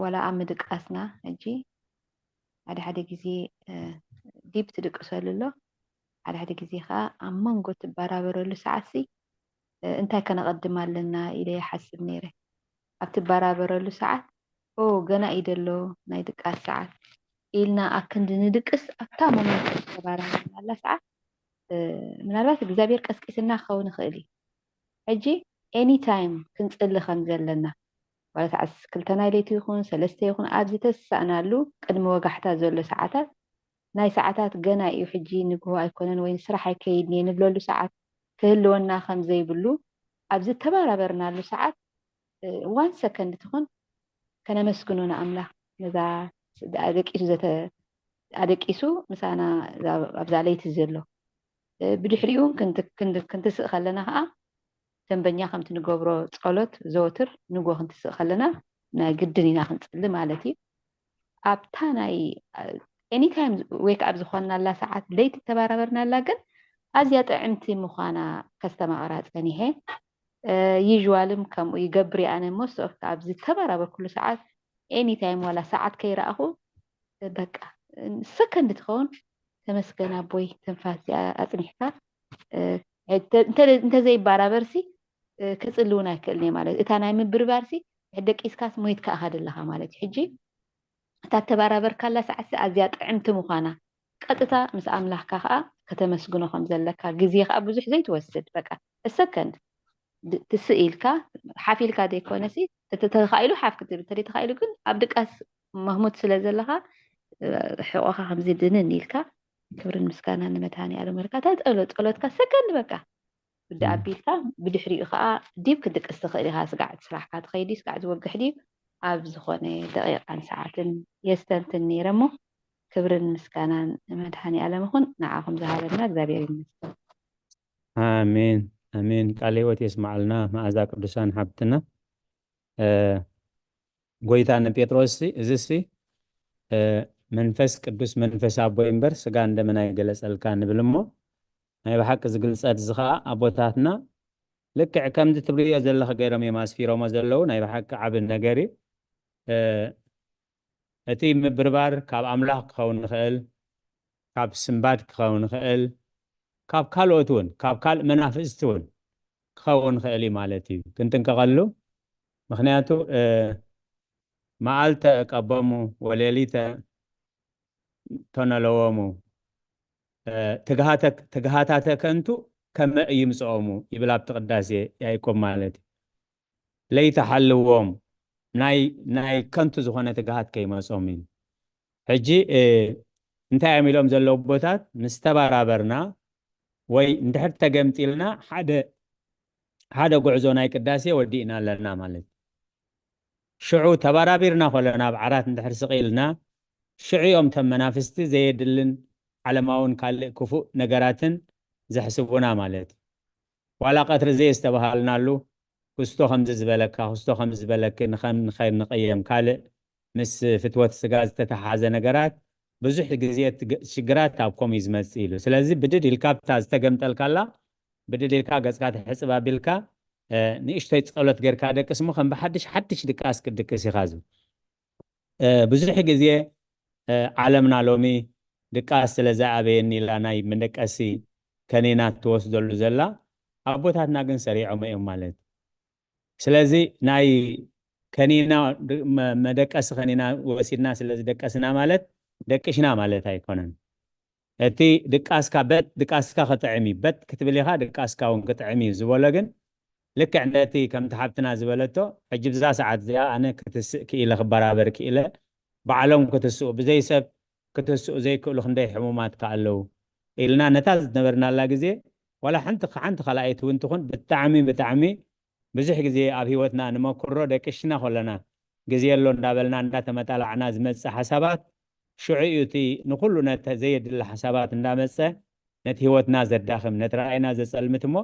ወላ ኣብ ምድቃስና ሕጂ ሓደ ሓደ ግዜ ዲብ ትድቅሰሉ ኣሎ፣ ሓደ ሓደ ግዜ ከዓ ኣብ መንጎ ትበራበረሉ ሰዓትሲ እንታይ ከነቐድም ኣለና ኢለ ይሓስብ ነይረ። ኣብ ትበራበረሉ ሰዓት ኦ ገና እዩ ደሎ ናይ ድቃስ ሰዓት ኢልና ኣብ ክንዲ ንድቅስ ኣብታ ሞመንት ተባራበርናላ ሰዓት ምናልባት እግዚኣብሔር ቀስቂስና ክኸውን ይኽእል እዩ። ሕጂ ኤኒ ታይም ክንጽሊ ከም ዘለና ዋላ ሰዓት ክልተ ናይ ለይቲ ይኹን ሰለስተ ይኹን ኣብ ዝተሳእናሉ ቅድሚ ወጋሕታ ዘሎ ሰዓታት ናይ ሰዓታት ገና እዩ ሕጂ ንግሆ ኣይኮነን ወይ ንስራሕ ኣይከይድን እየ ንብለሉ ሰዓት ክህልወና ከም ዘይብሉ ኣብ ዝተበራበርናሉ ሰዓት ዋን ሰከንድ ትኹን ከነመስግኖ ንኣምላኽ ነዛ ኣደቂሱ ዘተ ኣደቂሱ ምሳና ኣብዛ ለይቲ ዘሎ ብድሕሪኡ ክንትስእ ከለና ከዓ ደንበኛ ከምቲ ንገብሮ ጸሎት ዘወትር ንጎ ክንትስእ ከለና ናይ ግድን ኢና ክንጽሊ ማለት እዩ። ኣብታ ናይ ኤኒታይም ዌክ ኣብ ዝኾንናላ ሰዓት ለይቲ ተባራበርናላ ግን ኣዝያ ጥዕምቲ ምዃና ከስተማቕራ ጸኒሐ። ዩዥዋልም ከምኡ ይገብር እየ ኣነ ሞስት ኦፍ ኣብ ዝተባራበርኩሉ ሰዓት ኤኒታይም ዋላ ሰዓት ከይረኣኹ በቃ ሰከንድ ትኸውን ተመስገን ኣቦይ ትንፋስ እዚኣ ኣጽኒሕካ እንተዘይባራበርሲ ክጽሊ እውን ኣይክእልን እየ ማለት እዩ። እታ ናይ ምብርባርሲ ሕደቂስካስ ሞይትካ ኢኻ ዘለኻ ማለት እዩ። ሕጂ እታ ተባራበርካላ ሰዓት ኣዝያ ጥዕምቲ ምዃና ቀጥታ ምስ ኣምላኽካ ከዓ ከተመስግኖ ከም ዘለካ ግዜ ከዓ ብዙሕ ዘይትወስድ በቃ ሰከንድ ትስእ ኢልካ ሓፍ ኢልካ ዘይኮነሲ ተተኻኢሉ ሓፍ ክትብል ተተኻኢሉ ግን ኣብ ድቃስ መህሙት ስለ ዘለኻ ሕቆኻ ከምዚ ድንን ኢልካ ክብርን ምስጋና ንመድሃኒ ኣለም ወልካ እንታይ ጸሎት ጸሎትካ ሰከንድ በቃ ብዲ ኣቢልካ ብድሕሪኡ ከዓ ዲብ ክድቅስ ትኽእል ኢኻ ስጋዕ ስራሕካ ትኸይዲ ስጋዕ ዝወግሕ ድዩ ኣብ ዝኾነ ደቂቃን ሰዓትን የስተንትን ነይረ እሞ ክብርን ምስጋናን ንመድሃኒ ኣለም ይኹን ንዓኹም ዝሃበና እግዚኣብሔር ይመስገን ኣሜን ኣሜን። ቃለ ህይወት የስማዓልና መኣዛ ቅዱሳን ሓብትና። ጎይታ ንጴጥሮስ እዚ ሲ መንፈስ ቅዱስ መንፈስ ኣቦይ እምበር ስጋ እንደምን ኣይገለጸልካ ንብል እሞ ናይ ብሓቂ ዝግልጸት እዚ ከዓ ኣቦታትና ልክዕ ከምዚ ትብልዮ ዘለኺ ገይሮም እዮም ኣስፊሮሞ ዘለዉ። ናይ ብሓቂ ዓቢ ነገር እዩ። እቲ ምብርባር ካብ ኣምላኽ ክኸውን ይኽእል፣ ካብ ስምባድ ክኸውን ይኽእል፣ ካብ ካልኦት እውን ካብ ካልእ መናፍስቲ እውን ክኸውን ይኽእል እዩ ማለት እዩ። ክንጥንቀቐሉ ምኽንያቱ መዓልተ ቀቦሙ ወሌሊተ ተነለዎሙ ትግሃታተ ከንቱ ከመ ይምፅኦሙ ይብል ኣብቲ ቅዳሴ ያዕቆብ ማለት እዩ። ለይተሓልዎም ናይ ናይ ከንቱ ዝኾነ ትግሃት ከይመጾም እዩ። ሕጂ እንታይ እዮም ኢሎም ዘለዉ ኣቦታት? ምስ ተባራበርና ወይ እንድሕር ተገምጢልና ሓደ ሓደ ጉዕዞ ናይ ቅዳሴ ወዲእና ኣለና ማለት እዩ። ሽዑ ተባራቢርና ኮለና ኣብ ዓራት እንድሕር ስቕ ኢልና ሽዑ እዮም እቶም መናፍስቲ ዘየድልን ዓለማውን ካልእ ክፉእ ነገራትን ዘሕስቡና ማለት እዩ። ዋላ ቀትሪ ዘየስተባሃልናሉ ክስቶ ከምዚ ዝበለካ ክስቶ ከምዚ ዝበለኪ ንኸም ንኸይንቐየም ካልእ ምስ ፍትወት ስጋ ዝተተሓሓዘ ነገራት ብዙሕ ግዜ ሽግራት ኣብ ከምኡ እዩ ዝመፅእ ኢሉ። ስለዚ ብድድ ኢልካ ኣብታ ዝተገምጠልካላ ብድድ ኢልካ ገፅካ ትሕፅብ ኣቢልካ ንእሽቶይ ፀሎት ጌርካ ደቅስ እሞ ከም ብሓድሽ ሓድሽ ድቃስ ክድቅስ ኢኻ ዝብል። ብዙሕ ግዜ ዓለምና ሎሚ ድቃስ ስለ ዝኣበየኒ ኢላ ናይ መደቀሲ ከኒና ትወስደሉ ዘላ ኣቦታትና ግን ሰሪዖም እዮም ማለት። ስለዚ ናይ ከኒና መደቀሲ ከኒና ወሲድና ስለ ዝደቀስና ማለት ደቅሽና ማለት ኣይኮነን። እቲ ድቃስካ በጥ ድቃስካ ክጥዕም እዩ። በጥ ክትብል ኢኻ ድቃስካ እውን ክጥዕም እዩ ዝበሎ ግን ልክዕ ነቲ ከምቲ ሓብትና ዝበለቶ ሕጂ ብዛ ሰዓት እዚኣ ኣነ ክትስእ ክኢለ ክበራበር ክኢለ ባዕሎም ክትስኡ ብዘይ ሰብ ክትስኡ ዘይክእሉ ክንደይ ሕሙማት ከ ኣለዉ ኢልና ነታ ዝነበርናላ ግዜ ዋላ ሓንቲ ሓንቲ ካልኣይቲ እውን ትኹን ብጣዕሚ ብጣዕሚ ብዙሕ ግዜ ኣብ ህይወትና ንመክሮ ደቂ ሽና ከለና ግዜ ኣሎ እንዳበልና እንዳተመጣላዕና ዝመጽእ ሓሳባት ሽዑ እዩ እቲ ንኩሉ ነተ ዘየድሊ ሓሳባት እንዳመጸ ነቲ ህይወትና ዘዳኽም ነቲ ራእይና ዘጸልምት እሞ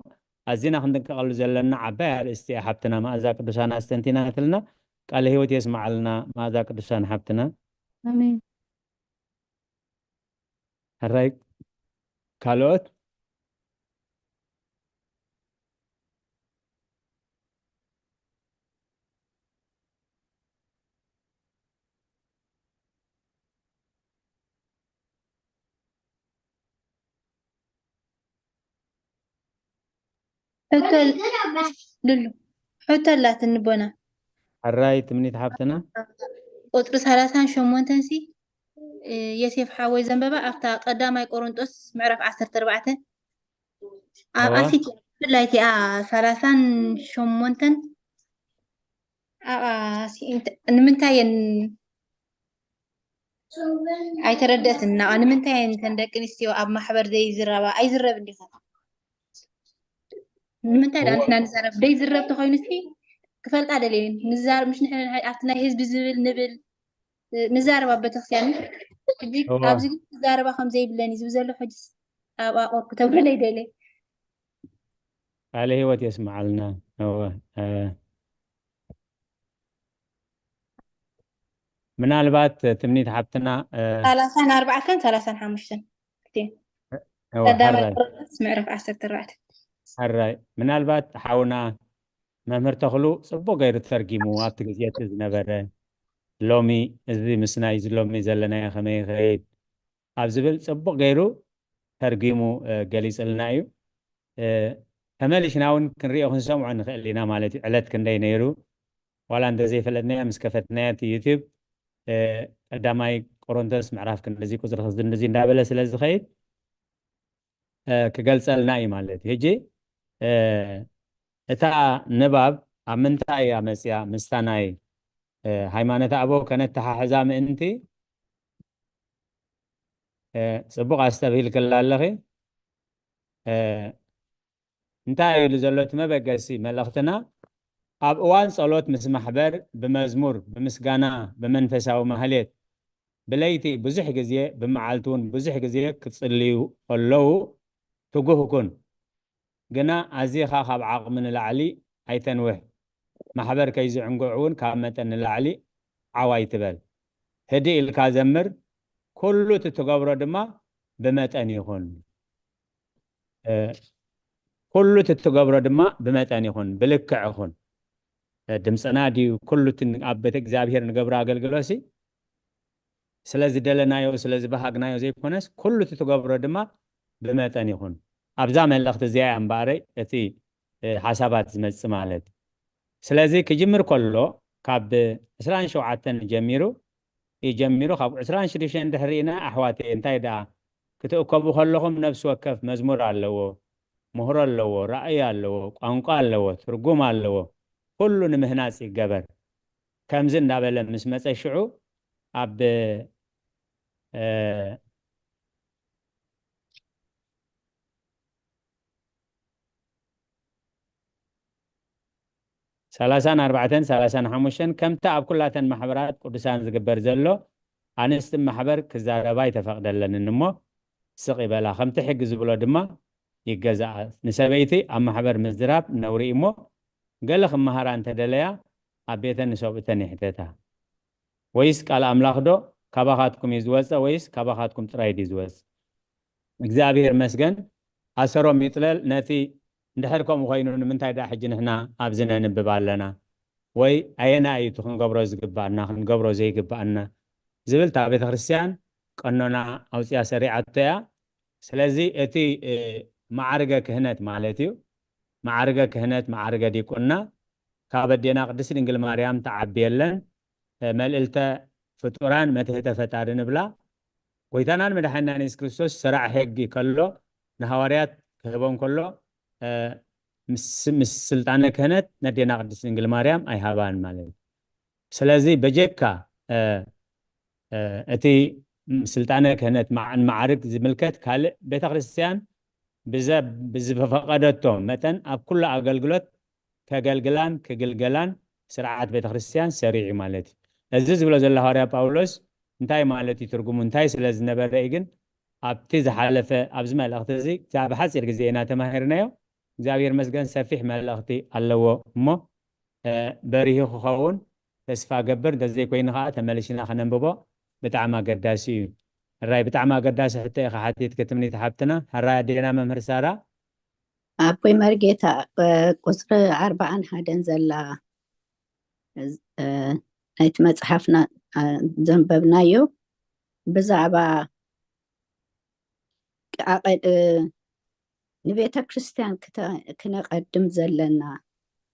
ኣዚና ክንጥንቀቐሉ ዘለና ዓባይ ኣርእስቲ እያ ሓብትና መኣዛ ቅዱሳን ኣስተንቲናትልና። ቃለ ህይወት የስምዓልና መኣዛ ቅዱሳን ሓብትና። ኣሜን። ሕራይ ካልኦት ሕቶ ል- ሉሉ ሕቶ ኣላትኒ ቦና። ሕራይ ትምኒት ሓብትና። ቁፅሪ ሰላሳን ሸሞንተን ሲ ዮሴፍ ሓወይ ዘንበባ ኣብታ ቀዳማይ ቆሮንጦስ ምዕራፍ ዓሰርተ ኣርባዕተ ኣብኣ ሲ ብፍላይ እቲኣ ሰላሳን ሸሞንተን ኣብኣ ሲ- እንተ- ንምንታይ እየን ኣይተረደእትን ናኣ ንምንታይ እየን እተን ደቂ ኣንስትዮ ኣብ ማሕበር ዘይዝረባ ኣይዝረብ እንዲኸ ንምንታይ ዳ ንሕና ንዛረብ ደይ ዝረብ ተኮይኑ ሲ ክፈልጣ ደልየን ንዛረብ ምሽ ንሕና ኣብቲ ናይ ህዝቢ ዝብል ንብል ንዛረብ ኣብ ቤተክርስትያን ሕጂ ኣብዚ ግን ክዛረባ ከም ዘይብለን እዩ ዝብል ዘሎ ሕጂ ኣብ ኣቆር ክተብለይ ደለ ቃለ ህይወት የስምዓልና። እወ፣ እ፣ ምናልባት ትምኒት ሓብትና፣ እ፣ ሰላሳን ኣርባዕተን ሰላሳን ሓሙሽተን እቲ እወ፣ ቀዳማይ ሕራይ። ቆሮንቶስ ምዕራፍ ዓሰርተ ኣርባዕተ። ሕራይ። ምናልባት ሓውና መምህር ተኽሉ ጽቡቕ ገይሩ ተርጊሙ ኣብቲ ግዜ እቲ ዝነበረ ሎሚ እዚ ምስና እዚ ሎሚ ዘለናዮ ከመይ ይኸይድ ኣብ ዝብል ጽቡቕ ገይሩ ተርጊሙ፣ እ፣ ገሊጽልና እዩ። እ፣ ተመሊሽና እውን ክንሪኦ ክንሰምዖ ንኽእል ኢና ማለት እዩ። ዕለት ክንደይ ነይሩ ዋላ እንተዘይፈለጥናዮ ምስ ከፈትናዮ እቲ ዩቲዩብ፣ እ፣ ቀዳማይ ቆሮንቶስ ምዕራፍ ክንድዚ ቁጽሪ ክንድዚ እንዳበለ ስለ ዝኸይድ፣ እ፣ ክገልጸልና እዩ ማለት እዩ። ሕጂ፣ እ፣ እታ ንባብ ኣብ ምንታይ እያ መጽያ? ምስታ ናይ፣ እ፣ ሃይማኖተ ኣበው ከነተሓሕዛ ምእንቲ፣ እ፣ ጽቡቕ ኣስተብሂልክላ ኣለኺ። እ፣ እንታይ እዩ ኢሉ ዘሎ እቲ መበገሲ መልእኽትና? ኣብ እዋን ጸሎት ምስ ማሕበር ብመዝሙር፣ ብምስጋና፣ ብመንፈሳዊ ማህሌት፣ ብለይቲ ብዙሕ ግዜ፣ ብመዓልቲ እውን ብዙሕ ግዜ ክጽልዩ ከለዉ ትጉህ ኩን። ግና ኣዚኻ ካብ ዓቕሚ ንላዕሊ ኣይተንውሕ። ማሕበር ከይዝዕንግዑ እውን ካብ መጠን ንላዕሊ ዓው ኣይትበል። ህድእ ኢልካ ዘምር፣ ኩሉ እቲ ትገብሮ ድማ ብመጠን ይኹን። እ፣ ኩሉ እቲ ትገብሮ ድማ ብመጠን ይኹን፣ ብልክዕ ይኹን። እ፣ ድምፅና ድዩ፣ ኩሉ እቲ ን-፣ ኣብ ቤተ እግዚኣብሔር ንገብሮ ኣገልግሎሲ ስለ ዝደለናዮ፣ ስለ ዝበሃግናዮ ዘይኮነስ፣ ኩሉ እቲ ትገብሮ ድማ ብመጠን ይኹን። ኣብዛ መልእኽቲ እዚኣ እያ እምበኣረይ እቲ፣ እ፣ ሓሳባት ዝመጽእ ማለት እዩ። ስለዚ ክጅምር ከሎ ካብ ዕስራን ሸውዓተን ጀሚሩ እዩ ጀሚሩ፣ ካብ ዕስራን ሽዱሽተን እንድሕር ርኢና ኣሕዋተይ እንታይ ደኣ ክትእከቡ ከለኹም ነፍሲ ወከፍ መዝሙር ኣለዎ፣ ምህሮ ኣለዎ፣ ራእይ ኣለዎ፣ ቋንቋ ኣለዎ፣ ትርጉም ኣለዎ፣ ኩሉ ንምህናጽ ይገበር። ከምዚ እንዳበለ ምስ መጸ ሽዑ ኣብ እ፣ ሰላሳን ኣርባዕተን ሰላሳን ሓሙሽተን ከምቲ ኣብ ኩላተን ማሕበራት ቅዱሳን ዝግበር ዘሎ ኣንስቲ ማሕበር ክዛረባ ይተፈቅደለንን እሞ ስቕ ይበላ፣ ከምቲ ሕጊ ዝብሎ ድማ ይገዛኣ። ንሰበይቲ ኣብ ማሕበር ምዝራብ ነውሪ እሞ ገለ ክመሃራ እንተደለያ ኣብ ቤተን ንሰብኡተን ይሕተታ። ወይስ ቃል ኣምላኽ ዶ ካባኻትኩም እዩ ዝወፀ ወይስ ካባኻትኩም ጥራይ ድዩ ዝወፅ? እግዚኣብሔር መስገን ኣሰሮም ይጥለል። ነቲ እንድሕር ከምኡ ኮይኑ ንምንታይ ደኣ ሕጂ ንሕና ኣብዚ ነንብብ ኣለና? ወይ ኣየና እዩ እቲ ክንገብሮ ዝግባኣና ክንገብሮ ዘይግባኣና ዝብል እታ ቤተ ክርስቲያን ቀኖና ኣውፅያ ሰሪዓቶ እያ። ስለዚ እቲ ማዕርገ ክህነት ማለት እዩ። ማዕርገ ክህነት ማዕርገ ዲቁና ካብ ኣዴና ቅድስት ድንግል ማርያም ተዓብየለን። መልእልተ ፍጡራን መትህተ ፈጣሪ ንብላ። ጎይታናን መድሓናን የሱስ ክርስቶስ ሰራዕ ሕጊ ከሎ ንሃዋርያት ክህቦም ከሎ ምስ ስልጣነ ክህነት ነዴና ቅድስት ድንግል ማርያም ኣይሃባን ማለት እዩ። ስለዚ በጀካ እቲ ስልጣነ ክህነት ንማዕርግ ዝምልከት ካልእ ቤተክርስትያን ብዘፈቀደቶ መጠን ኣብ ኩሉ ኣገልግሎት ከገልግላን ክግልገላን ስርዓት ቤተክርስትያን ሰሪዑ ማለት እዩ። እዚ ዝብሎ ዘሎ ሃዋርያ ጳውሎስ እንታይ ማለት እዩ ትርጉሙ እንታይ ስለ ዝነበረ እዩ ግን ኣብቲ ዝሓለፈ ኣብዚ መልእኽቲ እዚ ብሓፂር ግዜ ኢና ተማሂርናዮ። እግዚኣብሔር መስገን ሰፊሕ መልእኽቲ ኣለዎ እሞ በሪሁ ክኸውን ተስፋ ገብር፣ እንተዘይኮይኑ ከዓ ተመልሽና ከነንብቦ ብጣዕሚ ኣገዳሲ እዩ። ሕራይ ብጣዕሚ ኣገዳሲ ሕቶ ኢኻ ሓቲትኪ ትምኒት ሓብትና። ሕራይ ኣዴና መምህር ሳራ። ኣቦይ መርጌታ ቁፅሪ ኣርባዓን ሓደን ዘላ ናይቲ መፅሓፍና ዘንበብናዮ ብዛዕባ ንቤተ ክርስቲያን ክነቐድም ዘለና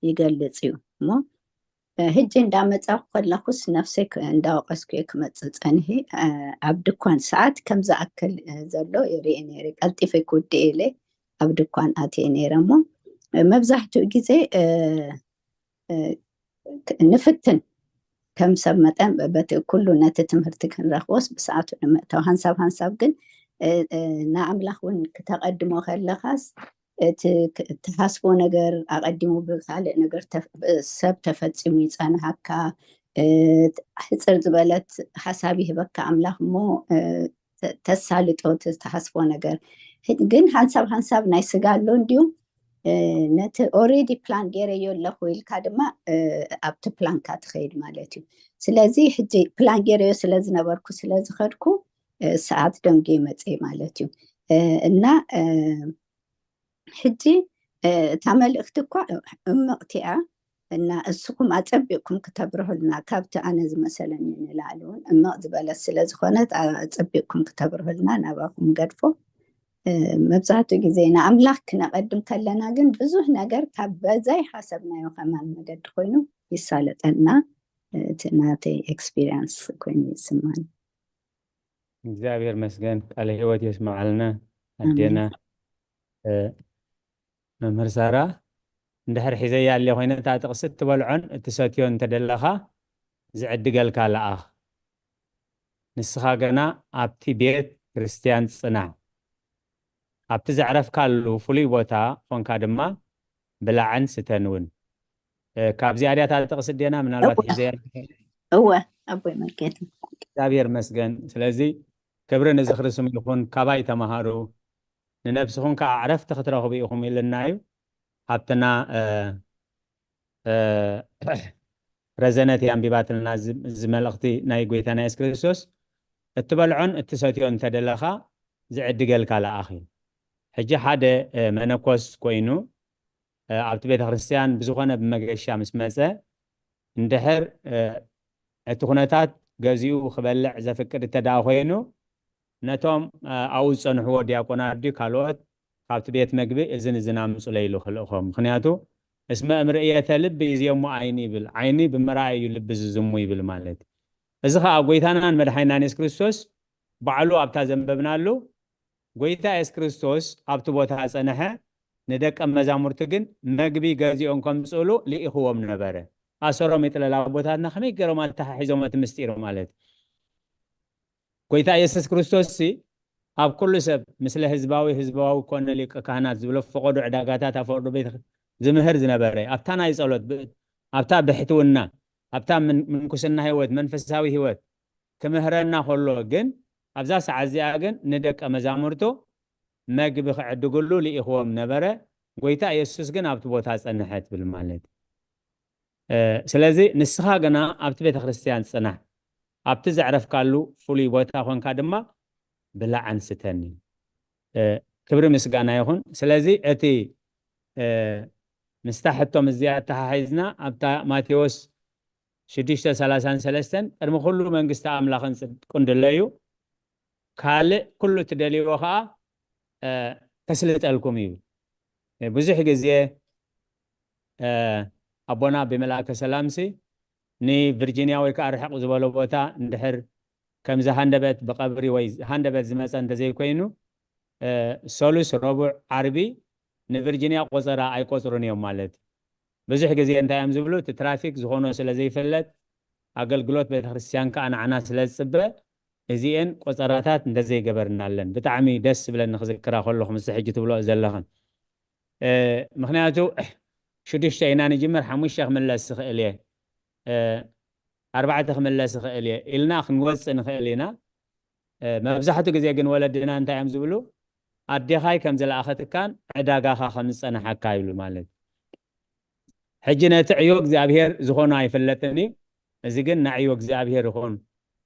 ይገልጽ እዩ እሞ ሕጂ እንዳመጻኹ ከለኹስ ነፍሰይ እንዳወቀስኩ እየ ክመጽእ ጸኒሒ። ኣብ ድኳን ሰዓት ከም ዝኣክል ዘሎ ይርኢ ነይረ። ቀልጢፈ ክውድእ ኢለ ኣብ ድኳን ኣትየ ነይረ እሞ መብዛሕትኡ ግዜ ንፍትን ከም ሰብ መጠን በቲ ኩሉ ነቲ ትምህርቲ ክንረኽቦስ ብሰዓቱ ንምእታው ሃንሳብ ሃንሳብ ግን ንኣምላኽ እውን ክተቐድሞ ከለኻስ እቲ ትሓስቦ ነገር ኣቐዲሙ ብካልእ ነገር ሰብ ተፈፂሙ ይፀንሃካ። ሕፅር ዝበለት ሓሳብ ይህበካ ኣምላኽ እሞ ተሳልጦ ትሓስቦ ነገር ግን ሓንሳብ ሓንሳብ ናይ ስጋ ኣሎ እንዲዩ ነቲ ኦሬዲ ፕላን ገይረዮ ኣለኹ ኢልካ ድማ ኣብቲ ፕላንካ ትኸይድ ማለት እዩ። ስለዚ ሕጂ ፕላን ገይረዮ ስለ ዝነበርኩ ስለ ዝኸድኩ ሰዓት ደንጉየ መፅየ ማለት እዩ። እና ሕጂ እታ መልእኽቲ እኳ እምቕቲ እያ እና እስኹም ኣፀቢቕኩም ክተብርሁልና ካብቲ ኣነ ዝመሰለኒ ንላዕሊ እውን እምቕ ዝበለት ስለ ዝኾነት ኣፀቢቕኩም ክተብርሁልና ናባኹም ገድፎ። መብዛሕትኡ ግዜ ንኣምላኽ ክነቐድም ከለና ግን ብዙሕ ነገር ካብ በዛይ ሓሰብናዮ ከማን መገዲ ኮይኑ ይሳለጠና። እቲ ናተይ ኤክስፒሪንስ ኮይኑ ይስማኒ። እግዚኣብሔር መስገን ቃለ ህይወት የስማዓልና ኣዴና መምህር ሳራ። እንድሕር ሒዘያ ኣለ ኮይነ እታ ጥቕሲ እትበልዖን እትሰትዮ እንተደለኻ ዝዕድገልካ ለኣኽ። ንስኻ ገና ኣብቲ ቤት ክርስትያን ጽናዕ። ኣብቲ ዘዕረፍካሉ ፍሉይ ቦታ ኾንካ ድማ ብላዕን ስተን እውን። ካብዚኣ ድያ እታ ጥቕሲ ዴና ምናልባት ሒዘያ እወ ኣቦይ መርጌታ። እግዚኣብሔር መስገን። ስለዚ ክብሪ ንዝኽሪ ስሙ ይኹን። ካባይ ተማሃሩ፣ ንነብስኹም ከዓ ዕረፍቲ ክትረኽቡ ኢኹም ኢልና እዩ። ሃብትና ረዘነት እያ ኣንቢባትልና እዚ መልእኽቲ ናይ ጎይታና የሱስ ክርስቶስ። እትበልዖን እትሰትዮ እንተደለኻ ዝዕድገልካ ለኣኽ እዩ። ሕጂ ሓደ መነኮስ ኮይኑ ኣብቲ ቤተ ክርስቲያን ብዝኾነ ብመገሻ ምስ መፀ እንድሕር እቲ ኩነታት ገዚኡ ክበልዕ ዘፍቅድ እተደኣ ኮይኑ ነቶም ኣብኡ ዝፀንሕዎ ዲያቆናት ድዩ ካልኦት ካብቲ ቤት መግቢ እዝን እዝን ኣምፁለ ኢሉ ክልእኾም። ምክንያቱ እስመ እምርእየተ ልብ ይዜሙ ዓይኒ ይብል። ዓይኒ ብምርኣይ እዩ ልቢ ዝዝሙ ይብል ማለት። እዚ ከዓ ጎይታናን መድሓይናን የሱስ ክርስቶስ ባዕሉ ኣብታ ዘንበብናሉ ጎይታ የሱስ ክርስቶስ ኣብቲ ቦታ ጸንሐ፣ ንደቀ መዛሙርቲ ግን መግቢ ገዚኦም ከምጽእሉ ልኢኽዎም ነበረ። ኣሰሮም ይጥለል ኣቦታትና ከመይ ገይሮም ኣተሓሒዞም እቲ ምስጢር ማለት እዩ። ጎይታ ኢየሱስ ክርስቶስ ሲ ኣብ ኩሉ ሰብ ምስለ ህዝባዊ ህዝባዊ ኮነ ሊቀ ካህናት ዝብሎ ፈቆዶ ዕዳጋታት ኣፈርዶ ቤት ዝምህር ዝነበረ ኣብታ ናይ ጸሎት ብ- ኣብታ ብሕትውና ኣብታ ምን- ምንኩስና ህይወት መንፈሳዊ ህይወት ክምህረና ከሎ ግን ኣብዛ ሰዓት እዚኣ ግን ንደቀ መዛሙርቱ መግቢ ክዕድግሉ ልኢኽዎም ነበረ። ጎይታ ኢየሱስ ግን ኣብቲ ቦታ ጸንሐ ትብል ማለት እዩ። ስለዚ ንስኻ ግና ኣብቲ ቤተ ክርስቲያን ጽናሕ፣ ኣብቲ ዘዕረፍካሉ ፍሉይ ቦታ ኮንካ ድማ ብላዕን ስተኒ። ክብሪ ምስጋና ይኹን። ስለዚ እቲ ምስታ ሕቶም እዚኣ ኣተሓሒዝና ኣብታ ማቴዎስ ሽዱሽተ ሰላሳን ሰለስተን ቅድሚ ኩሉ መንግስቲ ኣምላኽን ጽድቁን ድለዩ፣ ካልእ ኩሉ ትደልይዎ ከዓ ከስልጠልኩም እዩ። ብዙሕ ግዜ ኣቦና ብመልኣከ ሰላምሲ ንቪርጂኒያ ወይ ከዓ ርሕቕ ዝበሎ ቦታ እንድሕር ከምዚ ሃንደበት ብቐብሪ ወይ ሃንደበት ዝመፀ እንተዘይኮይኑ ሰሉስ፣ ረቡዕ፣ ዓርቢ ንቪርጂኒያ ቆፀራ ኣይቆፅሩን እዮም ማለት እዩ። ብዙሕ ግዜ እንታይ እዮም ዝብሉ? እቲ ትራፊክ ዝኾኖ ስለ ዘይፍለጥ ኣገልግሎት ቤተክርስትያን ከዓ ንዓና ስለ ዝፅበ እዚኤን ቆፀራታት እንተዘይገበርናለን። ብጣዕሚ ደስ ዝብለኒ ክዝክራ ከለኹ ምስ ሕጂ ትብሎ ዘለኽን ምክንያቱ ሽዱሽተ ኢና ንጅምር፣ ሓሙሽተ ክምለስ ይኽእል እየ፣ ኣርባዕተ ክምለስ ይኽእል እየ ኢልና ክንወፅእ ንኽእል ኢና። መብዛሕትኡ ግዜ ግን ወለድና እንታይ እዮም ዝብሉ? ኣዴኻይ ከም ዝለኣኸትካን ዕዳጋኻ ከም ዝፀናሓካ ይብሉ ማለት እዩ። ሕጂ ነቲ ዕዮ እግዚኣብሔር ዝኾኖ ኣይፍለጥን እዩ። እዚ ግን ናይ ዕዮ እግዚኣብሔር ይኹን።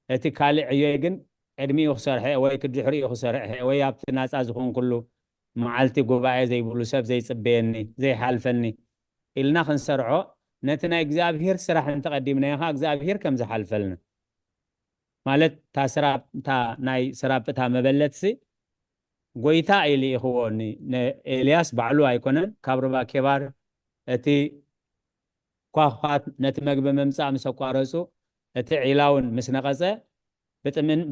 እቲ ካልእ ዕዮይ ግን ቅድሚኡ ክሰርሐ ወይ ክድሕሪኡ ክሰርሐ ወይ ኣብቲ ናፃ ዝኾንኩሉ መዓልቲ ጉባኤ ዘይብሉ ሰብ ዘይፅበየኒ ዘይሓልፈኒ ኢልና ክንሰርዖ ነቲ ናይ እግዚኣብሔር ስራሕ እንተቐዲምናዮ ከዓ እግዚኣብሔር ከም ዝሓልፈልና ማለት እታ ናይ ስራብታ መበለትሲ ጎይታ ኢሉ ኢኽዎ ንኤልያስ ባዕሉ ኣይኮነን ካብ ሩባ ኬባር እቲ ኳኳት ነቲ መግቢ ምምፃእ ምስ ኣቋረፁ እቲ ዒላውን ምስ ነቐፀ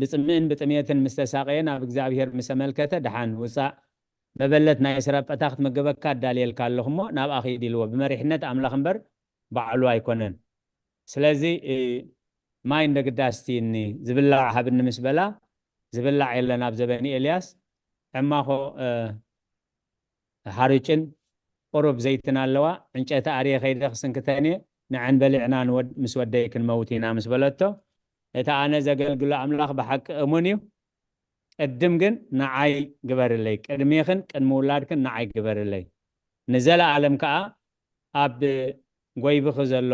ብፅምእን ብጥሜትን ምስ ተሳቐየ ናብ እግዚኣብሔር ምስ ኣመልከተ ደሓን ውፃእ መበለት ናይ ስራብታ ክትምገበካ ኣዳልየልካ ኣለኹ እሞ ናብኣ ኺድ ኢልዎ ብመሪሕነት ኣምላኽ እምበር ባዕሉ ኣይኮነን። ስለዚ ማይ እንደ ግዳስ ትይኒ ዝብላዕ ሃብኒ ምስ በላ ዝብላዕ የለን ኣብ ዘበን ኤልያስ ዕማኾ ሓርጭን ቁሩብ ዘይትን ኣለዋ። ዕንጨቲ ኣርየ ከይደ ክስንክተን እየ፣ ንዐን በሊዕና ምስ ወደይ ክንመውት ኢና ምስ በለቶ፣ እቲ ኣነ ዘገልግሎ ኣምላኽ ብሓቂ እሙን እዩ። ቅድም ግን ንዓይ ግበርለይ፣ ቅድሜኽን ቅድሚ ውላድክን ንዓይ ግበርለይ። ንዘለኣለም ከኣ ኣብ ጎይብኺ ዘሎ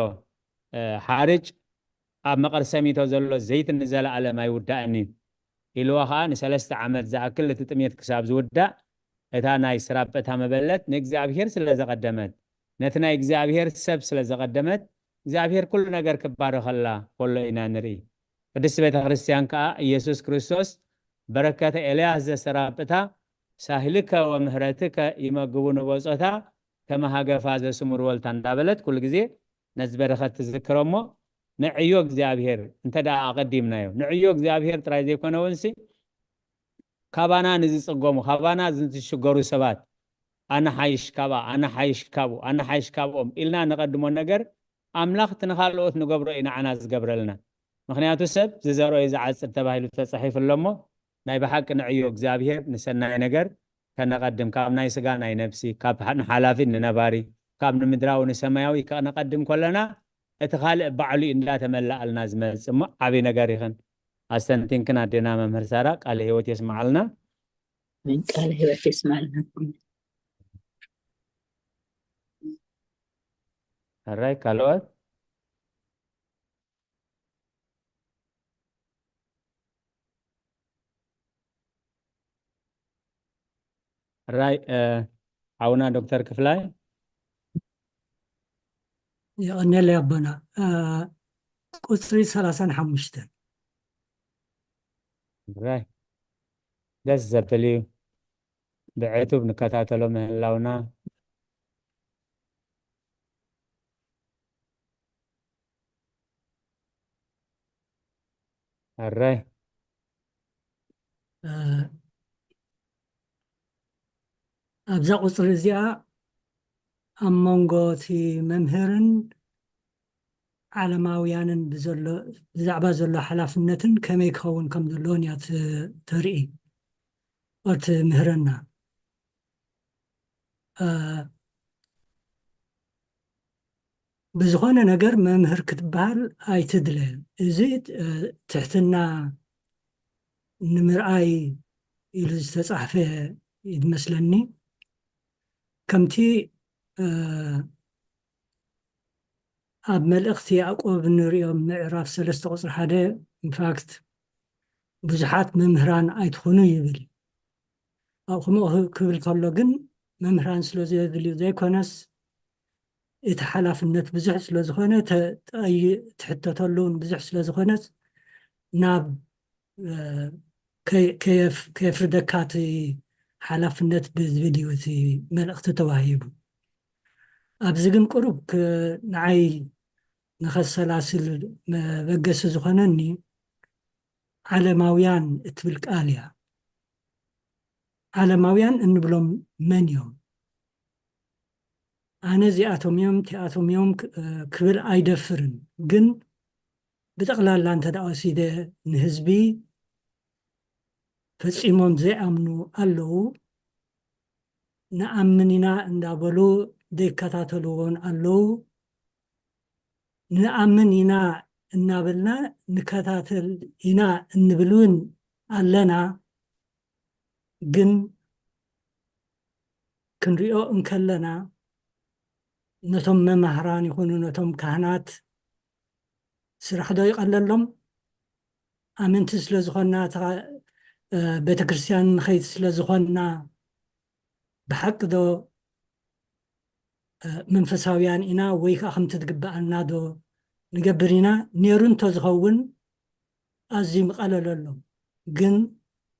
ሓርጭ ኣብ መቐርሰሚቶ ዘሎ ዘይት ንዘለኣለም ኣይውዳእን እዩ ኢልዋ ኸዓ ንሰለስተ ዓመት ዝኣክል እቲ ጥሜት ክሳብ ዝውዳእ እታ ናይ ስራብታ መበለት ንእግዚኣብሔር ስለ ዘቐደመት ነቲ ናይ እግዚኣብሔር ሰብ ስለ ዘቐደመት እግዚኣብሔር ኩሉ ነገር ክባረኸላ ከሎ ኢና ንርኢ። ቅድስቲ ቤተ ክርስቲያን ከኣ ኢየሱስ ክርስቶስ በረከተ ኤልያስ ዘሰራብታ ሳህልከ ወምህረትከ ይመግቡ ንበጾታ ከመ ሃገፋ ዘስሙር ወልታ እንዳበለት ኩሉ ግዜ ነዚ በረኸት ትዝክሮ እሞ ንዕዮ እግዚኣብሔር እንተ ደኣ ኣቐዲምናዮ ንዕዮ እግዚኣብሔር ጥራይ ዘይኮነ እውን ሲ ካባና ንዝጽገሙ ካባና ንዝሽገሩ ሰባት ኣነ ሓይሽ ካብኣ ኣነ ሓይሽ ካብኡ ኣነ ሓይሽ ካብኦም ኢልና ንቐድሞ ነገር ኣምላኽ እቲ ንኻልኦት ንገብሮ እዩ ንዓና ዝገብረልና። ምኽንያቱ ሰብ ዝዘርኦ እዩ ዝዓጽድ ተባሂሉ ተጻሒፉ ኣሎ እሞ ናይ ብሓቂ ንዕዮ እግዚኣብሔር ንሰናይ ነገር ከነቐድም ካብ ናይ ስጋ ናይ ነብሲ ካብ ንሓላፊ ንነባሪ ካብ ንምድራዊ ንሰማያዊ ከነቐድም ከለና እቲ ካልእ ባዕሉ እዩ እንዳተመላኣልና ዝመጽእ እሞ ዓብዪ ነገር ይኽን። ኣስተንቲንክን ኣዴና መምህር ሳራ ቃለ ህይወት የስምዓልና። ቃለ ህይወት የስምዓልና። ሕራይ ካልኦት ሕራይ ሓውና ዶክተር ክፍላይ የቐንየለይ ኣቦና። ቁፅሪ ሰላሳን ሓሙሽተን ሕራይ ደስ ዘብል እዩ። ብዕቱብ ንከታተሎ ምህላውና ኣራይ ኣብዛ ቁፅሪ እዚኣ ኣብ መንጎ እቲ መምህርን ዓለማውያንን ብዘሎ ብዛዕባ ዘሎ ሓላፍነትን ከመይ ክኸውን ከም ዘለዎን እያ ት- ተርኢ ኦር ትምህረና። እ፣ ብዝኾነ ነገር መምህር ክትበሃል ኣይትድለ። እዚ እ፣ ትሕትና ንምርኣይ ኢሉ ዝተጻሕፈ ይመስለኒ። ከምቲ እ፣ ኣብ መልእኽቲ ያዕቆብ እንሪኦ ምዕራፍ ሰለስተ ቁፅሪ ሓደ ኢንፋክት ብዙሓት መምህራን ኣይትኹኑ ይብል። ኣብ ከምኡ ክብል ከሎ ግን መምህራን ስለ ዘየድልዩ ዘይኮነስ እቲ ሓላፍነት ብዙሕ ስለ ዝኾነ ትሕተተሉ እውን ብዙሕ ስለ ዝኾነት ናብ ከየፍርደካ እቲ ሓላፍነት ብዝብል እዩ እቲ መልእኽቲ ተዋሂቡ። ኣብዚ ግን ቁሩብ ንዓይ ንኸሰላስል መበገሲ ዝኾነኒ ዓለማውያን እትብል ቃል እያ። ዓለማውያን እንብሎም መን እዮም? ኣነ እዚኣቶም እዮም እቲኣቶም እዮም ክብል ኣይደፍርን፣ ግን ብጠቕላላ እንተ ደኣ ወሲደ ንህዝቢ ፈጺሞም ዘይኣምኑ ኣለዉ። ንኣምን ኢና እንዳበሉ ዘይከታተልዎን ኣለዉ። ንኣምን ኢና እናበልና ንከታተል ኢና እንብል እውን ኣለና። ግን ክንሪኦ እንከለና ነቶም መማህራን ይኹኑ ነቶም ካህናት ስራሕ ዶ ይቐለሎም? ኣመንቲ ስለ ዝኾንና፣ እታ ቤተ ክርስቲያን ንኸይድ ስለ ዝኾንና፣ ብሓቂ ዶ መንፈሳውያን ኢና ወይ ከዓ ከምቲ ዝግበኣና ዶ ንገብር ኢና? ነይሩ እንተዝኸውን ኣዝዩ ምቐለለሎም። ግን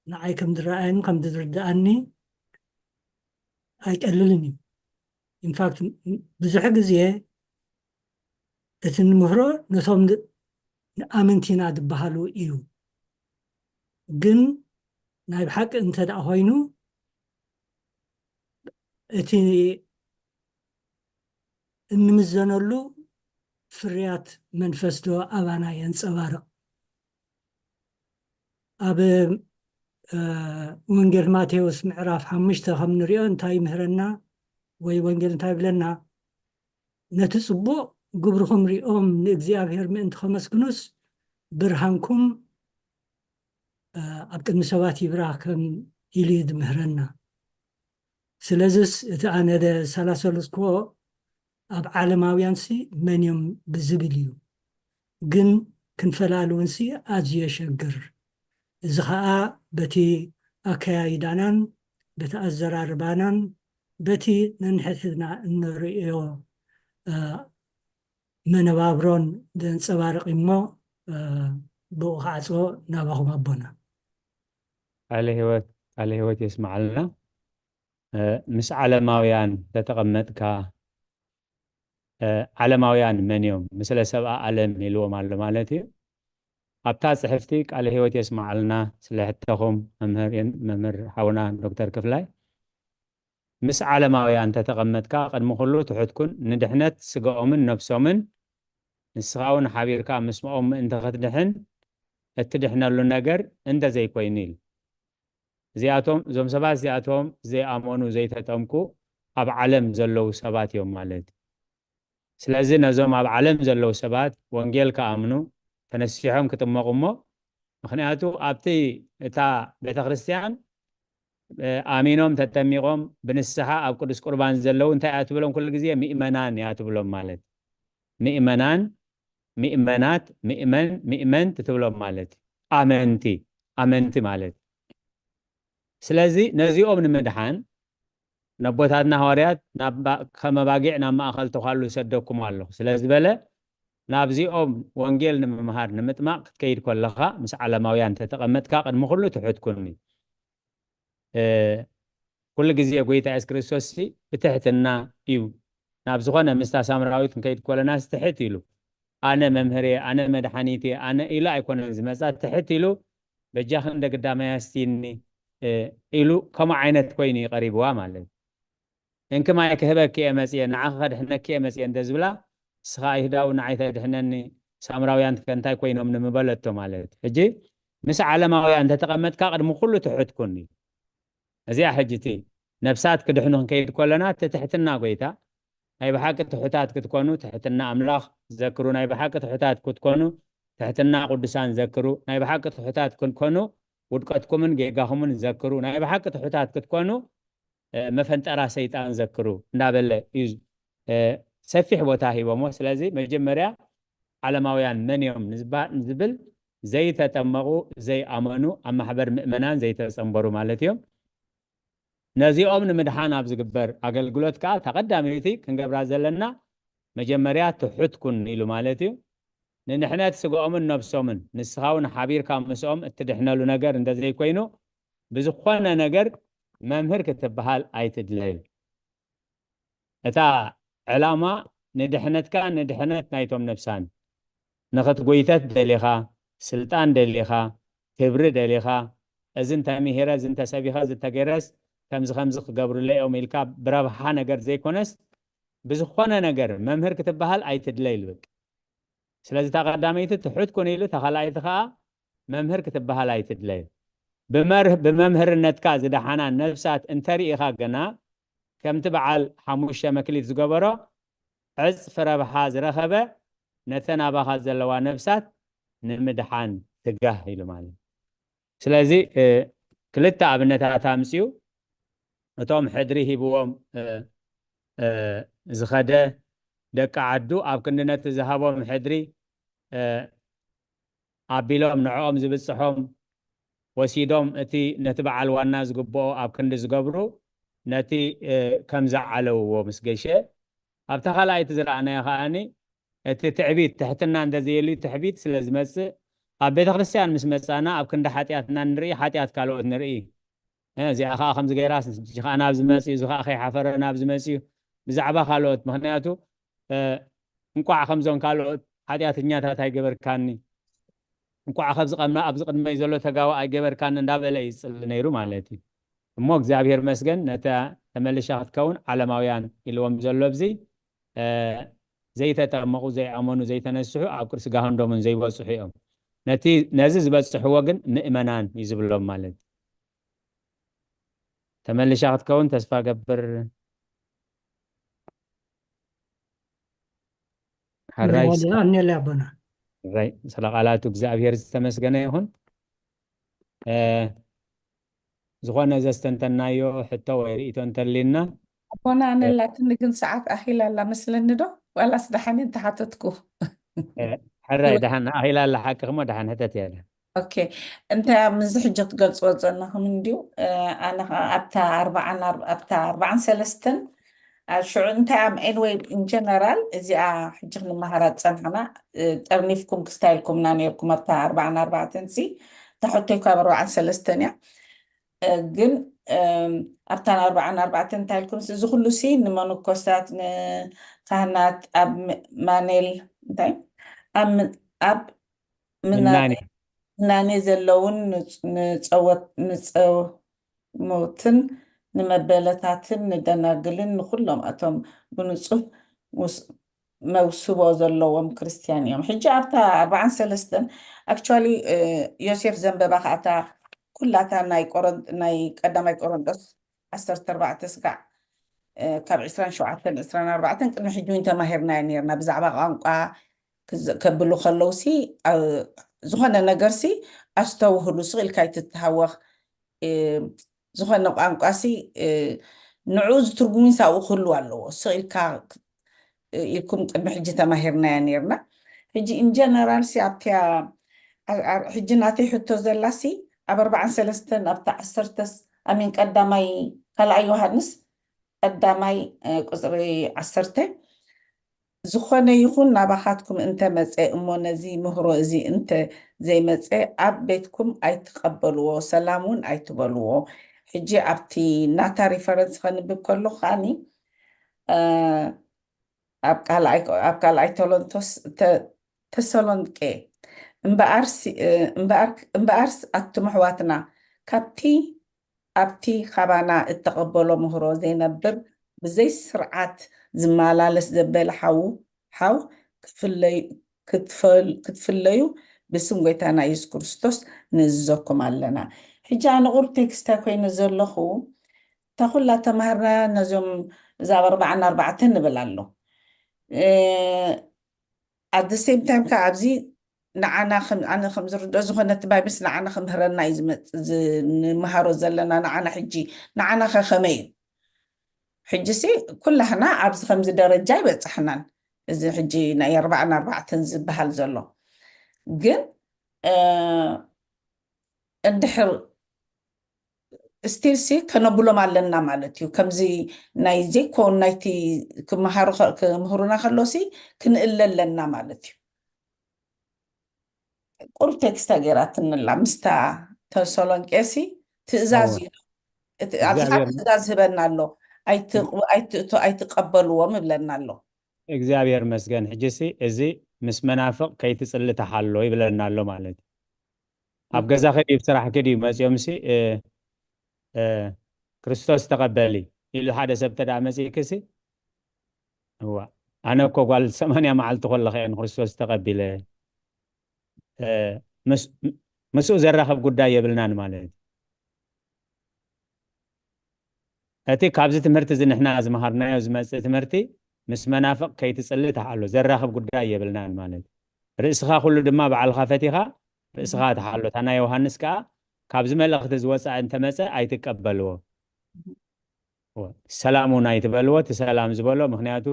ንዓይ ከም ዝረኣየኒ ከም ዝርድኣኒ ኣይቀልልን እዩ። ኢንፋክት ብዙሕ ግዜ እቲ ንምህሮ ነቶም ኣመንቲ ኢና ዝበሃሉ እዩ። ግን ናይ ብሓቂ እንተ ደኣ ኮይኑ እቲ እንምዘነሉ ፍርያት መንፈስ ዶ ኣባና የንጸባርቕ? ኣብ ወንጌል ማቴዎስ ምዕራፍ ሓሙሽተ ከም ንሪኦ እንታይ ይምህረና ወይ ወንጌል እንታይ ይብለና? ነቲ ጽቡቕ ግብርኹም ሪኦም ንእግዚኣብሔር ምእንቲ ከመስግኑስ ብርሃንኩም ኣብ ቅድሚ ሰባት ይብራህ ከም ኢሉ እዩ ዝምህረና። ስለዚስ እቲ ኣነ ዘሰላሰልኩዎ ኣብ ዓለማውያንሲ መን እዮም ብዝብል እዩ። ግን ክንፈላልውንሲ ኣዝዩ የሸግር። እዚ ኸኣ በቲ ኣከያይዳናን በቲ ኣዘራርባናን በቲ ነንሕድሕድና እንርእዮ መነባብሮን ዘንጸባርቕ እሞ ብኡ ክዓጽዎ ናባኹም ኣቦና። ቃለ ህይወት ቃለ ህይወት የስምዓልና። ምስ ዓለማውያን ተተቐመጥካ ዓለማውያን መን እዮም? ምስለ ሰብኣ ዓለም ኢልዎም ኣሎ ማለት እዩ። ኣብታ ጽሕፍቲ ቃለ ህይወት የስምዓልና ስለ ሕቶኹም መምህር ሓውና ዶክተር ክፍላይ ምስ ዓለማውያን ተተቐመጥካ ቅድሚ ኩሉ ትሑት ኩን፣ ንድሕነት ስጋኦምን ነብሶምን ንስኻ እውን ሓቢርካ ምስኦም ምእንቲ ክትድሕን እትድሕነሉ ነገር እንተ ዘይኮይኑ ኢሉ። እዚኣቶም እዞም ሰባት እዚኣቶም ዘይኣመኑ ዘይተጠምቁ ኣብ ዓለም ዘለዉ ሰባት እዮም ማለት እዩ። ስለዚ ነዞም ኣብ ዓለም ዘለዉ ሰባት ወንጌል ክኣምኑ ተነሲሖም ክጥመቑ እሞ ምኽንያቱ ኣብቲ እታ ቤተ ክርስቲያን ኣሚኖም ተጠሚቖም ብንስሓ ኣብ ቅዱስ ቁርባን ዘለዉ እንታይ እያ ትብሎም? ኩሉ ግዜ ምእመናን እያ ትብሎም ማለት ምእመናን ምእመናት ምእመን ምእመንት ትብሎም ማለት ኣመንቲ ኣመንቲ ማለት። ስለዚ ነዚኦም ንምድሓን ነቦታትና ሃዋርያት ከም ኣባጊዕ ናብ ማእኸል ተዃሉ እሰደኩም ኣለኹ ስለ ዝበለ ናብዚኦም ወንጌል ንምምሃር ንምጥማቕ ክትከይድ ከለኻ ምስ ዓለማውያን ተተቐመጥካ ቅድሚ ኩሉ ትሑት ኩን። ኩሉ ግዜ ጎይታ የሱስ ክርስቶስ ብትሕትና እዩ ናብ ዝኾነ ምስታ ሳምራዊት ክንከይድ ከለናስ ትሕት ኢሉ ኣነ መምህር እየ ኣነ መድሓኒት እየ ኣነ ኢሉ ኣይኮነን ዝመፃ ትሕት ኢሉ በጃኺ እንደ ግዳማይ ኣስትይኒ ኢሉ ከምኡ ዓይነት ኮይኑ እዩ ቀሪብዋ ማለት እዩ። እንክማይ ክህበኪ እየ መፅየ ንዓኺ ከድሕነኪ እየ መፅየ እንተ ዝብላ ንስኻ ኣይሁዳዊ ንዓይ ተድሕነኒ፣ ሳምራውያን ከ እንታይ ኮይኖም ንምበለቶ ማለት። ሕጂ ምስ ዓለማውያን እንተተቐመጥካ ቅድሚ ኩሉ ትሑት ኩን እዩ። እዚኣ ሕጂ እቲ ነፍሳት ክድሕኑ ክንከይድ ከለና እቲ ትሕትና ጎይታ ናይ ብሓቂ ትሑታት ክትኮኑ ትሕትና ኣምላኽ ዘክሩ፣ ናይ ብሓቂ ትሑታት ክትኮኑ ትሕትና ቅዱሳን ዘክሩ፣ ናይ ብሓቂ ትሑታት ክትኮኑ ውድቀትኩምን ጌጋኹምን ዘክሩ፣ ናይ ብሓቂ ትሑታት ክትኮኑ መፈንጠራ ሰይጣን ዘክሩ እንዳበለ እዩ ሰፊሕ ቦታ ሂቦሞ። ስለዚ መጀመርያ ዓለማውያን መን እዮም ንዝብል ዘይተጠመቑ ዘይኣመኑ ኣብ ማሕበር ምእመናን ዘይተጸንበሩ ማለት እዮም። ነዚኦም ንምድሓን ኣብ ዝግበር ኣገልግሎት ከኣ ተቐዳመይቲ ክንገብራ ዘለና መጀመርያ ትሑት ኩን ኢሉ ማለት እዩ። ንድሕነት ስጋኦምን ነብሶምን ንስኻ እውን ሓቢርካ ምስኦም እትድሕነሉ ነገር እንተዘይኮይኑ ብዝኾነ ነገር መምህር ክትበሃል ኣይትድለዩ። እታ ዕላማ ንድሕነትካ ንድሕነት ናይቶም ነብሳን ንኽትጎይተት ደሊኻ ስልጣን ደሊኻ ክብሪ ደሊኻ እዚ እንተምሂረ እዚ እንተሰቢኸ እዚ እንተገይረስ ከምዚ ከምዚ ክገብሩለይ እዮም ኢልካ ብረብሓ ነገር ዘይኮነስ ብዝኾነ ነገር መምህር ክትበሃል ኣይትድለ ይልብቅ። ስለዚ እታ ቀዳመይቲ ትሑት ኩን ኢሉ እታ ካልኣይቲ ከዓ መምህር ክትበሃል ኣይትድለዩ። ብመምህርነትካ ዝደሓና ነብሳት እንተርኢኻ ግና ከምቲ በዓል ሓሙሽተ መክሊት ዝገበሮ ዕፅፊ ረብሓ ዝረኸበ ነተን ኣባኻ ዘለዋ ነብሳት ንምድሓን ትጋህ ኢሉ ማለት እዩ። ስለዚ ክልተ ኣብነታት ኣምፅኡ። እቶም ሕድሪ ሂብዎም ዝኸደ ደቂ ዓዱ ኣብ ክንዲ ነቲ ዝሃቦም ሕድሪ ኣቢሎም ንዕኦም ዝብፅሖም ወሲዶም እቲ ነቲ በዓል ዋና ዝግብኦ ኣብ ክንዲ ዝገብሩ ነቲ ከም ዝዓለውዎ ምስ ገሸ ኣብታ ካልኣይቲ ዝረኣናዮ ከዓኒ እቲ ትዕቢት ትሕትና እንተዘየልዩ ትዕቢት ስለ ዝመፅእ ኣብ ቤተ ክርስቲያን ምስ መፃና ኣብ ክንዲ ሓጢኣትና ንርኢ ሓጢኣት ካልኦት ንርኢ እዚኣ ከዓ ከምዚ ገይራስ ንስኻ ናብዚ መፅኡ እዚ ከዓ ከይሓፈረ ናብዚ መፅኡ ብዛዕባ ካልኦት ምክንያቱ እንቋዕ ከምዞም ካልኦት ሓጢኣተኛታት ኣይገበርካኒ እንቋዕ ኣብዚ ቅድመይ ዘሎ ተጋባእ ኣይገበርካኒ እንዳበለ ይፅሊ ነይሩ ማለት እዩ እሞ እግዚኣብሔር መስገን ነታ ተመልሻ ክትከውን ዓለማውያን ኢልዎም ዘሎ ብዚ ዘይተጠመቑ ዘይኣመኑ ዘይተነስሑ ኣብ ቅርሲ ጋሃንዶምን ዘይበፅሑ እዮም ነዚ ዝበፅሕዎ ግን ምእመናን እዩ ዝብሎም ማለት ተመልሻ ክትከውን ተስፋ ገብር ሓራይ ዲና እኔላ ኣቦና ስለ ቃላቱ እግዚኣብሔር ዝተመስገነ ይኹን ዝኾነ ዘስተንተናዮ ሕቶ ወይ ርእቶ እንተሊና ኣቦና ኣነላትኒ ግን ሰዓት ኣኺላ ኣላ መስለኒ ዶ ዋላስ ደሓን እንተሓተትኩ ሕራይ ደሓን ኣኺላ ኣላ ሓቂ ክሞ ደሓን ሕተት እያ ኦኬ እንታይ ኣብ ምዚ ሕጂ ክትገልፅዎ ዘለኹም እንድዩ ኣነ ከዓ ኣብታ ኣርባዓን ኣብታ ኣርባዓን ሰለስተን ሽዑ እንታይ ኣብ ኤንወይ ኢንጀነራል እዚኣ ሕጂ ክንመሃራ ዝፀናሕና ጠርኒፍኩም ክስታይልኩምና ነርኩም ኣብታ ኣርባዓን ኣርባዕተን ሲ እታ ሕቶይ ካብ ኣርባዓን ሰለስተን እያ ግን ኣብታን ኣርባዓን ኣርባዕተን እንታይ ኢልኩም እዚ ኩሉ ሲ ንመነኮሳት ንካህናት ኣብ ማኔል እንታይ ኣብ ምናኔ ዘለውን ንፀወት ንፀሞትን ንመበለታትን ንደናግልን ንኩሎም ኣቶም ብንፁህ መውስቦ ዘለዎም ክርስትያን እዮም ሕጂ ኣብታ ኣርባዓን ሰለስተን actually ዮሴፍ ዘንበባ ከኣታ ኩላታ ናይ ናይ ቀዳማይ ቆሮንጦስ ዓሰርተ ኣርባዕተ ስጋዕ ካብ ዕስራን ሸውዓተን ዕስራን ኣርባዕተን ቅድሚ ሕጂ እውን ተማሂርናዮ ነርና ብዛዕባ ቋንቋ ከብሉ ከለውሲ ዝኾነ ነገርሲ ኣስተውህሉ ስቕ ኢልካ ኣይትተሃወኽ ዝኾነ ቋንቋሲ ንዕኡ ዝትርጉሙ ሳብኡ ክህልው ኣለዎ ስቕ ኢልካ ኢልኩም ቅድሚ ሕጂ ተማሂርናያ ነርና ሕጂ ኢንጀነራል ሲ ኣብቲያ ሕጂ ናተይ ሕቶ ዘላሲ ኣብ ኣርባዓን ሰለስተን ኣብቲ ዓሰርተስ ኣሚን ቀዳማይ ካልኣይ ዮሃንስ ቀዳማይ ቁፅሪ ዓሰርተ ዝኾነ ይኹን ናባኻትኩም እንተ መፀ እሞ ነዚ ምህሮ እዚ እንተ ዘይመፀ ኣብ ቤትኩም ኣይትቐበልዎ ሰላም እውን ኣይትበልዎ ሕጂ ኣብቲ ናታ ሪፈረንስ ከንብብ ከሎ ከዓኒ ኣብ ካልኣይ ተሎንቶስ ተሰሎንቄ እምበኣርስ ኣቱም ኣሕዋትና ካብቲ ኣብቲ ካባና እተቐበሎ ምህሮ ዘይነብር ብዘይ ስርዓት ዝመላለስ ዘበለ ሓዉ ሓው ክትፍለዩ ብስም ጎይታና የሱስ ክርስቶስ ንእዝዘኩም ኣለና። ሕጂ ኣነ ቁሩብ ቴክስታይ ኮይነ ዘለኹ፣ እታ ኩላ ተማሃርና ነዞም እዛ ኣርባዓን ኣርባዕተን ንብል ኣሎ። ኣት ሴም ታይም ከ ኣብዚ ንዓና ኣነ ከም ዝርድኦ ዝኾነ እቲ ባይብልስ ንዓና ክምህረና እዩ ዝመጽእ፣ ዝ- ንመሃሮ ዘለና ንዓና ሕጂ ንዓና ከ ከመይ እዩ? ሕጂ ሲ ኩላህና ኣብዚ ከምዚ ደረጃ ኣይበጻሕናን። እዚ ሕጂ ናይ ኣርባዓን ኣርባዕተን ዝበሃል ዘሎ ግን እንድሕር ስቲል ሲ ከነብሎም ኣለና ማለት እዩ። ከምዚ ናይ ዘይኮን ናይቲ ክመሃሩ ክምህሩና ከሎ ሲ ክንእለ ኣለና ማለት እዩ። ቁሩብ ቴክስታ ገይራትንላ ምስታ ተሰሎንቄ ሲ ትእዛዝ እዩ። ኣብዚኻ ትእዛዝ ህበና ኣሎ። ኣይትእቱ ኣይትቀበልዎም ይብለና ኣሎ። እግዚኣብሔር መስገን። ሕጂ ሲ እዚ ምስ መናፍቕ ከይትጽሊ ተሓሎ ይብለና ኣሎ ማለት እዩ። ኣብ ገዛኺ ድዩ ኣብ ስራሕኪ ድዩ መጺኦም ሲ ክርስቶስ ተቐበሊ ኢሉ ሓደ ሰብ ተደኣ መጺእኪ ሲ እዋ ኣነ እኮ ጓል ሰማንያ መዓልቲ ከለኸ እየ ንክርስቶስ ተቐቢለ ምስኡ ዘራኽብ ጉዳይ የብልናን ማለት እዩ። እቲ ካብዚ ትምህርቲ እዚ ንሕና ዝመሃርናዮ ዝመጽእ ትምህርቲ ምስ መናፍቕ ከይትጽሊ ተሓሎ ዘራኽብ ጉዳይ የብልናን ማለት እዩ። ርእስኻ ኩሉ ድማ ባዕልኻ ፈቲኻ ርእስኻ ተሓሎ። እታ ናይ ዮሃንስ ከኣ ካብዚ መልእኽቲ ዝወጻእ እንተመጸ ኣይትቀበልዎ። ሰላሙን ኣይትበልዎ፣ እቲ ሰላም ዝበሎ ምክንያቱ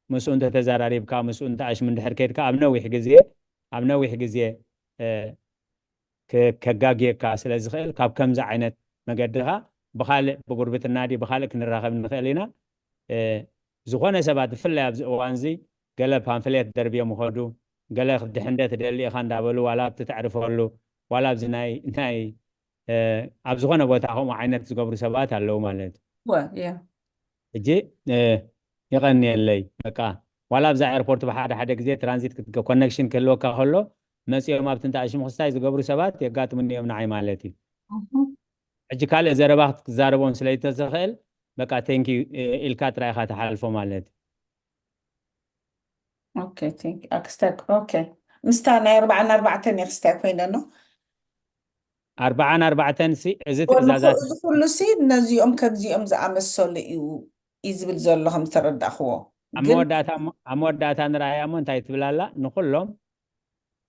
ምስኡ እንተተዘራሪብካ ምስኡ እንተኣሽም እንድሕር ከድካ ኣብ ነዊሕ ግዜ ኣብ ነዊሕ ግዜ ከጋግየካ ስለ ዝኽእል ካብ ከምዚ ዓይነት መገድኻ ብኻልእ ብጉርብትና ድዩ ብኻልእ ክንራኸብ ንኽእል ኢና። ዝኾነ ሰባት ብፍላይ ኣብዚ እዋን እዚ ገለ ፓምፍሌት ደርብዮም ይኸዱ፣ ገለ ድሕንደት ደሊ ኢኻ እንዳበሉ ዋላ ኣብቲ ተዕርፈሉ ዋላ ኣብዚ ናይ ናይ ኣብ ዝኾነ ቦታ ከምኡ ዓይነት ዝገብሩ ሰባት ኣለዉ ማለት እዩ። ሕጂ የቐንየለይ በቃ ዋላ ኣብዛ ኤርፖርት ብሓደ ሓደ ግዜ ትራንዚት ኮነክሽን ክህልወካ ከሎ መፂኦም ኣብቲ እንተ ኣሽሙ ክስታይ ዝገብሩ ሰባት የጋጥሙኒ እዮም ንዓይ ማለት እዩ። ሕጂ ካልእ ዘረባ ክትዛረቦም ስለይተዝኽእል በቃ ቴንኪ ኢልካ ጥራይኻ ትሓልፎ ማለት እዩ። ኦኬ ቴንክ ዩ ኣክስታይ። ኦኬ ምስታ ናይ ኣርባዓን ኣርባዕተን እየ ክስታይ ኮይነ ኖ ኣርባዓን ኣርባዕተን ሲ እዚ ትእዛዛት እዚ ኩሉ ሲ ነዚኦም ከምዚኦም ዝኣመሰሉ እዩ እዩ ዝብል ዘሎ ከም ዝተረዳእኽዎ ኣብ ግን መወዳእታ እሞ- ኣብ መወዳእታ ንረኣያ እሞ እንታይ ትብል ኣላ ንኩሎም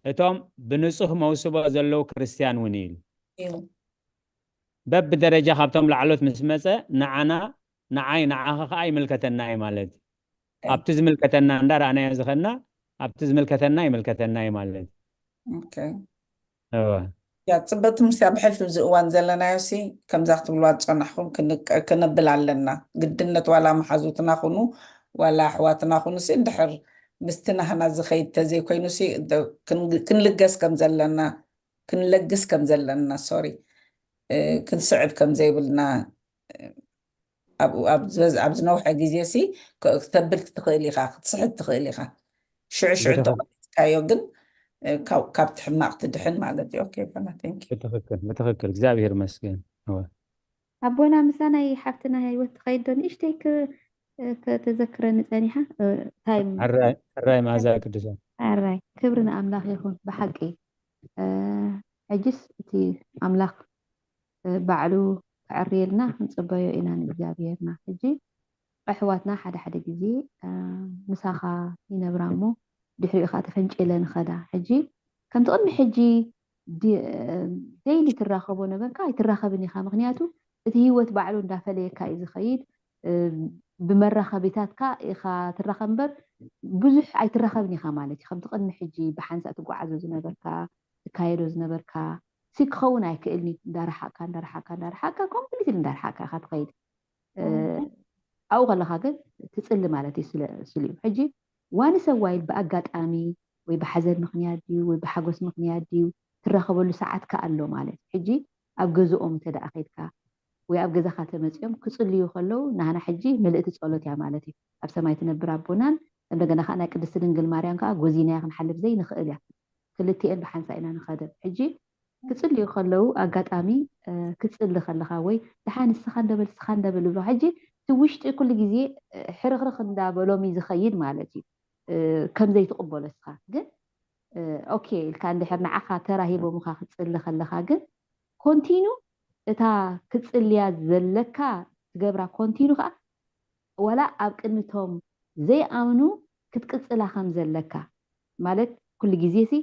እቶም ብንጹህ መውስቦ ዘለዉ ክርስትያን እውን እዩ ኢሉ እዩ በብደረጃ ካብቶም ላዕሎት ምስ መጸ ንዓና ንዓይ ንዓኻ ከዓ ይምልከተና እዩ ማለት እዩ ኣብቲ ዝምልከተና እንዳረኣናዮ ዝኸና ኣብቲ ዝምልከተና ይምልከተና እዩ ማለት እዩ ኦኬ እወ ያ ጽብቅቲ ምስያ ብሕልፊ ኣብዚ እዋን ዘለናዮ ሲ ከምዛ ክትብልዋ ዝጸናሕኩም ክንቀ- ክነብል ኣለና ግድነት ዋላ መሓዙትና ኩኑ ዋላ ኣሕዋትና ኩኑ ሲ እንድሕር ምስቲ ናህና ዝኸይድ ተዘይኮይኑ ሲ እንተ- ክን- ክንልገስ ከም ዘለና ክንለግስ ከም ዘለና ሶሪ እ፣ ክንስዕብ ከም ዘይብልና እ፣ ኣብኡ ኣብ ዝበዝ- ኣብ ዝነውሐ ግዜ ሲ ክ- ክተብል ትኽእል ኢኻ ክትስሕት ትኽእል ኢኻ ሽዑ ሽዑ ብትኽክል። እንተቆሪፅካዮ ግን እ፣ ካብ- ካብቲ ሕማቕ ትድሕን ማለት እዩ ኦኬ ፈና ቴንክ ዩ ብትኽክል ብትኽክል እግዚኣብሔር ይመስገን እወ ኣቦና ምሳ ናይ ሓፍትና ህይወት ትኸይድ ዶ ንእሽተይ ክ- እ፣ ከተዘክረኒ ጸኒሓ እ፣ ታይም ሕራይ ሕራይ መኣዛ ቅዱሳን ኣራይ ክብሪ ንኣምላኽ ይኹን ብሓቂ እ፣ ሕጅስ እቲ ኣምላኽ ባዕሉ ከዕርየልና ክንጽበዮ ኢና ንእግዚኣብሄርና። ሕጂ ኣሕዋትና ሓደ ሓደ ግዜ ምሳኻ ይነብራ እሞ ድሕሪኡ ከኣ ተፈንጭለን ይኸዳ። ሕጂ ከምቲ ቅድሚ ሕጂ ዴይሊ ትራኸቦ ነበርካ ኣይትራኸብን ኢኻ። ምኽንያቱ እቲ ህይወት ባዕሉ እንዳፈለየካ እዩ ዝኸይድ። ብመራኸቢታትካ ኢኻ ትራኸብ እምበር ብዙሕ ኣይትራኸብን ኢኻ ማለት እዩ። ከምቲ ቅድሚ ሕጂ ብሓንሳእ ትጓዓዞ ዝነበርካ ትካየዶ ዝነበርካ ሲ ክኸውን ኣይክእልኒ እንዳረሓቅካ እንዳረሓቅካ እንዳረሓቅካ ኮምፕሊትሊ እንዳረሓቅካ ኢካ ትኸይድ ኣብኡ ከለካ ግን ትፅሊ ማለት እዩ ስለ ስሉ እዩ ሕጂ ዋንሰ ዋይል ብኣጋጣሚ ወይ ብሓዘን ምክንያት ድዩ ወይ ብሓጎስ ምክንያት ድዩ ትራኸበሉ ሰዓትካ ኣሎ ማለት እዩ ሕጂ ኣብ ገዝኦም እንተ ደኣ ከይድካ ወይ ኣብ ገዛኻ ተመፂኦም ክፅልዩ ከለዉ ናህና ሕጂ ምልእቲ ፀሎት እያ ማለት እዩ ኣብ ሰማይ ትነብር ኣቦናን እንደገና ከዓ ናይ ቅድስቲ ድንግል ማርያም ከዓ ጎዚናያ ክንሓልፍ ዘይንኽእል እያ ክልቲኤን ብሓንሳ ኢና ንኸደን ሕጂ ክፅልዩ ከለዉ ኣጋጣሚ ክትፅሊ ከለካ ወይ ደሓን ንስኻ እንደበል ንስኻ እንደበል ይብሎ ሕጂ እቲ ውሽጢ ኩሉ ግዜ ሕርኽርኽ እንዳበሎም እዩ ዝኸይድ ማለት እዩ ከም ዘይትቕበሎ እስኻ ግን ኦኬ ኢልካ እንድሕር ንዓኻ ተራ ሂቦምኻ ክትፅሊ ከለኻ ግን ኮንቲኑ እታ ክትፅልያ ዘለካ ትገብራ ኮንቲኑ ከዓ ዋላ ኣብ ቅድሚቶም ዘይኣምኑ ክትቅፅላ ከም ዘለካ ማለት ኩሉ ግዜ ሲ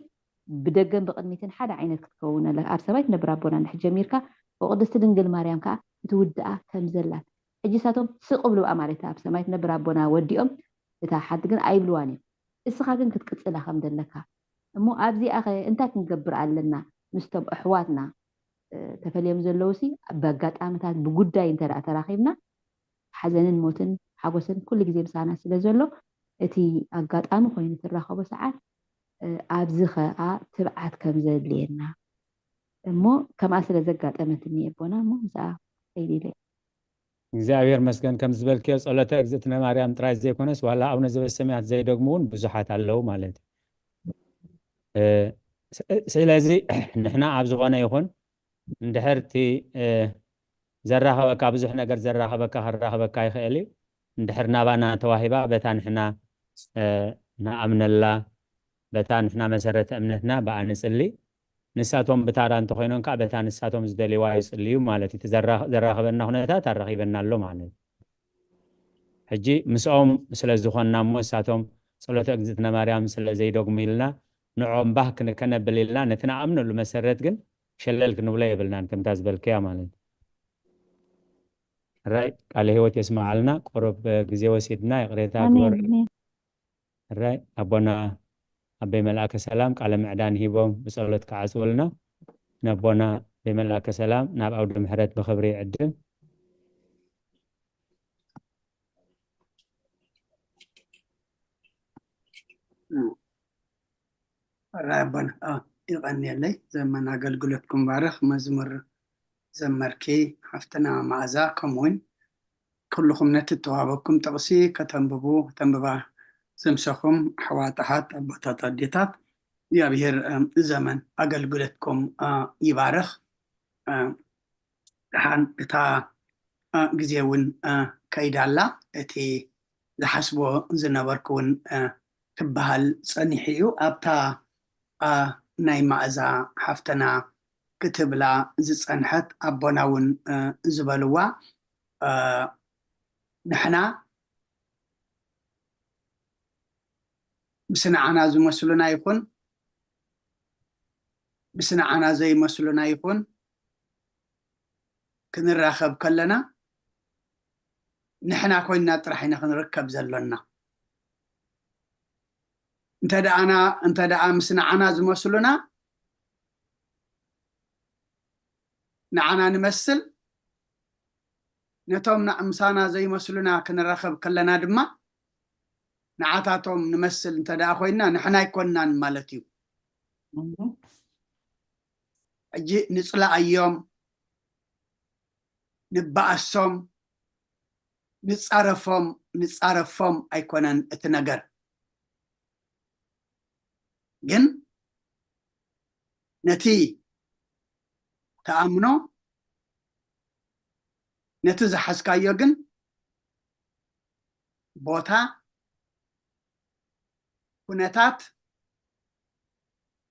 ብደገን ብቅድሚትን ሓደ ዓይነት ክትከውን ኣለ ኣብ ሰማይ ትነብር ኣቦና እንድሕር ጀሚርካ ብቅድስቲ ድንግል ማርያም ከዓ ክትውድኣ ከም ዘላት ሕጂ ሳቶም ስቅ ብልዋ ማለት ኣብ ሰማይ ትነብር ኣቦና ወዲኦም እታ ሓንቲ ግን ኣይብልዋን እዮም እስኻ ግን ክትቅፅላ ከም ዘለካ እሞ ኣብዚኣ ኸ እንታይ ክንገብር ኣለና ምስቶም ኣሕዋትና ተፈልዮም ዘለዉ ሲ በኣጋጣምታት ብጉዳይ እንተ ተራኺብና ሓዘንን ሞትን ሓጎስን ኩሉ ግዜ ምሳና ስለ ዘሎ እቲ ኣጋጣሚ ኮይኑ ትራኸቦ ሰዓት ኣብዚ ኸኣ ትብዓት ከም ዘድልየና እሞ ከምኣ ስለ ዘጋጠመትኒ የቦና እሞ ምስኣ ከይድ ኢለ እግዚኣብሔር መስገን ከም ዝበልክዮ ጸሎተ እግዝእትነ ማርያም ጥራይ ዘይኮነስ ዋላ ኣቡነ ዘበሰማያት ዘይደግሙ እውን ብዙሓት ኣለዉ ማለት እዩ። ስለዚ ንሕና ኣብ ዝኾነ ይኹን እንድሕር እቲ ዘራኸበካ ብዙሕ ነገር ዘራኸበካ ከራኸበካ ይኽእል እዩ። እንድሕር ናባና ተዋሂባ በታ ንሕና ንኣምነላ በታ ንሕና መሰረተ እምነትና ብኣ ንጽሊ ንሳቶም ብታራ እንተኾይኖም ከዓ በታ ንሳቶም ዝደልዋ ይፅልዩ ማለት እዩ። ዘራኸበና ኩነታት ኣራኺበና ኣሎ ማለት እዩ። ሕጂ ምስኦም ስለ ዝኾንና እሞ ንሳቶም ፀሎተ እግዝእትነ ማርያም ስለ ዘይደግሙ ኢልና ንዖም ባህ ክንከነብል ኢልና ነቲ ንኣምነሉ መሰረት ግን ሸለል ክንብሎ የብልናን ከምታ ዝበልከያ ማለት እዩ። ራይ ቃለ ህይወት የስማዓልና። ቆረብ ግዜ ወሲድና ይቕሬታ ግበር። ሕራይ ኣቦና ኣበይ መልኣከ ሰላም ቃለ ምዕዳን ሂቦም ብጸሎት ክዓጽውልና ነቦና ኣበይ መልኣከ ሰላም ናብ ኣውደ ምሕረት ብኽብሪ ይዕድም። ሕራይ ኣቦና ይቐንየለይ ዘመን ኣገልግሎትኩም ባርኽ መዝሙር ዘመርኪ ሓፍትና መኣዛ ከምኡውን ኩልኹም ነቲ እተዋህበኩም ጥቕሲ ከተንብቡ ከተንብባ ዘምሰኹም ኣሕዋት ኣሓት ኣቦታት ኣዴታት እግዚኣብሔር ዘመን ኣገልግሎትኩም ይባርኽ። ደሓን እታ ግዜ እውን ከይዳላ እቲ ዝሓስቦ ዝነበርኩ እውን ክበሃል ጸኒሑ እዩ። ኣብታ ናይ ማእዛ ሓፍትና ክትብላ ዝጸንሐት ኣቦና እውን ዝበልዋ ንሕና ምስ ንዓና ዝመስሉና ይኹን ምስ ንዓና ዘይመስሉና ይኹን ክንራኸብ ከለና ንሕና ኮይንና ጥራሕ ኢና ክንርከብ ዘሎና። እንተ ደኣና እንተ ደኣ ምስ ንዓና ዝመስሉና ንዓና ንመስል፣ ነቶም ምሳና ዘይመስሉና ክንራኸብ ከለና ድማ ንዓታቶም ንመስል እንተ ደኣ ኮይንና ንሕና ኣይኮንናን ማለት እዩ። ሕጂ ንፅላኣዮም፣ ንበኣሶም፣ ንፃረፎም ንፃረፎም ኣይኮነን እቲ ነገር። ግን ነቲ ተኣምኖ ነቲ ዝሓዝካዮ ግን ቦታ፣ ኩነታት፣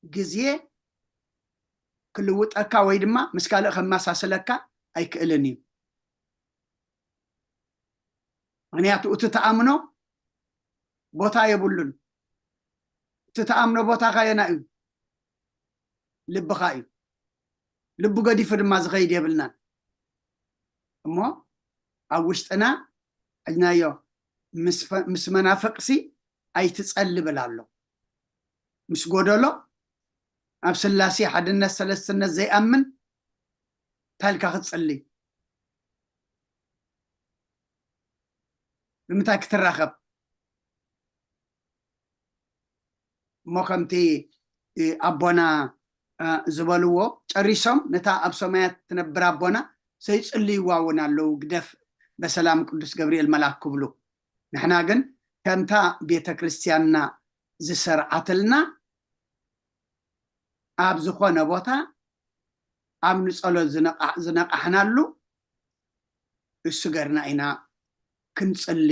ግዜ ክልውጠካ ወይ ድማ ምስ ካልእ ከመሳስለካ ኣይክእልን እዩ። ምክንያቱ እቲ ተኣምኖ ቦታ የብሉን። እቲ ተኣምኖ ቦታ ካየና እዩ? ልብኻ እዩ። ልቡ ገዲፉ ድማ ዝኸይድ የብልናን። እሞ ኣብ ውሽጥና ሕጅናዮ ምስ መናፍቅሲ ኣይትጸል ብል ኣሎ። ምስ ጎደሎ ኣብ ስላሴ ሓድነት ሰለስትነት ዘይኣምን እንታይ ኢልካ ክትጽሊ? ብምንታይ ክትራኸብ? እሞ ከምቲ ኣቦና ዝበልዎ ጨሪሶም ነታ ኣብ ሰማያት ትነብር ኣቦና ዘይጽልይዋ እውን ኣለዉ። ግደፍ በሰላም ቅዱስ ገብርኤል መልኣክ ክብሉ። ንሕና ግን ከምታ ቤተ ክርስቲያንና ዝሰርዓትልና ኣብ ዝኾነ ቦታ ኣብ ንጸሎት ዝነቓሕናሉ እሱ ገርና ኢና ክንጽሊ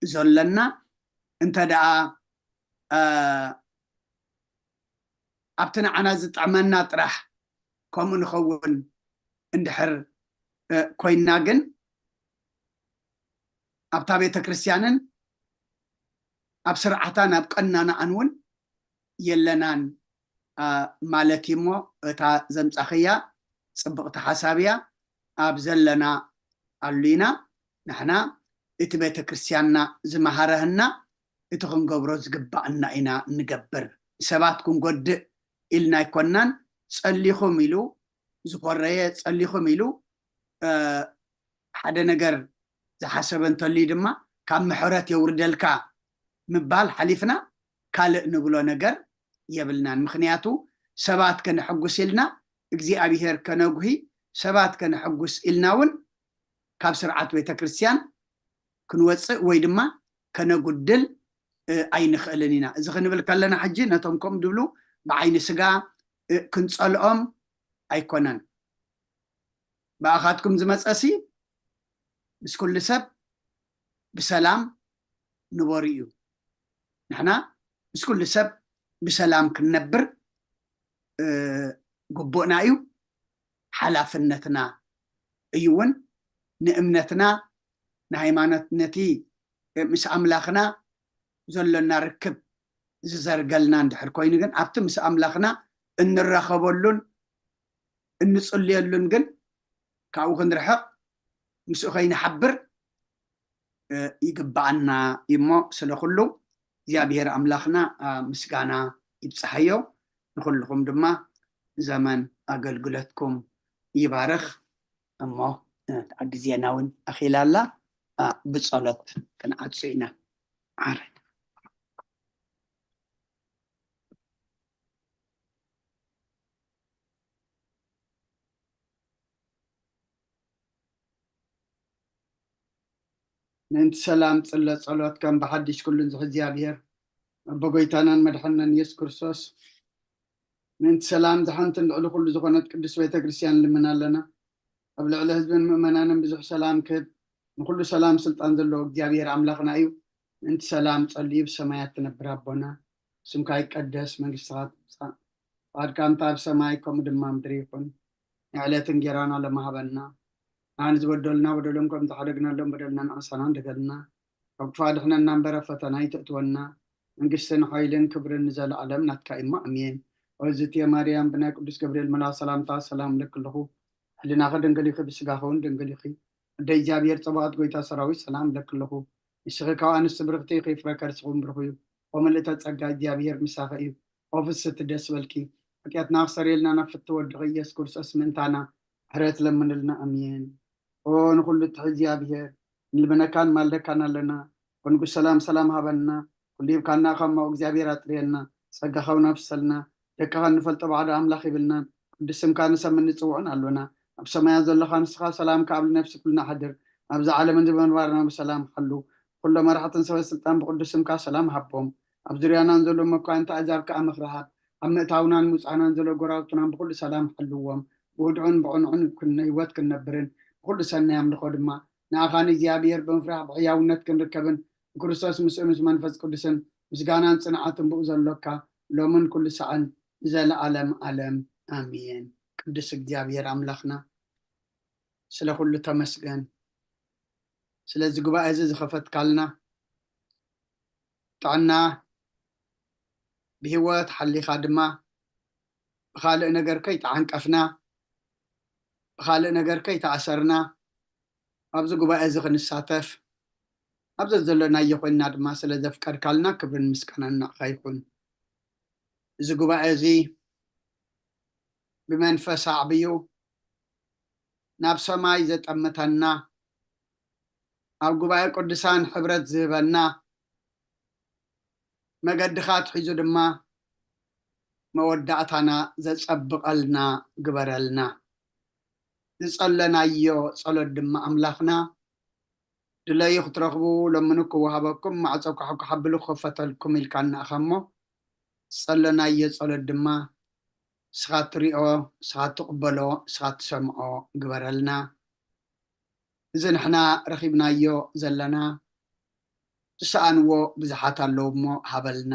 ዘለና። እንተ ደኣ ኣብቲ ንዓና ዝጥዕመና ጥራሕ ከምኡ ንኸውን እንድሕር ኮይንና ግን ኣብታ ቤተ ክርስቲያንን ኣብ ስርዓታን ኣብ ቀናናኣን እውን የለናን ማለት እዩ። እሞ እታ ዘምጻኽያ ጽብቕቲ ሓሳብ እያ። ኣብ ዘለና ኣሉ ኢና ንሕና እቲ ቤተ ክርስቲያንና ዝመሃረህና እቲ ክንገብሮ ዝግባእና ኢና ንገብር። ሰባት ክንጎድእ ኢልና ኣይኮናን። ጸሊኹም ኢሉ ዝኾረየ ጸሊኹም ኢሉ ሓደ ነገር ዝሓሰበ እንተልዩ ድማ ካብ ምሕረት የውርደልካ ምባል ሓሊፍና ካልእ ንብሎ ነገር የብልናን። ምኽንያቱ ሰባት ከነሐጉስ ኢልና እግዚኣብሔር ከነጉሂ ሰባት ከነሐጉስ ኢልና እውን ካብ ስርዓት ቤተክርስትያን ክንወፅእ ወይ ድማ ከነጉድል ኣይንኽእልን ኢና። እዚ ክንብል ከለና ሕጂ ነቶም ከምኡ ድብሉ ብዓይኒ ስጋ ክንፀልኦም ኣይኮነን። ብኣኻትኩም ዝመፀሲ ምስ ኩሉ ሰብ ብሰላም ንበሩ እዩ። ንሕና ምስ ኩሉ ሰብ ብሰላም ክንነብር ግቡእና እዩ፣ ሓላፍነትና እዩ እውን። ንእምነትና ንሃይማኖት ነቲ ምስ ኣምላኽና ዘሎና ርክብ ዝዘርገልና እንድሕር ኮይኑ ግን ኣብቲ ምስ ኣምላኽና እንራኸበሉን እንጽልየሉን ግን ካብኡ ክንርሕቕ ምስኡ ከይንሓብር ይግብኣና እዩሞ ስለ ኩሉ እግዚኣብሔር ኣምላኽና ምስጋና ይብፅሓዮ። ንኩልኹም ድማ ዘመን ኣገልግሎትኩም ይባርኽ። እሞ ግዜና እውን ኣኺላ ኣላ። ብጸሎት ክንዓጹ ኢና። ዓረ ምእንቲ ሰላም ጽለ ጸሎት ከም ብሓድሽ ኩሉን ዝሕ እግዚኣብሔር ኣቦ ጎይታናን መድሓንናን ኢየሱስ ክርስቶስ ምእንቲ ሰላም ዝሓንትን ልዕሊ ኩሉ ዝኾነት ቅዱስ ቤተ ክርስቲያን ልምን ኣለና። ኣብ ልዕሊ ህዝብን ምእመናንን ብዙሕ ሰላም ክህብ ንኩሉ ሰላም ስልጣን ዘለዎ እግዚኣብሔር ኣምላኽና እዩ። ምእንቲ ሰላም ጸልዩ ብሰማያት ትነብር ኣቦና ስምካ ይቀደስ መንግስትኻ ትምጻእ ፍቓድካ እንተ ኣብ ሰማይ ከምኡ ድማ ምድሪ ይኹን። ንዕለት እንጌራና ለማሃበና ንዓን ዝበደሉና በደሎም ከም ዝሓደግናሎም በደልና ንዓሳና እንደገልና ካብ ክፋ ድሕነና እምበር ኣብ ፈተና ይተእትወና መንግስትን ሓይልን ክብርን ንዘለኣለም ናትካ እሞ ኣሜን። ኦዝትየ ማርያም ብናይ ቅዱስ ገብርኤል መልኣ ሰላምታ ሰላም ለክልኹ ሕልናኺ ድንግል ኢኺ ብስጋኺ እውን ድንግል ኢኺ ኣደ እግዚኣብሔር ጸባኦት ጎይታ ሰራዊት ሰላም ለክልኹ ንስኺ ካብ ኣንስቲ ብርኽቲ ኢኺ ፍረ ከርስኹም ብርኽ እዩ ወምልእተ ጸጋ እግዚኣብሔር ምሳኺ እዩ ኦፍስቲ ደስ በልኪ ሓጢኣትና ክሰርየልና ናብ ፍትወድኺ ኢየሱስ ክርስቶስ ምእንታና ምሕረት ለምንልና ኣሜን። ኦ ንኹሉ እትሕዚ እግዚኣብሔር ንልምነካን ማልደካን ኣለና። ወንጉስ ሰላም ሰላም ሃበና። ኩሉ ሂብካና ካብ ማኡ እግዚኣብሔር ኣጥርየና። ጸጋኻ እውን ኣፍሰልና። ደቅኻ እንፈልጦ ባዕዶ ኣምላኽ ይብልናን ቅዱስ ስምካ ንሰምን ንጽውዕን ኣሎና። ኣብ ሰማያት ዘለኻ ንስኻ ሰላምካ ኣብ ነፍሲ ኩልና ኣሕድር። ኣብዚ ዓለምን ዝመንባርና ብሰላም ሓሉ። ኩሎ መራሕትን ሰበ ስልጣን ብቅዱስ ስምካ ሰላም ሃቦም። ኣብ ዙርያናን ዘሎ መኳንንቲ ኣሕዛብ ከኣ ምኽሪ ሃብ። ኣብ ምእታውናን ምውጻእናን ዘሎ ጎራብቱናን ብኹሉ ሰላም ሓልዎም። ብውድዑን ብቕኑዕን ህይወት ክንነብርን ብኹሉ ሰናይ ኣምልኾ ድማ ንኣኻ ንእግዚኣብሔር ብምፍራሕ ብሕያውነት ክንርከብን ብክርስቶስ ምስኡ ምስ መንፈስ ቅዱስን ምስጋናን ጽንዓትን ብኡ ዘሎካ ሎምን ኩሉ ሰዓን ንዘለኣለም ኣለም ኣሜን። ቅዱስ እግዚኣብሔር ኣምላኽና ስለ ኩሉ ተመስገን። ስለዚ ጉባኤ እዚ ዝኸፈትካልና ጥዕና ብህይወት ሓሊኻ ድማ ብኻልእ ነገር ከይተዓንቀፍና ብኻልእ ነገር ከይተኣሰርና ኣብዚ ጉባኤ እዚ ክንሳተፍ ኣብ ዘዘለናዮ ኮይንና ድማ ስለ ዘፍቀድካልና ክብርን ምስጋናን ንዓኻ ይኹን። እዚ ጉባኤ እዚ ብመንፈስ ኣዕብዩ ናብ ሰማይ ዘጠምተና ኣብ ጉባኤ ቅዱሳን ሕብረት ዝህበና መገድኻ ኣትሒዙ ድማ መወዳእታና ዘጸብቐልና ግበረልና። ዝጸለናዮ ጸሎት ድማ ኣምላኽና ድለዩ ክትረኽቡ ለምኑ ክወሃበኩም ማዕጾ ኳሕኳሕ ኣብሉ ክኸፈተልኩም ኢልካ ንኣኻ እሞ ዝጸለናዮ ጸሎት ድማ ንስኻ ትሪኦ ንስኻ ትቕበሎ ንስኻ ትሰምዖ ግበረልና። እዚ ንሕና ረኺብናዮ ዘለና ዝሰኣንዎ ብዙሓት ኣለዉ እሞ ሃበልና።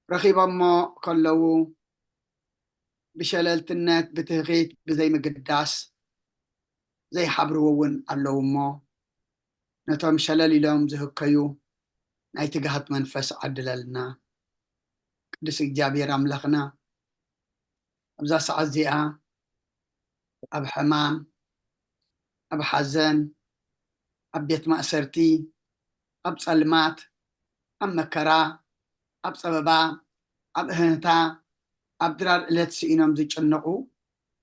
ረኺቦሞ ከለዉ ብሸለልትነት፣ ብትህኺት፣ ብዘይምግዳስ ዘይሓብርዎ እውን ኣለዉ እሞ፣ ነቶም ሸለል ኢሎም ዝህከዩ ናይ ትግሃት መንፈስ ዓድለልና። ቅዱስ እግዚኣብሔር ኣምላኽና፣ ኣብዛ ሰዓት እዚኣ ኣብ ሕማም፣ ኣብ ሓዘን፣ ኣብ ቤት ማእሰርቲ፣ ኣብ ጸልማት፣ ኣብ መከራ፣ ኣብ ጸበባ፣ ኣብ እህህታ፣ ኣብ ድራር ዕለት ስኢኖም ዝጭነቑ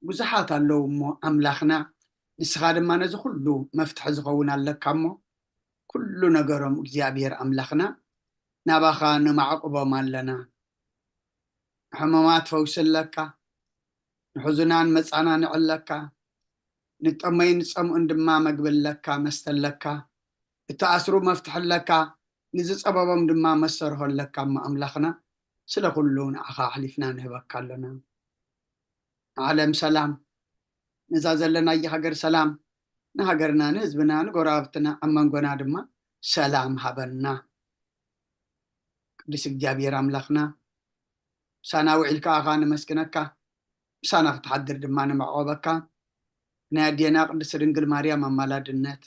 ብዙሓት ኣለዉ እሞ፣ ኣምላኽና፣ ንስኻ ድማ ነዚ ኩሉ መፍትሒ ዝኸውን ኣለካ እሞ፣ ኩሉ ነገሮም እግዚኣብሔር ኣምላኽና ናባኻ ነማዕቁቦም ኣለና። ንሕሙማት ፈውሲ ኣለካ፣ ንሕዙናን መጻናንዒ ኣለካ፣ ንጠመዩን ዝጸምኡን ድማ መግቢ ኣለካ፣ መስተ ኣለካ፣ እተኣስሩ መፍትሒ ኣለካ፣ ንዝጸበቦም ድማ መሰርሆ ኣለካ እሞ ኣምላኽና፣ ስለ ኩሉ ንዓኻ ኣሕሊፍና ንህበካ ኣለና። ንዓለም ሰላም፣ ነዛ ዘለናያ ሃገር ሰላም፣ ንሃገርና፣ ንህዝብና፣ ንጎረባብትና፣ ኣብ መንጎና ድማ ሰላም ሃበና። ቅዱስ እግዚኣብሔር ኣምላኽና፣ ምሳና ውዒልካ ኣኻ ነመስግነካ፣ ምሳና ክትሓድር ድማ ንመዕቆበካ። ብናይ ኣዴና ቅድስት ድንግል ማርያም ኣማላድነት፣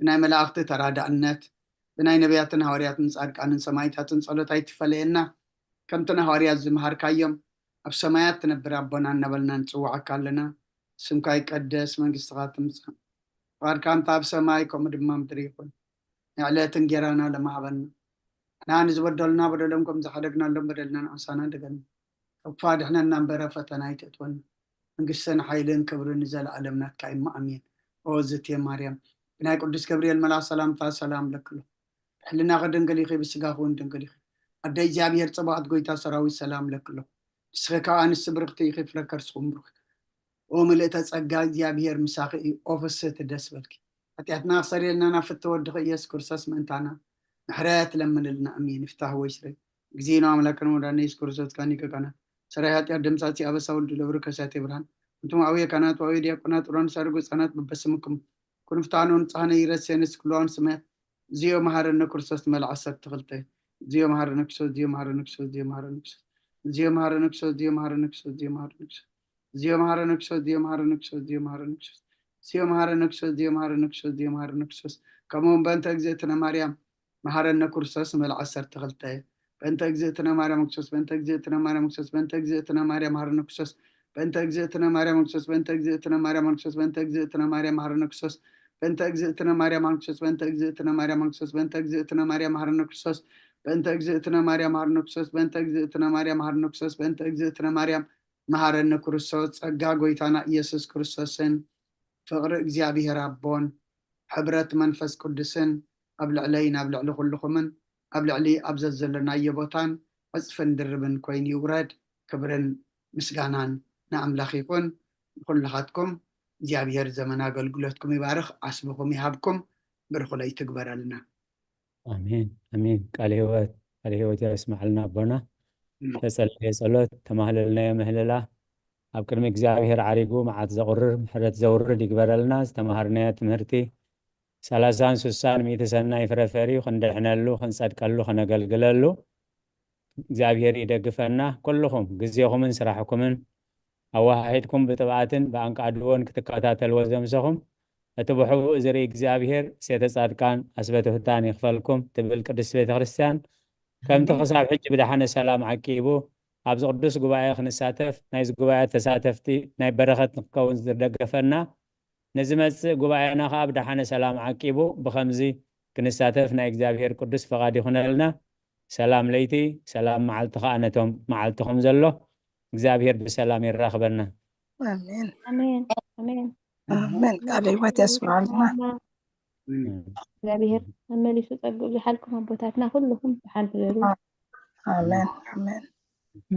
ብናይ መላእኽቲ ተራዳእነት፣ ብናይ ነቢያትን ሃዋርያትን ጻድቃንን ሰማዕታትን ጸሎት ኣይትፈለየና። ከምቲ ንሃዋርያት ዝመሃርካዮም፣ ኣብ ሰማያት ትነብር ኣቦና እናበልና ንጽውዓካ ኣለና። ስምካ ይቀደስ፣ መንግስትኻ ትምጻእ፣ ፍቓድካ እንተ ኣብ ሰማይ ከምኡ ድማ ምድሪ ይኹን። ንዕለት እንጌራና ለማህበና፣ ንሕና ንዝበደሉና በደሎም ከም ዝሓደግናሎም በደልና ንዓሳና ድገና፣ ካብ ክፉእ ኣድሕነና እምበር ኣብ ፈተና ኣይተእትወና፣ መንግስትን ሓይልን ክብርን ንዘለኣለም ናትካ እዩ እሞ ኣሜን። ኦ ዝቴ ማርያም፣ ብናይ ቅዱስ ገብርኤል መልኣኽ ሰላምታ ሰላም ለክሎ፣ ብሕልናኺ ድንግል ኢኺ፣ ብስጋኺ እውን ድንግል ኢኺ። ኣደ እግዚኣብሔር ጽባኦት፣ ጎይታ ሰራዊት ሰላም ለክሎ፣ ንስኺ ካብ ኣንስቲ ብርኽቲ ኢኺ፣ ፍረ ከርስኹም ብሩኽ። ኦ ምልእተ ጸጋ፣ እግዚኣብሔር ምሳኺ እዩ። ኦ ፍስህቲ፣ ደስ በልኪ። ሓጢኣትና ክሰርየልና ናብ ፍትሕ ወድኺ ኢየሱስ ክርስቶስ ምእንታና ምሕረት ለምንልና። ኣሜን። ይፍታህ ወይ ስረይ። እግዚእነ ኣምላክነ ወመድኃኒነ ኢየሱስ ክርስቶስ ካኒ ከካና ሰራይ ሓጢኣት ደምሳሲ ኣበሳ ወልድ ለብሩ ከሳቴ ብርሃን እንቱም ኣውየ ካህናት ወኣውየ ዲያቆናት ኡራን ሳርጉ ህፃናት በበስምኩም ኩንፍታኑ ንጻህነ ይረሴንስ ኩለዋን ስማያት። እግዚኦ መሐረነ ክርስቶስ መልዓ ዓሰርተ ክልተ። እግዚኦ መሐረነ ክርስቶስ፣ እግዚኦ መሐረነ ክርስቶስ፣ እግዚኦ መሐረነ ክርስቶስ። እግዚኦ መሐረነ ክርስቶስ፣ እግዚኦ መሐረነ ክርስቶስ፣ እግዚኦ መሐረነ ክርስቶስ። እግዚኦ መሐረነ ክርስቶስ፣ እግዚኦ መሐረነ ክርስቶስ። እግዚኦ መሐረነ ክርስቶስ፣ እግዚኦ መሐረነ ክርስቶስ፣ እግዚኦ መሐረነ ክርስቶስ። ከምኡ እውን በእንተ እግዝእትነ ማርያም መሐረነ ክርስቶስ መልዓ ዓሰርተ ክልተ። በእንተ እግዝእትነ ማርያም ክርስቶስ፣ በእንተ እግዝእትነ ማርያም ክርስቶስ፣ በእንተ እግዝእትነ ማርያም መሐረነ ክርስቶስ። በእንተ እግዝእትነ ማርያም ክርስቶስ፣ በእንተ እግዝእትነ ማርያም ክርስቶስ፣ በእንተ እግዝእትነ ማርያም መሐረነ ክርስቶስ። በእንተ እግዝእትነ ማርያም ክርስቶስ፣ በእንተ እግዝእትነ ማርያም ክርስቶስ፣ በእንተ እግዝእትነ ማርያም መሐረነ ክርስቶስ። በእንተ እግዝእትነ ማርያም መሐረነ ክርስቶስ፣ በእንተ እግዝእትነ ማርያም መሐረነ ክርስቶስ፣ በእንተ እግዝእትነ ማርያም መሐረነ ክርስቶስ። ጸጋ ጎይታና ኢየሱስ ክርስቶስን ፍቕሪ እግዚኣብሔር ኣቦን ሕብረት መንፈስ ቅዱስን ኣብ ልዕለይን ኣብ ልዕሊ ኩልኹምን ኣብ ልዕሊ ኣብ ዘዘለናዮ ቦታን ዕጽፍን ድርብን ኮይኑ ይውረድ። ክብርን ምስጋናን ንኣምላኽ ይኹን። ንኹልኻትኩም እግዚኣብሔር ዘመን ኣገልግሎትኩም ይባርኽ፣ ዓስብኹም ይሃብኩም፣ ብሩኽ ለይቲ ይግበረልና። ኣሜን፣ ኣሜን። ቃለ ህይወት፣ ቃለ ህይወት የስምዓልና ኣቦና። እም። ተጸለየ ጸሎት፣ ተማህለልናዮ ምህለላ፣ ኣብ ቅድሚ እግዚኣብሔር ዓሪጉ መዓት ዘቑርር፣ ምሕረት ዘውርድ ይግበረልና። ዝተማሃርናዮ ትምህርቲ ሰላሳን ስሳን ሚእቲ ሰናይ ፍረ ፈርዩ ክንድሕነሉ፣ ክንጸድቀሉ፣ ከነገልግለሉ እግዚኣብሔር ይደግፈና። ኩልኹም ግዜኹምን ስራሕኩምን ኣወሃሂድኩም ብጥብኣትን ብኣንቃድዎን ክትከታተልዎ ዘምሰኹም፣ እቲ ብሕቡእ ዝርኢ እግዚኣብሔር ሴተ ጻድቃን ኣስበ ትሑታን ይኽፈልኩም ትብል ቅድስት ቤተ ክርስቲያን። ከምቲ ኣሜን። ክሳብ ሕጂ ብደሓነ ሰላም ዓቂቡ ኣብዚ ቅዱስ ጉባኤ ክንሳተፍ፣ ናይዚ ጉባኤ ተሳተፍቲ ናይ በረኸት ንክከውን ዝደገፈና፣ ንዝመጽእ ጉባኤና ኸኣ ብደሓነ ሰላም ዓቂቡ ብኸምዚ ክንሳተፍ ናይ እግዚኣብሔር ቅዱስ ፈቓድ ይኹነልና። ሰላም ለይቲ፣ ሰላም መዓልቲ ኸኣ ነቶም መዓልትኹም ዘሎ እግዚኣብሔር ብሰላም የራኽበና። ኣሜን። ኣሜን። ኣሜን። ኣሜን። ቃለ ህይወት የስምዓልና። ኣሜን። እግዚኣብሔር መመሊሱ ጸግኡ ይብዝሓልኩም ኣቦታትና ኩልኹም ብሓንቲ በሉ። ኣሜን። ኣሜን።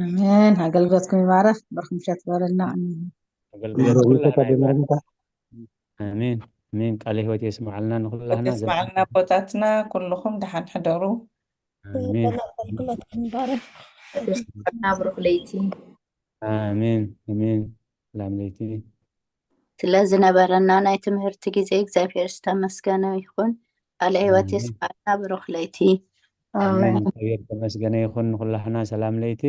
ኣሜን። ኣገልግሎትኩም ይባረክ። በርኩም ምሸት በረልና። ኣሜን። ኣገልግሎት በረከት ኩላና ይባረክ። ኣሜን። ኣሜን። ቃለ ህይወት የስምዓልና ንኹላህና። የስምዓልና ኣቦታትና፣ ኩልኹም ደሓን ሕደሩ። ኣሜን። ኣገልግሎትኩም ይባረክ። ብሩክ ለይቲ። ኣሜን። ኣሜን። ሰላም ለይቲ። ስለ ዝነበረና ናይ ትምህርቲ ግዜ እግዚኣብሔር ዝተመስገነ ይኹን። ቃለ ህይወት ኣሜን። የስምዓልና። ብሩክ ለይቲ። ኣሜን። እግዚኣብሔር ተመስገነ ይኹን። ንኩላህና ሰላም ለይቲ።